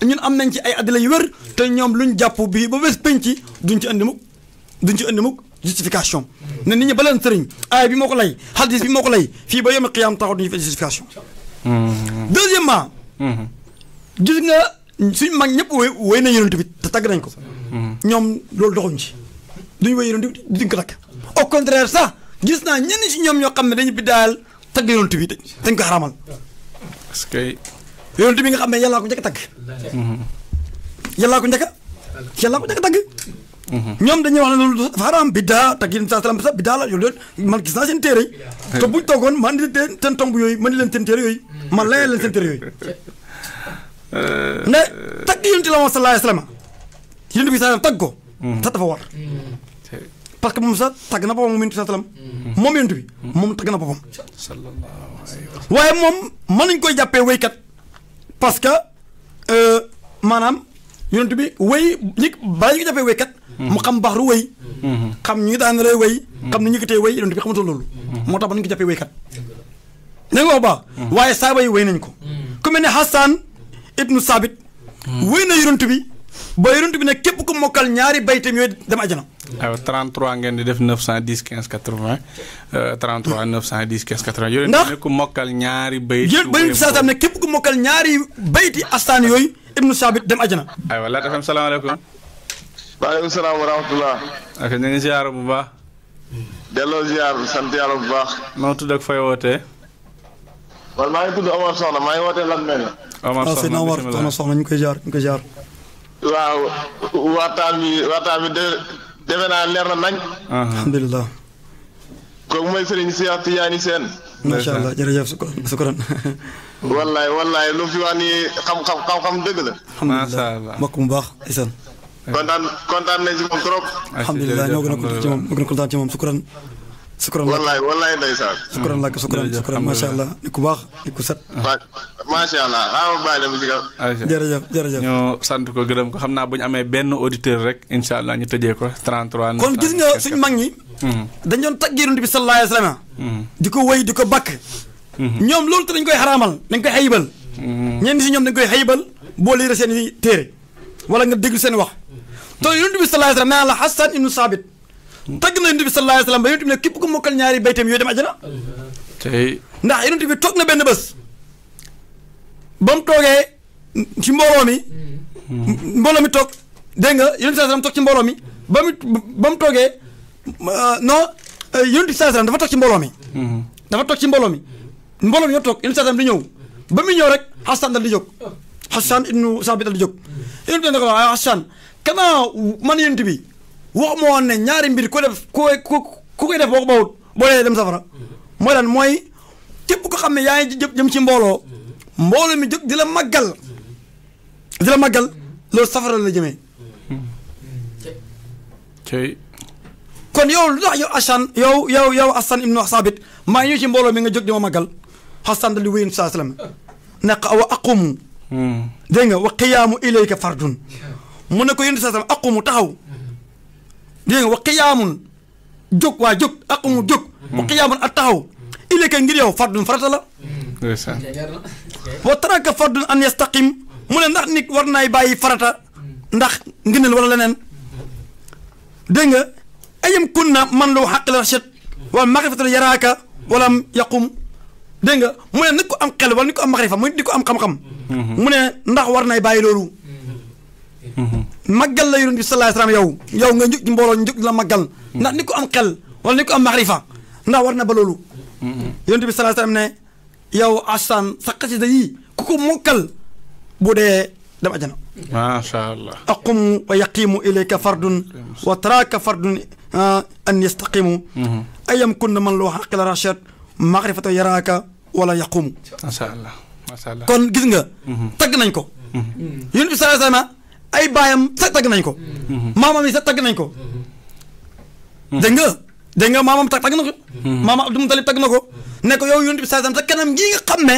ñun am nañ ci ay addila yu wér te ñoom luñ jàpp bi ba bés penc duñ ci andi mukk justification ne nit ñi ba leen sëriñ aaya bi moo ko lay hadis bi moo ko lay fii ba yawmal qiyaam taxaw duñu fa justification deuxièmement gis nga suñ mag ñëpp woy na yonent bi te tagg nañ ko ñoom loolu doxuñ ci duñ woy yonent bi duñ ko tagg au contraire sax gis naa ñenn ci ñoom ñoo xam ne dañu biddaal tagg yonent bi dañ ko xaramal parce que yonent bi nga xam ne yàllaa ko njëkk a tagg yàllaa ko njëkk a tagg ñoom dañuy wax ne loolu dafa xaraam biddaa tagg yéen saa salaam sax biddaa la yoolu man gis naa seen téere yi te buñ toogoon man di leen seen tomb yooyu man di leen seen téere yooyu man layal leen seen téere yooyu ne tagg yonent la moom sallallahu alayhi wa sallam yonent bi saa tagg ko sax dafa war parce que moom sax tagg na boppam moom yonent bi sallam moom yonent bi moom tagg na boppam waaye moom mënuñ koy jàppee wéykat parce que maanaam yonent bi wéy ñi balaa ñu ko jàppee wéykat mu xam baax ru wéy xam ñu ngi daan lay wéy xam ni ñu ko tee wéy yonent bi xamatul loolu moo tax ba nañu ko jàppee wéykat da nga wax baax waaye saaba yi wéy nañ ko ku mel ne Hassan ibnu Sabit wéy na yonent bi ba yonent bi ne képp ku mokkal ñaari baytam yooyu dem àjjana. aywa 33 ngeen di def 910 15 80 33 910 15 80. yonent bi ne ku mokkal ñaari bayt. yéen saa saa ne képp ku mokkal ñaari bayti Hassan yooyu ibnu Sabit dem àjjana. aywa Lat FM salaamaaleykum. waaleykum salaam wa rahmatulah. ak ñu ngi ziar bu baax. delloo ziar sant yàlla bu baax. noo tudd ak fay wootee. man maa ngi tudd Omar Soxna maa ngi wootee Latmen. Omar Soxna ñu ngi koy jaar waaw waxtaan bi defe naa leer na nañ. alhamdulilah. kooku mooy Serigne Cheikh Tidiane Sène. macha allah jërëjëf sukran. wallaay lu fi wax nii xam-xam dëgg la. macha allah mbokk mu baax isan. kontaan nañ ci moom trop. alhamdulilah ñoo gën a kontaan ci moom ñoo gën a kontaan ci moom sukkuran wallaay ndeysaan. sukkuran macha allah ni ku baax ni ku set. macha allah bàyyi la mu jigal. jërëjëf ñu sant ko gërëm ko xam naa bu ñu amee benn auditeur rek incha allah ñu tëjee ko 33. kon gis nga suñu mag ñi. dañ doon tagg Yonent bi sallallahu alayhi wa sallam. di ko wéy di ko bakk. ñoom loolu te dañ koy xaraamal dañ koy xayibal. ñenn si ñoom dañ koy xayibal boo liire seen i téere wala nga déglu seen wax. te Yonent bi sallallahu alayhi wa sallam nee na la Hassan ibnu Saabit tagg na Yonent bi sallallahu alayhi wa sallam ba Yonent bi ne képp ku mokkal ñaari baytam yooyu dem àjjana. ndax Yonent bi toog na benn bés ba mu toogee ci mbooloo mi toog dégg nga Yonent bi sallallahu alayhi wa sallam toog ci mbooloo mi ba mu toogee non Yonent bi sallallahu alayhi wa sallam dafa toog ci mbooloo mi. dafa toog ci mbooloo mi ñoo toog Yonent bi sallallahu alayhi wa sallam di ñëw ba muy ñëw rek Hassan dal di jóg Hassan ibnu Saabit dal di jóg Yonent bi ne ko waaye Hassan kanaa man Yonent bi wax moo woon ne ñaari mbir ku koy def boo ko bawut boo dee dem safara mooy lan mooy képp ko xam ne yaa ngi jëm ci mbooloo mi jóg di la màggal loolu safara la jëmee kon yow lu tax yow Hassan yow Hassan ibnu Saabit maa ngi ñëw ci mbooloo mi nga jóg di ma màggal Hassan dal di wéyun saa sallam ne wa aqumu dégg nga wa qiyaamu ilayka fardun mu ne ko yéen saa sallam aqumu taxaw dégg nga wa qiyaamun jóg aqumu jóg wa qiyaamun ak taxaw ilayka ngir yow fardun farata la wa taraka fardun an yastaqim mu ne ndax nit war naay bàyyi farata ndax ngëneel wala leneen dégg nga ayam kunna man lu xaqil rachid wala maxrifatul yaraaka wala yaqum dégg nga mu ne nit ko am xel wala nit ko am maxrifa mu nit ko am xam-xam mu ne ndax war nay bàyyi loolu màggal la Yonent bi sallallahu alayhi wa sallam yow nga njëkk mbooloo njëkk la màggal ndax nit ko am xel wala nit ko am maxrifa ndax war na ba loolu Yonent bi sallallahu alayhi wa sallam ne yow Hassan sa xasida yi ku ko mokkal bu dee dem ajana macha allah aqumu wa yaqimu ilayka fardun wa taraka fardun an yastaqimu ayam kunna man loo xaqila rachad maxrifata yaraaka wala yaqumu macha allah kon gis nga tagg nañ ko Yonent bi sallallahu alayhi wa sallam ay baayam sax tagg nañ ko maamam yi sax tagg nañ ko dégg nga maamam tagg na ko maamam Abdou Moutalib tagg na ko ne ko yow Yonent bi sallallahu alayhi wa sallam sa kanam gi nga xam ne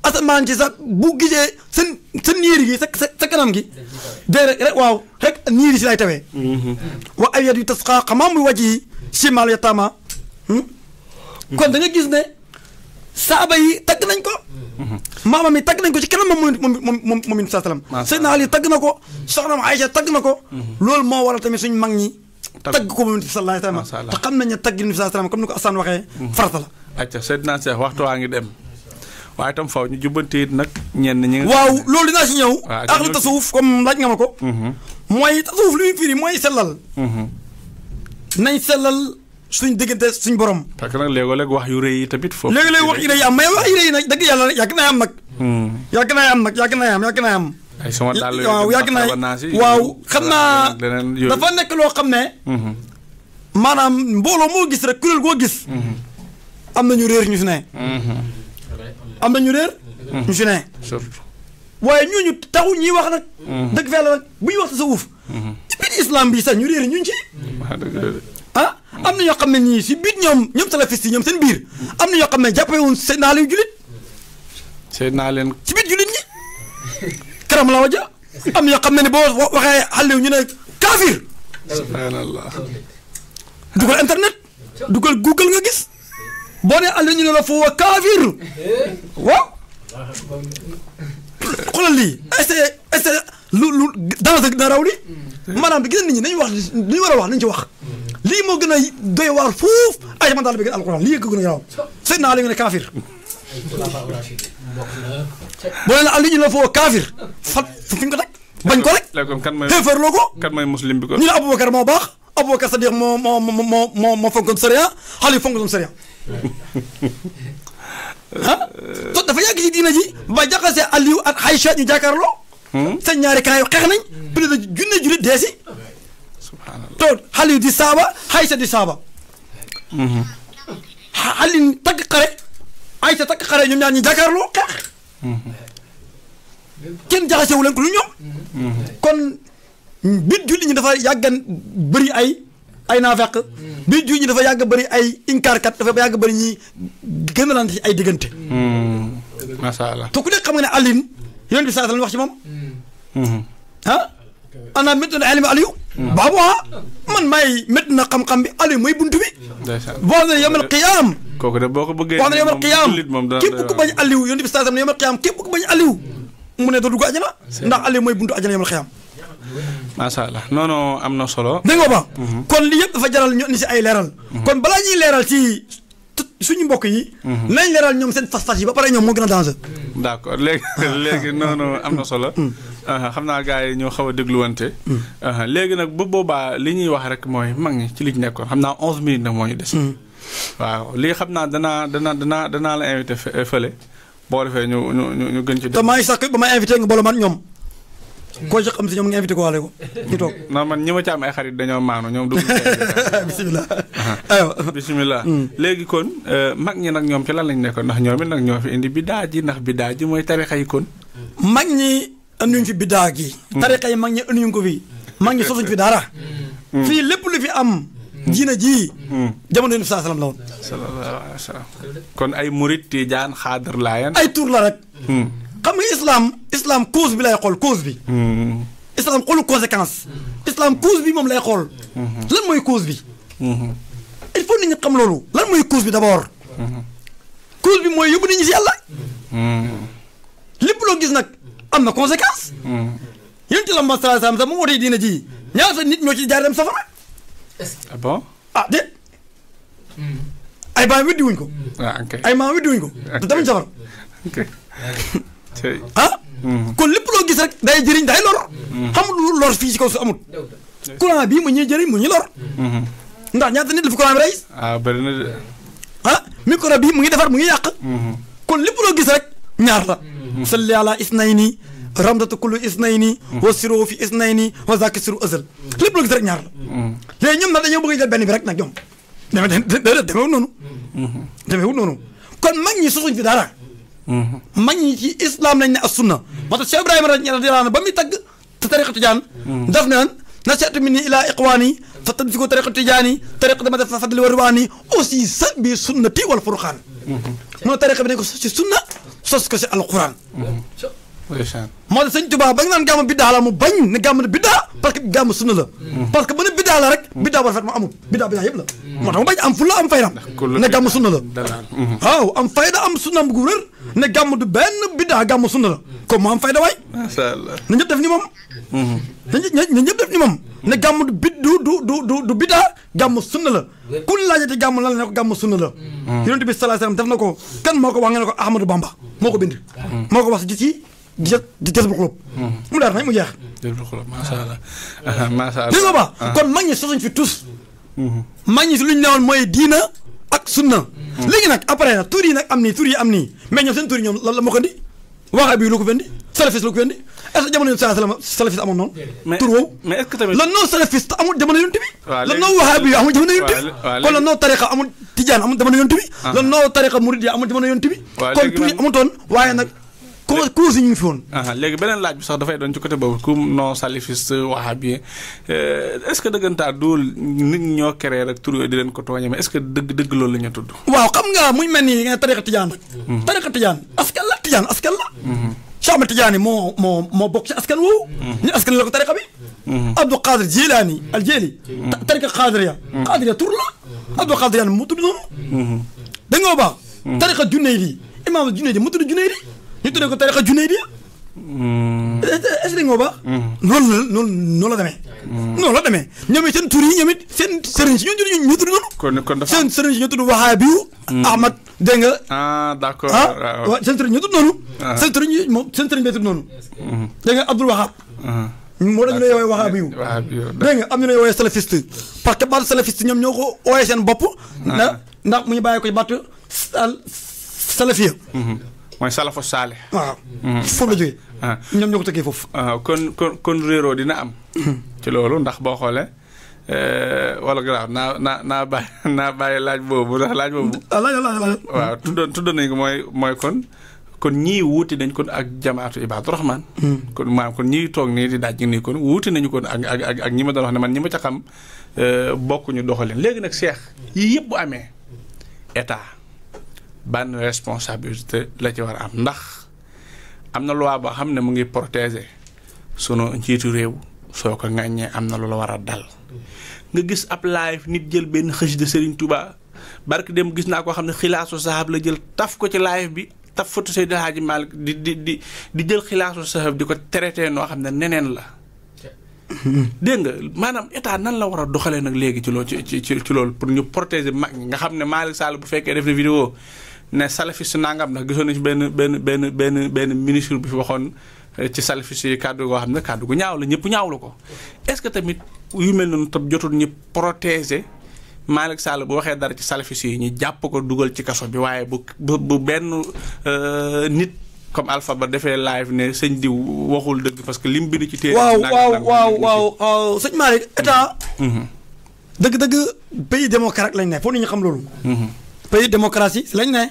asamaan ci sax bu gisee sa niir gi sa kanam gi dee rek waaw rek niir yi si lay tawee wa ayyadu tasqa xamaam muy wàcc yi simal yataama kon da nga gis ne saaba yi tagg nañ ko maamam yi tagg nañ ko ci kanam moom it sallam Seydina Ali tagg na ko soxna Aïcha tagg na ko loolu moo waral tamit suñu mag ñi tagg ko moom it sallallahu alayhi wa sallam te xam nañ ne tagg yi sallallahu alayhi wa sallam comme ni ko Assane waxee farata la acca Seydina Cheikh waxtu waa ngi dem waaye itam faw ñu jubbanti it nag ñenn ñi nga waaw loolu dinaa si ñëw ak lu tasawuf comme laaj nga ma ko mooy tasawuf li muy firi mooy sellal nañ sellal suñ diggante suñ borom parce que nag léeg-léeg wax yu rëy yi tamit foofu léegi-léegi wax yu rëy yi am mais wax yu rëy yi nag dëgg yàlla yàgg naa am nag yàgg naa am ay sama daal waaw yàgg naa waaw xam naa dafa nekk loo xam ne maanaam mbooloo moo gis rek kuréel goo gis am na ñu réer ñu fi ne am na ñu réer ñu fi ne waaye ñooñu taxu ñuy wax nag dëgg fa yàlla nag bu ñuy wax tasawuf ci biir islam bi sax ñu réer ñuñ ci am na ñoo xam ne ñii si biir ñoom salafiste yi ñoom seen biir am na ñoo xam ne jàppee woon seen naa leen julit seen naa leen si biir julit ñi karam la waja am na ñoo xam ne boo waxee xale ñu ne kaafir subhanallah dugal internet dugal google nga gis boo nee àll ñu ne la foofu kaafir waaw xoolal lii est-ce lu danger dina raw li maanaam bi gis nit ñi nañu wax li ñu war a wax nañu ci wax lii moo gën a doy waar fuuf ay man daal bi gën alquran lii ko gën a raw seet naa la ñu ne kaafir boo nee àll ñu ne la foofu kaafir fi nga ko teg bañ ko rek xeefarloo ko kan mooy muslim bi ko ñu ne Aboubacar moo baax Aboubacar Sadiq moo fonkoon sariya xale yi fonkoon sariya to dafa yàgg ci diina ji ba jaxase Aliou ak Aïcha ñu jàkkaarloo seen ñaari camp yu xeex nañ plus de junne julit dee si to Aliou di saaba Aïcha di saaba Aliou tagg xare Aïcha tagg xare ñoom ñaar ñu jàkkaarloo xeex kenn jaxasewu leen ko lu ñoom kon bit julli dafa yàggan bëri ay naafeq bii jullit ñi dafa yàgg bëri ay inkaarkat dafa yàgg bëri ñi gën a lante ci ay diggante. macha allah te ku nekk xam nga ne Alioune yonent bi saa wax ci moom. ana métti na ilmi Aliou. baabu man maay métti na xam-xam bi Aliou mooy buntu bi. boo xam ne yomal qiyaam. kooku de boo ko bëggee. wax na yomal qiyaam képp ku bañ Aliou yonent bi saa ne yomal qiyaam képp ku bañ Aliou mu ne doo dugg àjjana. ndax Aliou mooy buntu àjjana yomal qiyaam. macha allah non non am na solo. dégg nga ba. kon lii yëpp dafa jaral ñu ni si ay leeral. kon balaa ñuy leeral ci suñu mbokk yi. nañ leeral ñoom seen fas-fas yi ba pare ñoom moo gën a danger. d' accord léegi non non am na solo. xam naa gars yi ñoo xaw a dégluwante. léegi nag bu boobaa li ñuy wax rek mooy mag ñi ci li ñu nekkoon xam naa 11 minutes nag moo ñu des. waaw lii xam naa danaa la invité fële boo defee ñu gën ci. te maa ngi sax ba may invité nga boole man ñoom. koo ci xam si ñoom nga invité ko waale ko ñu toog. non man ñi ma ci am ay xarit dañoo maanu ñoom dugg. bisimilah. aywa bisimilah. léegi kon mag ñi nag ñoom ci lan lañ nekkoon ndax ñoom it nag ñoo fi indi biddaa ji ndax biddaa ji mooy tarixa yi kon. mag ñi anduñ fi biddaa gi. tarixa yi mag ñi anduñ ko fi. mag ñi sosuñ fi dara. fii lépp lu fi am. diina ji. jamono yi sallallahu alayhi wa sallam la woon. sallallahu alayhi wa sallam. kon ay murit tijaan xaadar laayan. ay tur la rek. xam nga islam cause bi lay xool cause bi. islam xoolu conséquence. islam cause bi moom lay xool. lan mooy cause bi. il faut nit ñi xam loolu. lan mooy cause bi d'abord. cause bi mooy yóbbu nit ñi si yàlla. lépp loo gis nag am na conséquence. yéen ci la ma sallallahu alayhi wa sallam sax mu wootee diina ji ñaata nit ñoo ci jaar dem safara. ah bon. ah déet. ay baay weddi wuñ ko. ay maam weddi wuñ ko. te tamit safara. kon lépp loo gis rek day jëriñ day lor. xamul lu lor fii ci kaw su amut. courant bii mu ñuy jëriñ mu ñuy lor. ndax ñaata nit la fi courant bi rey. bëri na de. micro bii mu ngi defar mu ngi yàq. kon lépp loo gis rek ñaar la. salli ala isnayni ramdatu kullu isnayni wa siro fi isnayni wa zaki siru azal lépp loo gis rek ñaar la. léegi ñoom nag dañoo bëgg a jël benn bi rek nag ñoom. demeewul noonu. demeewul noonu kon mag ñi sosuñ fi dara. mag ñi ci islam lañ ne as sunna moo tax Cheikh Ibrahima radiyallahu anhu ba muy tagg te tariqa tijaan daf naan nasiatu minni ilaa iqwaani fa tadfiku tariqa tijaani tariqa dama def fadli wa ridwaani aussi sa bi sunnati wal furqaan moo tariqa bi ne ko sos ci sunna sos ko ci alquran moo tax sëñ Tuubaa ba nga naan gàmm biddaa la mu bañ ne gàmm ne biddaa parce que gàmm sunna la parce que ba ne biddaa la rek biddaa bu rafet ma amul biddaa yëpp la moo tax mu bañ am fulla am fayda ne gàmm sunna la waaw am fayda am sunna am gu wér ne gàmm du benn biddaa gàmm sunna la comme mu am fayda waay na ñëpp def ni moom na ñëpp def ni moom ne gàmm du biddaa gàmm sunna la ku laajate gàmm lan la ne ko gàmm sunna la yonent bi sallallahu alayhi wasallam def na ko kan moo ko wax nga ne ko Ahmadou Bamba moo ko bind moo ko wax ci di jës bu xulub mu daal nañ mu jeex jës bu xulub macha allah macha allah dégg nga ba kon mag ñi sosuñ fi tous mag ñi si lu ñu newoon mooy diina ak sunna léegi nag après nag tur yi nag am nii tur yi am nii mais ñoom seen tur yi ñoom lan la moo ko indi waxa bi lu ko fendi salafiste lu ko fendi est-ce que jamono yonent sallallahu alayhi wasallam salafiste amoon noonu tur woowu mais est-ce que tamit lan noo salafiste amul jamono yonent bi lan noo waxa bi amul jamono yonent bi kon lan noo tariqa amul tijaan amul jamono yonent bi lan noo tariqa murid yi amul jamono yonent bi kon tur yi amutoon waaye nag cause yi ñu ngi fi woon. léegi beneen laaj bi sax dafay doon ci côté boobu comme non salafiste wahabi est-ce que dëggantaa duul nit ñoo créé rek tur yooyu di leen ko tooñee mais est-ce que dëgg loolu la ñu tudd. waaw xam nga muy mel ni nga tariqa tijaan rek. tariqa tijaan askan la tijaan askan la. Cheikh Ahmed Tidiane moo bokk ci askan woowu. ñu askan la ko tariqa bi. Abdou Qadir Jilaani al Jili. tariqa Qadiriya. Qadiriya tur la Abdou Qadir mu tudd noonu. da nga baax. tariqa Junaydi imaam Junaydi mu tudd Junaydi. ñu tuddee ko tariqa Junaydi est-ce que nga ba noonu la demee noonu la demee ñoom it seen tur yi ñoom it seen sëriñ si ñu tudd noonu kon dafa seen sëriñ si ñu tudd Wahabiyu Ahmad dégg nga d'accord waaw seen sëriñ ñu tudd noonu seen sëriñ bee tudd noonu dégg nga Abdul Wahab moo dañu lay woowee Wahabiyu dégg nga am ñu lay woowee salafiste parce que baatu salafiste ñoom ñoo ko woowee seen bopp ndax mu ñu bàyyi ko ci baatu salafiya mooy salafu saalih. waaw foofu la jógee. ñoom ñoo ko tëggee foofu. kon réeroo dina am. ci loolu ndax boo xoolee wala garaaw naa bàyyi laaj boobu ndax laaj boobu. laaj. waaw tuddoon nañu ko mooy kon kon ñii wuute nañ kon ak jamaatu Ibaadu Rahmaan kon maanaam kon ñii toog nii di daaj nii kon wuute nañu kon ak ñi ma doon wax ne man ñi ma ca xam bokkuñu doxalin léegi nag Cheikh yii yëpp bu amee état ban responsabilité la ci war a am ndax am na loi boo xam ne mu ngi protéger sunu njiitu réew soo ko ŋàññee am na lu la war a dal nga gis ab live nit jël benn xëj de Serigne Touba barke dem gis naa koo xam ne xilaasu sahab la jël taf ko ci live bi taf foto Seydi Hadji Malick di jël xilaasu sahab di ko traité noo xam ne neneen la dégg nga maanaam état nan la war a doxalee nag léegi ci loolu ci loolu pour ñu protéger mag ñi nga xam ne Malick Sall bu fekkee def na vidéo ne salafiste nangam ndax gisoon nañu benn ministre bi fi waxoon ci salafiste yi kàddu goo xam ne kàddu gu ñaaw la ñëpp ñaawlu ko est-ce que tamit yu mel noonu tam jotul ñu protéger Malick Sall bu waxee dara ci salafiste yi ñu jàpp ko dugal ci kaso bi waaye bu benn nit comme Alpha Ba defee live ne sëñ diw waxul dëgg parce que lim bind ci téere waaw sëñ Malick état dëgg-dëgg pays démocrate lañ ne foofu nit ñi xam loolu pays démocratie lañ ne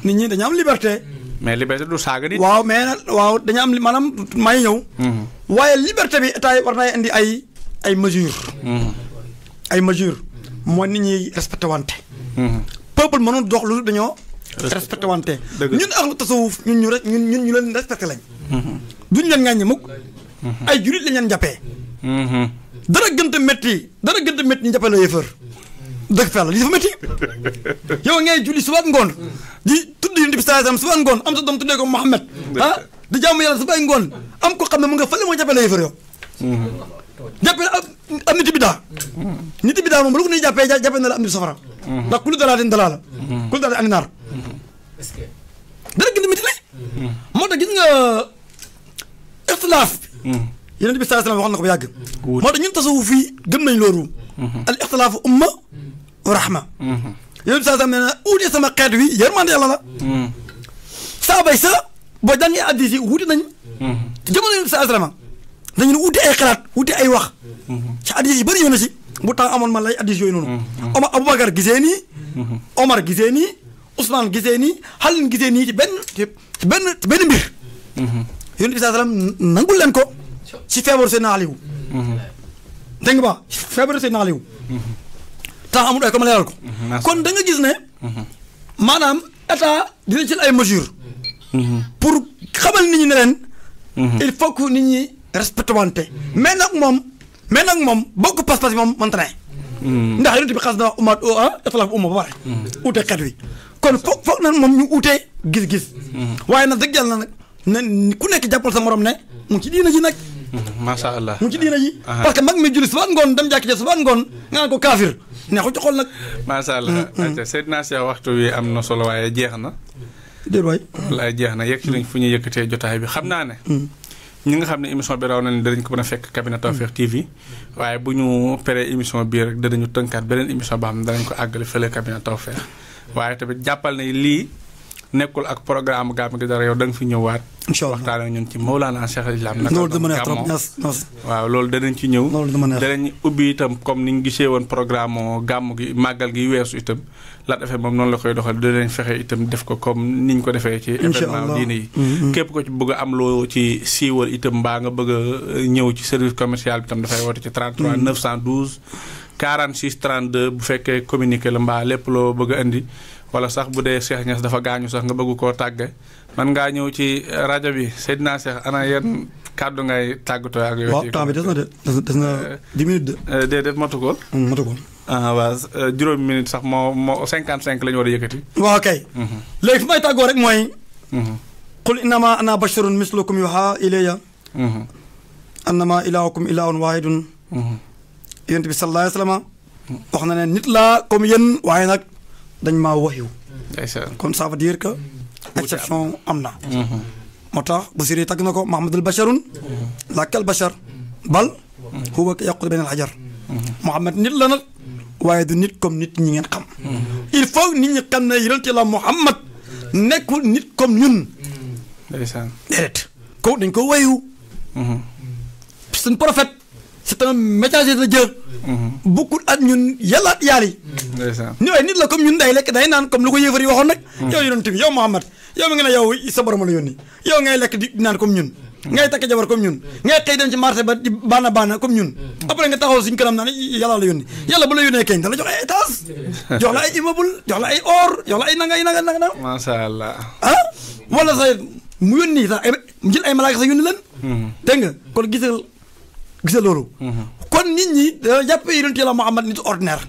nit ñi dañu am liberté mais liberté du saaga nit waaw mais waaw dañu am maanaam may ñëw waaye liberté bi état yi war na indi ay mesures ay mesures mooy nit ñi respecté wante peuple mënul dox lu dañoo respecté wante ñun ahlu tasawuf ñun ñu leen respecté lañ duñu leen ŋàññi mukk ay jurit lañ leen jàppee dara gënta métti ñu jàppee la yëfër dëgg fa la li dafa métti yow ngay julli suba ak ngoon di tudd Yonent bi sallallahu alayhi wasallam suba ak ngoon am sa doom tuddee ko Muhammad di jaamu yàlla suba ak ngoon am ko xam ne mu nga fële moo jàppee la yëfër yow jàppee am nit bidaa moom bu la ko nuy jàppee na la am nit safara ndax kullu dalaalin dalaala kullu dalaalin ani naar dara gën a métti la moo tax gis nga ixtilaaf Yonent bi sallallahu alayhi wasallam waxoon na ko bu yàgg moo tax ñun tasawuf fii gëm nañ loolu al ixtilaafu umma rahma Yonent bi sallallahu alayhi wasallam nee na uutee sama xeet wi yërmande yàlla la saabay sa boo jàngee hadiis yi wuute nañ jamono Yonent bi sallallahu alayhi wasallam dañu ne wuute ay xalaat wuute ay wax ci hadiis yi bëri yoon na si bu tax amoon man lay hadiis yooyu noonu Aboubacar gisee nii Omar gisee nii Ousmane gisee nii Xalin gisee nii ci benn mbir Yonent bi sallallahu alayhi wasallam nangul leen ko ci feebaru Seydina Aliou dégg nga ba feebaru Seydina Aliou tax amul ay comme leeral ko kon da nga gis ne maanaam état dina jël ay mesures pour xamal nit ñi ne leen il faut que nit ñi respecté wante mais nag moom bokk pas-pas bi moom mënta ne ndax Yonent bi xas na umma ixtilaaf umma ba pare uute xeet wi kon foog na moom ñu uute gis-gis waaye nag dëgg yàlla nag ne ku nekk jàppal sa morom ne mu ngi ci diina ji nag macha allah mu ngi ci diina ji parce que mag mi julli suba ngoon dem jàkk ci suba ngoon nga naan ko kaafir neexu ci xol nag macha allah Seydina Cheikh waxtu wi am na solo waaye jeex na déet waay wallaay jeex na yegg ci lañ fu ñu yëkkatee jotaay bi xam naa ne ñi nga xam ne émission bi raw na ne danañ ko mën a fekk cabinet Tawfekh TV waaye bu ñu peree émission bii rek danañu tënkaat beneen émission boo xam ne danañ ko àggale fële cabinet Tawfekh waaye tamit jàppal ne lii nekkul ak programme Gamou gi dara yow da nga fi ñëwaat. incha allah waxtaan ak ñun ci Mawlana Cheikh al Islam. naka loolu dama neex trop waaw loolu danañ ci ñëw. loolu dama neex danañ ubbi itam comme ni ñu gisee woon programme Gamou gi màggal gi weesu itam Lat FM moom noonu la koy doxal danañ fexe itam def ko comme ni ñu ko defee ci événement diine yi. képp ko ci bëgg a am loo ci siiwal itam mbaa nga bëgg a ñëw ci service commercial bi itam dafay woote ci 33 912 46 32 bu fekkee communiqué la mbaa lépp loo bëgg a indi. wala sax bu dee Cheikh Niass dafa gaañu sax nga bëgg koo tàgge man ngaa ñëw ci rajo bi Seydina Cheikh ana yan kàddu ngay tàggatoo ak yow. waaw temps bi des na de des na 10 minutes de. déedéet matu ko. matu ko. waaw juróomi minutes sax moo 55 la ñu war a yëkkati. waaw kay. léegi fi may tàggoo rek mooy. qul innama ana basharun mislukum yuha ilayya. annama ilahukum ilahun wahidun. Yonent bi sallallahu alayhi wa sallam wax na ne nit laa comme yéen waaye nag. dañ maa waxyu kon ça veut dire que exception am na moo tax bu siri tagg na ko Muhammadul basharun lakkal bashar bal huwa yaqul bayna al hajar Muhammad nit la nag waaye du nit comme nit ñi ngeen xam il faut nit ñi xam ne yonent la Muhammad nekkul nit comme ñun déedéet ko dañ ko waxyu suñ prophète c'est un messager de Dieu bokkul ak ñun yàllaat yaali ni waaye nit la comme ñun day lekk day naan comme lu ko yéefar yi waxoon nag yow yonent bi yow Muhammad yow mi nga ne yow sa borom la yónni yow ngay lekk di naan comme ñun ngay takk jabar comme ñun ngay xëy dem ci marché ba di baana comme ñun après nga taxaw suñ kanam naan yàlla la yónni yàlla bu la yónnee keñ da la jox ay étage jox la ay immeuble jox la ay or jox la ay nanga masha Allah wala sa mu yónni sax jël ay malaaka sax yónni leen dégg nga kon gisal loolu kon nit ñi da jàppee yonent yàlla Muhammad nit ordinaire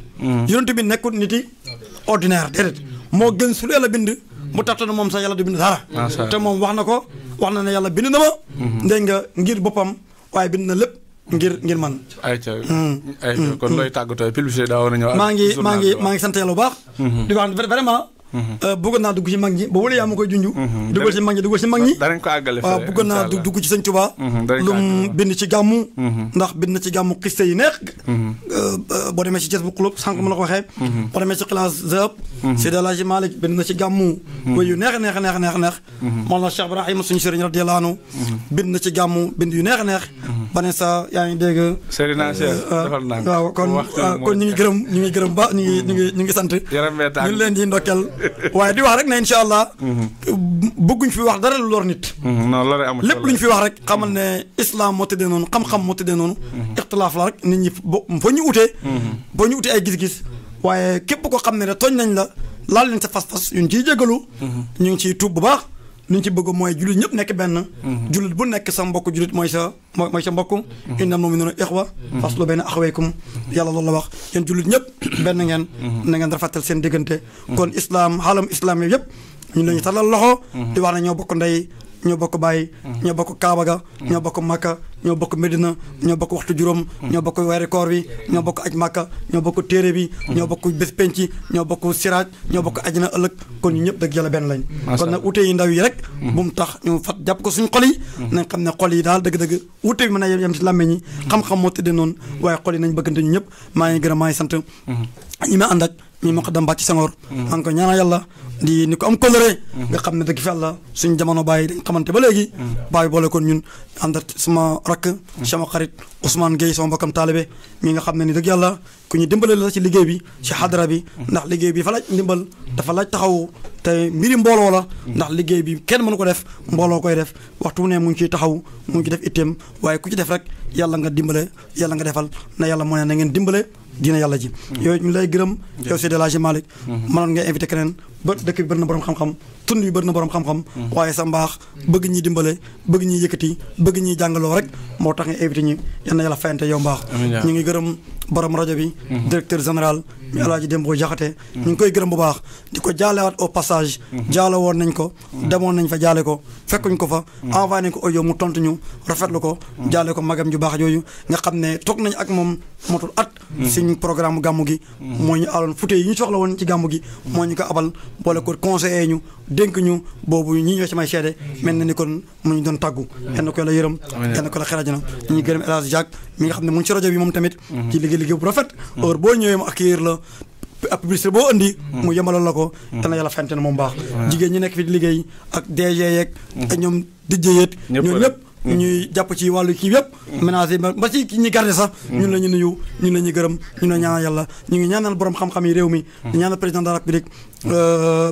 yonent bi nekkul nit ordinaire déedéet moo gën su yàlla bind mu tax na moom sax yàlla du bind dara te moom wax na ne yàlla bind na ma dégg nga ngir boppam waaye bind na lépp ngir man ayca kon looy tàggatoo publicité daa war a ñëw maa ngi sant yàlla bu baax di wax vraiment bëggoon naa dugg ci mag ñi ba wala yaa ma koy junj duggal ci mag ñi danañ ko àggale waaw bëggoon naa dugg ci sëñ Tuubaa lu mu bind ci gàmmu ndax bind na ci gàmmu xiste yi neex boo demee ci Jazbu Xulub sànq ma la ko waxee boo demee ci Xilaas Zahab Seydi El Hadji Malick bind na ci gàmmu way yu neex Mawlana Cheikh Ibrahima suñu sëriñ radiyallahu anhu bind na ci gàmmu bind yu neex ba ne sa yaa ngi dégg waaw kon ñu ngi gërëm ba ñu ngi sant ñu leen di ndokkeel waaye di wax rek ne incha allah bëgguñ fi wax dara lu lor nit lépp luñ fi wax rek xamal ne islam moo tëddee noonu xam-xam moo tëddee noonu ixtilaaf la rek nit ñi fa ñu utee ay gis-gis waaye képp ko xam ne tooñ nañ la laal leen sa fas-fas yuñ ciy jégalu ñu ngi ciy tuub bu baax li ñu ci bëgg mooy jullit ñëpp nekk benn jullit bu nekk sa mbokk jullit mooy sa mbokk innamal mu'minuuna ixwa faslu bayna axawaykum yàlla loolu la wax yéen jullit ñëpp benn ngeen na ngeen rafetal seen diggante kon islam xaalam islam yëpp ñu la ñu talal loxo di wax ne ñoo bokk ndey ñoo bokk bàyyi ñoo bokk Kaaba ga ñoo bokk Makka ñoo bokk Medina ñoo bokk waxtu juróom ñoo bokk weeri koor bi ñoo bokk aj Makka ñoo bokk téere bi ñoo bokk bés penc ñoo bokk siraaj ñoo bokk ajina ëllëg kon ñu ñëpp dëgg yàlla benn lañ kon nag ute yi ndaw yi rek bu mu tax ñu fat jàpp ko suñu xol yi nañ xam ne xol yi daal dëgg-dëgg ute bi mën a yem ci làmmeñ ñi xam-xam moo tëddee noonu waaye xol yi nañ bëggante ñu ñëpp maa ngi gërëm maa ngi sant ñi ma ànd ak ñi ma ko dem bàcc Senghor maa ngi ko ñaanal yàlla di ni ko am coloré nga xam ne dëgg fi yàlla suñu jamono bàyyi dañ xamante ba léegi bàyyi boole kon ñun ànd ak sama rakk sama xarit Ousmane Gueye sama mbokkam taalibe mi nga xam ne ni dëgg yàlla ku ñu dimbale la ci liggéey bi ci xadara bi ndax liggéey bi fa laaj ndimbal dafa laaj taxaw te mbiri mbooloo la ndax liggéey bi kenn mënu ko def mbooloo koy def waxtu ne mu ngi ciy taxaw mu ngi ci def itteem waaye ku ci def rek yàlla nga dimbale yàlla nga defal na yàlla moo ne na ngeen dimbale dina yàlla ji yooyu ñu lay gërëm yow Seydi El Hadji Malick mënoon nga invité keneen ba dëkk bi bëri na borom xam-xam tund bi bëri na borom xam-xam waaye sa mbaax bëgg ñuy dimbale bëgg ñuy yëkkati bëgg ñuy jàngaloo rek moo tax nga invité ñi yal na yàlla fayante yow mbaax ñu ngi gërëm borom rajo bi directeur général mi El Hadji Dembo Jaxate ñu ngi koy gërëm bu baax di ko jaalewaat au passage jaale woon nañ ko demoon nañ fa jaale ko fekkuñ ko fa envoyé nañ ko audio mu tontu ñu rafetlu ko jaale ko magam ju baax jooju nga xam ne toog nañ ak moom motul at suñ programme gàmmu gi moo ñu aloon fute yi ñu soxla woon ci gàmmu gi moo ñu ko abal boole ko conseillé ñu dénk ñu boobu ñi ñoo ci may seede mel na ni kon mu ñu doon tàggu kenn ko la yërëm kenn ko la xerajana ñu gërëm El Hadji Diack mi nga xam ne mu ngi ci rajo bi moom tamit ci liggéey bu rafet heure boo ñëwee mu accueillir la publicité boo indi mu yemalal la ko dana yàlla fente na moom baax jigéen ñi nekk fi di liggéey ak DG yeeg ak ñoom dijjë yeeg ñoom ñëpp ñuy jàpp ci wàllu kii yëpp ménagé ba ci ñi garde sax ñun la ñu nuyu ñun la ñuy gërëm ñun la ñaanal yàlla ñu ngi ñaanal borom xam-xam yi réew mi di ñaanal président de la République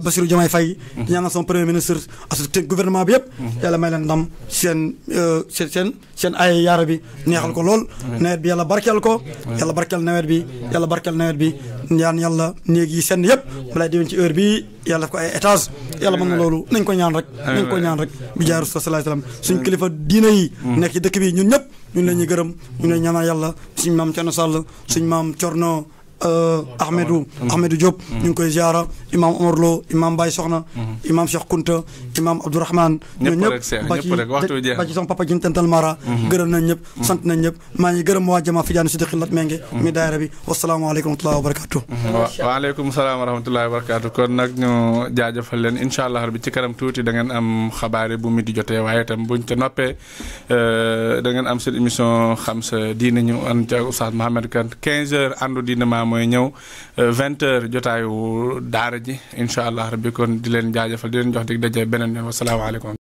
Bassirou Diomaye Faye di ñaanal son premier ministre ak gouvernement bi yëpp yàlla may leen ndam seen ay yaara bi neexal ko lool nawet bi yàlla barkeel ko yàlla barkeel nawet bi ñaan yàlla néeg yi seen yëpp balay déwén ci heure bi yàlla def ko ay étage yàlla mën na loolu nañ ko ñaan rek bi jaay Rasul sallallahu alayhi wasallam suñ kilifa diina yi nekk ci dëkk bi ñun ñëpp ñun la ñuy gërëm ñu lay ñaanal yàlla suñ maam Thierno Sall suñ maam Thierno Ahmedou Diop ñu ngi koy ziara imam Omar Lo imam Baye Soxna imam Cheikh Kunta imam Abdourahmane ñoom ñëpp ba ci sama papa jin tental mara gërëm nañ ñëpp sant nañ ñëpp maa ngi gërëm waa jama Fidiane Sidiki Lat Menge mi daayira bi wasalaamaaleykum wa rahmatullahi wa barakatuh waaleykum salaam wa rahmatullahi wa barakatuh kon nag ñu jaajëfal leen incha allah rabbi ci kanam tuuti da ngeen am xabaar bu mi di jotee waaye itam buñ ca noppee da ngeen am seen émission xam sa diine ñu an ca Oustaz Mohamed Kane 15h àndu diine maa mooy ñëw 20h jotaayu daara ji incha allah rabbi kon di leen jaajëfal di leen jox dig daje beneen yoon wasalaamaaleykum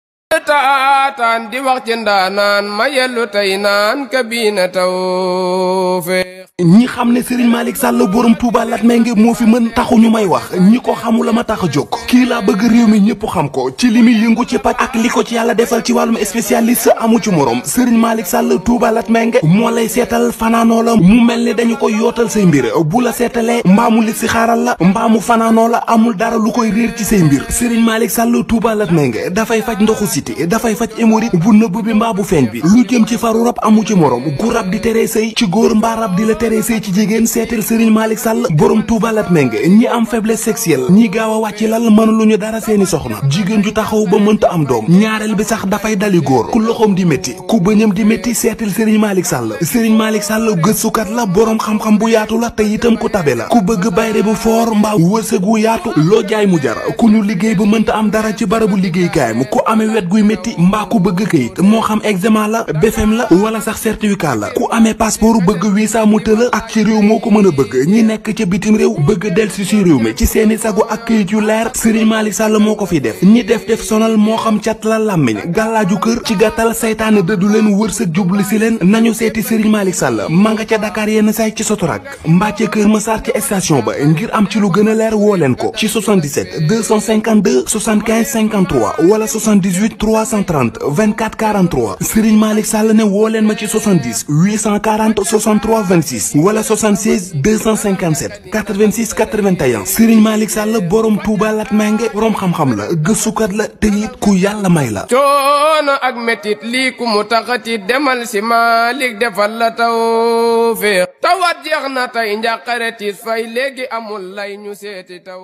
taataan di wax ci ndaanaan ma yellu tey naan kabiina tawfeex ñi xam ne Serigne Malick Sall borom Touba Latmingué moo fi mën taxuñu may wax ñi ko xamula ma tax a jóg kii laa bëgg réew mi ñëpp xam ko ci li muy yëngu ci paj ak li ko ci yàlla defal ci wàllum spécialiste amu ci morom Serigne Malick Sall Touba Latmingué moo lay seetal fanaanoo la mu mel ni dañu koy yootal say mbir bu la seetalee mbaamu li si xaaral la mbaamu fanaanoo la amul dara lu koy réer ci say mbir Serigne Malick Sall Touba Latmingué dafay faj ndoxu siti dafay faj hémorroïde bu nëbb bi mbaa bu feeñ bi lu jëm ci faru rab amu ci morom gu rab di teree sëy ci góor mbaa rab di la teree sëy ci jigéen seetal Serigne Malick Sall borom Touba Latmingué ñi am faiblesse sexuelle ñi gaaw a wàcc lal mënuluñu dara seeni soxna jigéen ju taxaw ba mënta am doom ñaareel bi sax dafay dali góor ku loxoom di métti ku bëñam di métti seetal Serigne Malick Sall Serigne Malick Sall gëstukat la borom xam-xam bu yaatu la te itam ku tabe la ku bëgg bayre bu foor mbaa wërsëg wu yaatu loo jaay mu jar ku ñu liggéey ba mënta am dara ci barabu liggéeykaayam ku amee wet guy métti mbaa ku bëgg kayit moo xam examen la BFEM la wala sax certificat la ku amee passeport bëgg visa mu tëla ak ci réew moo ko mën a bëgg ñi nekk ca bitim réew bëgg delsi ci réew mi ci seeni sagu ak kayit yu leer Serigne Malick Sall moo ko fi def ñi def sonal moo xam cat la làmmiñ gàllaaju kër ci gàttal saytaane dëddu leen wërsëg jubli si leen nañu seeti Serigne Malick Sall ma nga ca Dakar yenn say ci Sotorak mbaa ca Kër Massar ci station ba ngir am ci lu gën a leer woo leen ko ci 77 252 75 53 wala 78 330 24 43 Serigne Malick Sall ne woo leen ma ci 70 840 63 26 wala 76 257 86 81 Serigne Malick Sall borom Touba Latmingué borom xam-xam la gëstukat la te it ku yàlla may la. coono ak metit lii ku mu taxati demal si Malick defal la tawfeex tawat jeex na tey njàqare tiis fay léegi amul lay ñu seeti taw.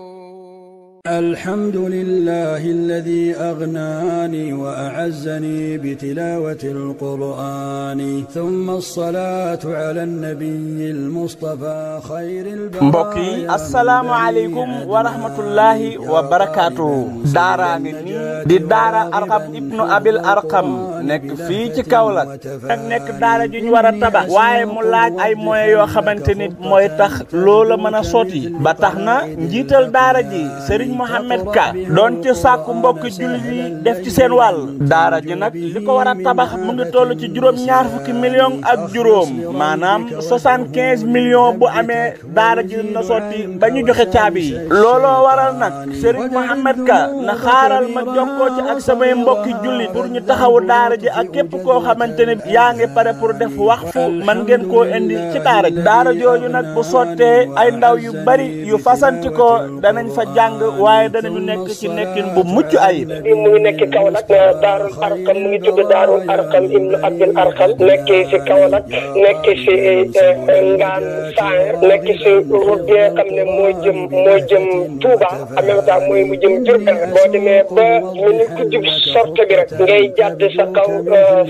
الحمد لله الذي أغناني وأعزني بتلاوة القرآن ثم الصلاة على النبي المصطفى خير البرايا mbokk yi asalaamaaleykum wa rahmatullahi wa barakaatu daaraa ngi nii di daara Arqam ibnu Abil Arqam nekk fii ci Kaolack ak nekk daara ju ñu war a tabax waaye mu laaj ay moyens yoo xamante ni mooy tax loola mën a sotti ba tax na njiital daara ji Serigne Mohamed Ka doon ci sàkku mbokki jullit yi def ci seen wàll daara ji nag li ko war a tabax mu ngi toll ci juróom-ñaar fukki millions ak juróom maanaam 75 millions bu amee daara ji na sotti ba ñu joxe caabi yi looloo waral nag Serigne Mohamed Ka na xaaral ma jokkoo ci ak samay mbokki jullit pour ñu taxawu daara ji ak képp koo xamante ne yaa ngi pare pour def waqfu man ngeen koo indi ci daara ji daara jooju nag bu sottee ay ndaw yu bari yu fasanti ko danañ fa jàng waaye danañu nekk ci nekkin bu mucc ayib. mu ngi nekk Kaolack Daarul Arqam mu ngi tudd Daarul Arqam ibnu Abdil Arqam nekk ci Kaolack nekk ci Ngaan Saer nekk ci route bi nga xam ne moo jëm Touba en même temps mooy mu jëm Diourbel boo demee ba mu ni ku jub sorte bi rek ngay jàdd sa kaw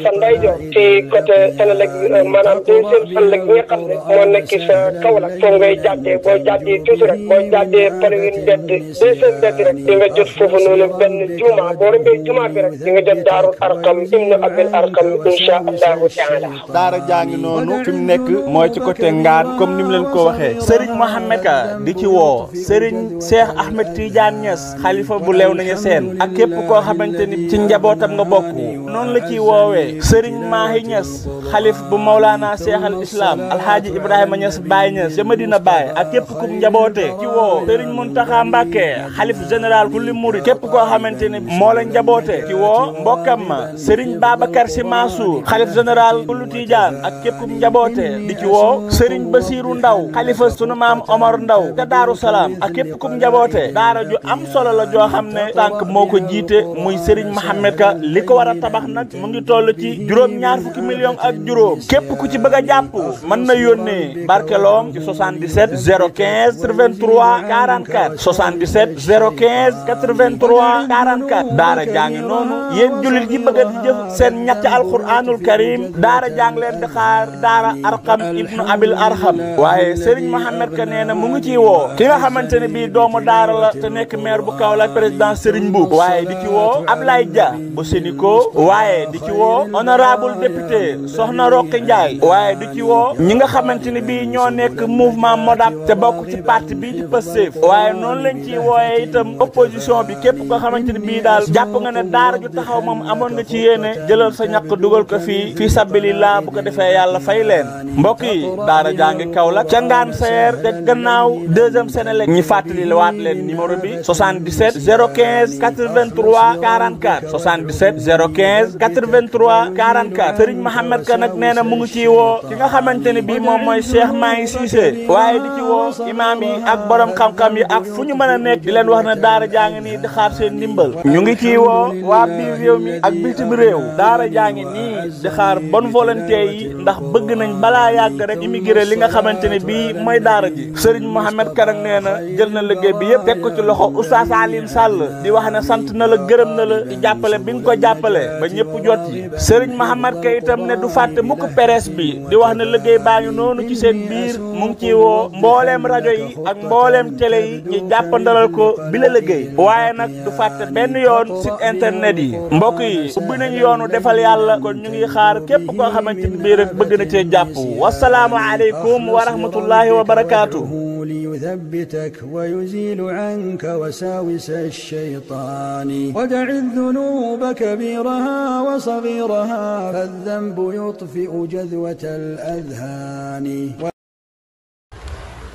sa ndeyjoor ci côté Sénélec maanaam deuxième Sénélec bi nga xam ne moo nekk sa Kaolack foofu ngay jàddee boo jàddee tuuti rek boo jàddee palewin mbedd deuxième mbedd rek di nga jot foofu noonu benn juma boo rombee juma bi rek di nga jot Daarul Arqam ibnu Abil Arqam insha allahu taala daara jàngi noonu fi mu nekk mooy ci côté Ngaan comme ni mu leen ko waxee Serigne Mohamed Ka di ci woo Serigne Cheikh Ahmed Tidiane Niass xalifa bu leew nañu seen ak képp koo xamante ni ci njabootam nga bokk noonu la ciy woowee Serigne Mahi Niass xalif bu Mawlana Cheikh al Islam Alhaaji Ibrahima Niass Baye Niass ca Medina Baye ak képp ku njaboote ci woo Serigne Mountakha Mbacké xalif général ku li murid képp koo xamante ni moo la njaboote ci woo mbokkam ma Serigne Babacar Sy Mansour xalif général ku lu Tidiane ak képp ku njaboote di ci woo Serigne Bassirou Ndaw xalifa sunu maam Omar Ndaw ca Daaru Salaam ak képp ku njaboote daara ju am solo la joo xam ne tànk moo ko jiite muy Serigne Mohamed Ka li ko war a tabax nag mu ngi toll ci juróom-ñaar fukki millions ak juróom képp ku ci bëgg a jàpp mën na yónnee barkeloom ci 77 015 83 44 77 015 83 44 daara jàngi noonu yéen jullit yi bëgg a jëf seen ñetti alquranul karim daara jàng leen di xaar daara Arqam ibnu Abil Arqam waaye Serigne Mohamed Ka nee na mu ngi ciy woo ki nga xamante ne bii doomu daara la te nekk maire bu Kaolack président Serigne Mboup waaye di ci woo Ablaye Dia bu Sénico waaye di ci woo honorable député Soxna Roqi Ndiaye waaye di ci woo ñi nga xamante ne bii ñoo nekk mouvement Modap te bokk ci parti bii di Pastef waaye noonu lañ ciy wooye waaye itam opposition bi képp ko xamante ni bii daal jàpp nga ne daara ju taxaw moom amoon nga ci yéene jëlal sa ñàkk dugal ko fii sabilillah bu ko defee yàlla fay leen mbokk yi daara jàngi Kaolack ca ngaan sayer te gannaaw 2e Sénélec ñi fàttali la waat leen numéro bi 77 015 83 44 77 015 83 44 Serigne Mohamed Ka nag nee na mu ngi ciy woo ki nga xamante ne bii moom mooy Cheikh Mahi Cissé waaye di ci woo imaam yi ak borom xam-xam yi ak fu ñu mën a nekk di leen wax ne daara jaa ngi nii di xaar seen ndimbal ñu ngi ciy woo waa biir réew mi ak bitim réew daara jaa ngi nii di xaar bonne volonté yi ndax bëgg nañ balaa yàgg rek immigré li nga xamante ne bii mooy daara ji Serigne Mohamed Ka nag nee na jël na liggéey bi yëpp teg ko ci loxo Oustaz Alioune Sall di wax ne sant na la gërëm na la di jàppale bi nga ko jàppale ba ñëpp jot yi Serigne Mohamed Ka itam ne du fàtte mukk presse bi di wax ne liggéey baa ngi noonu ci seen biir mu ngi ciy woo mbooleem rajo yi ak mbooleem télé yi ñu jàppandalal ko bi la liggéey waaye nag du fàtte benn yoon site internet yi mbokk yi ubbi nañu yoonu defal yàlla kon ñu ngi xaar képp koo xamante ni bii rek bëgg na cee jàpp wasalaamu aleykum wa rahmatullahi wa barakaatu ليثبتك ويزيل عنك وساوس الشيطان ودع الذنوب كبيرها وصغيرها فالذنب يطفئ جذوة الأذهان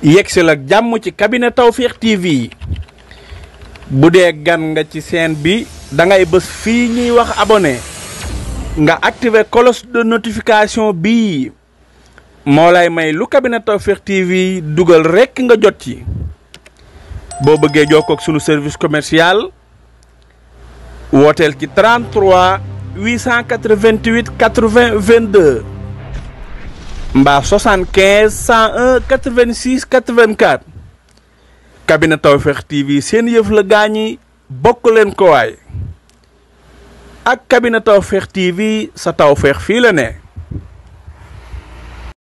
yegsil ak jàmm ci cabinet Tawfekh TV bu dee gan nga ci chaîne bi da ngay bës fii ñuy wax abonné nga activer cloche de notification bii moo lay may lu cabinet Tawfekh TV dugal rekk nga jot ci boo bëggee jokkoo ak sunu service commercial wooteel ci 33 888 80 22 mbaa 75 101 86 84 cabinet Tawfekh TV seen yëf la gaañi bokk leen ko waay ak cabinet Tawfekh TV sa tawfeex fii la ne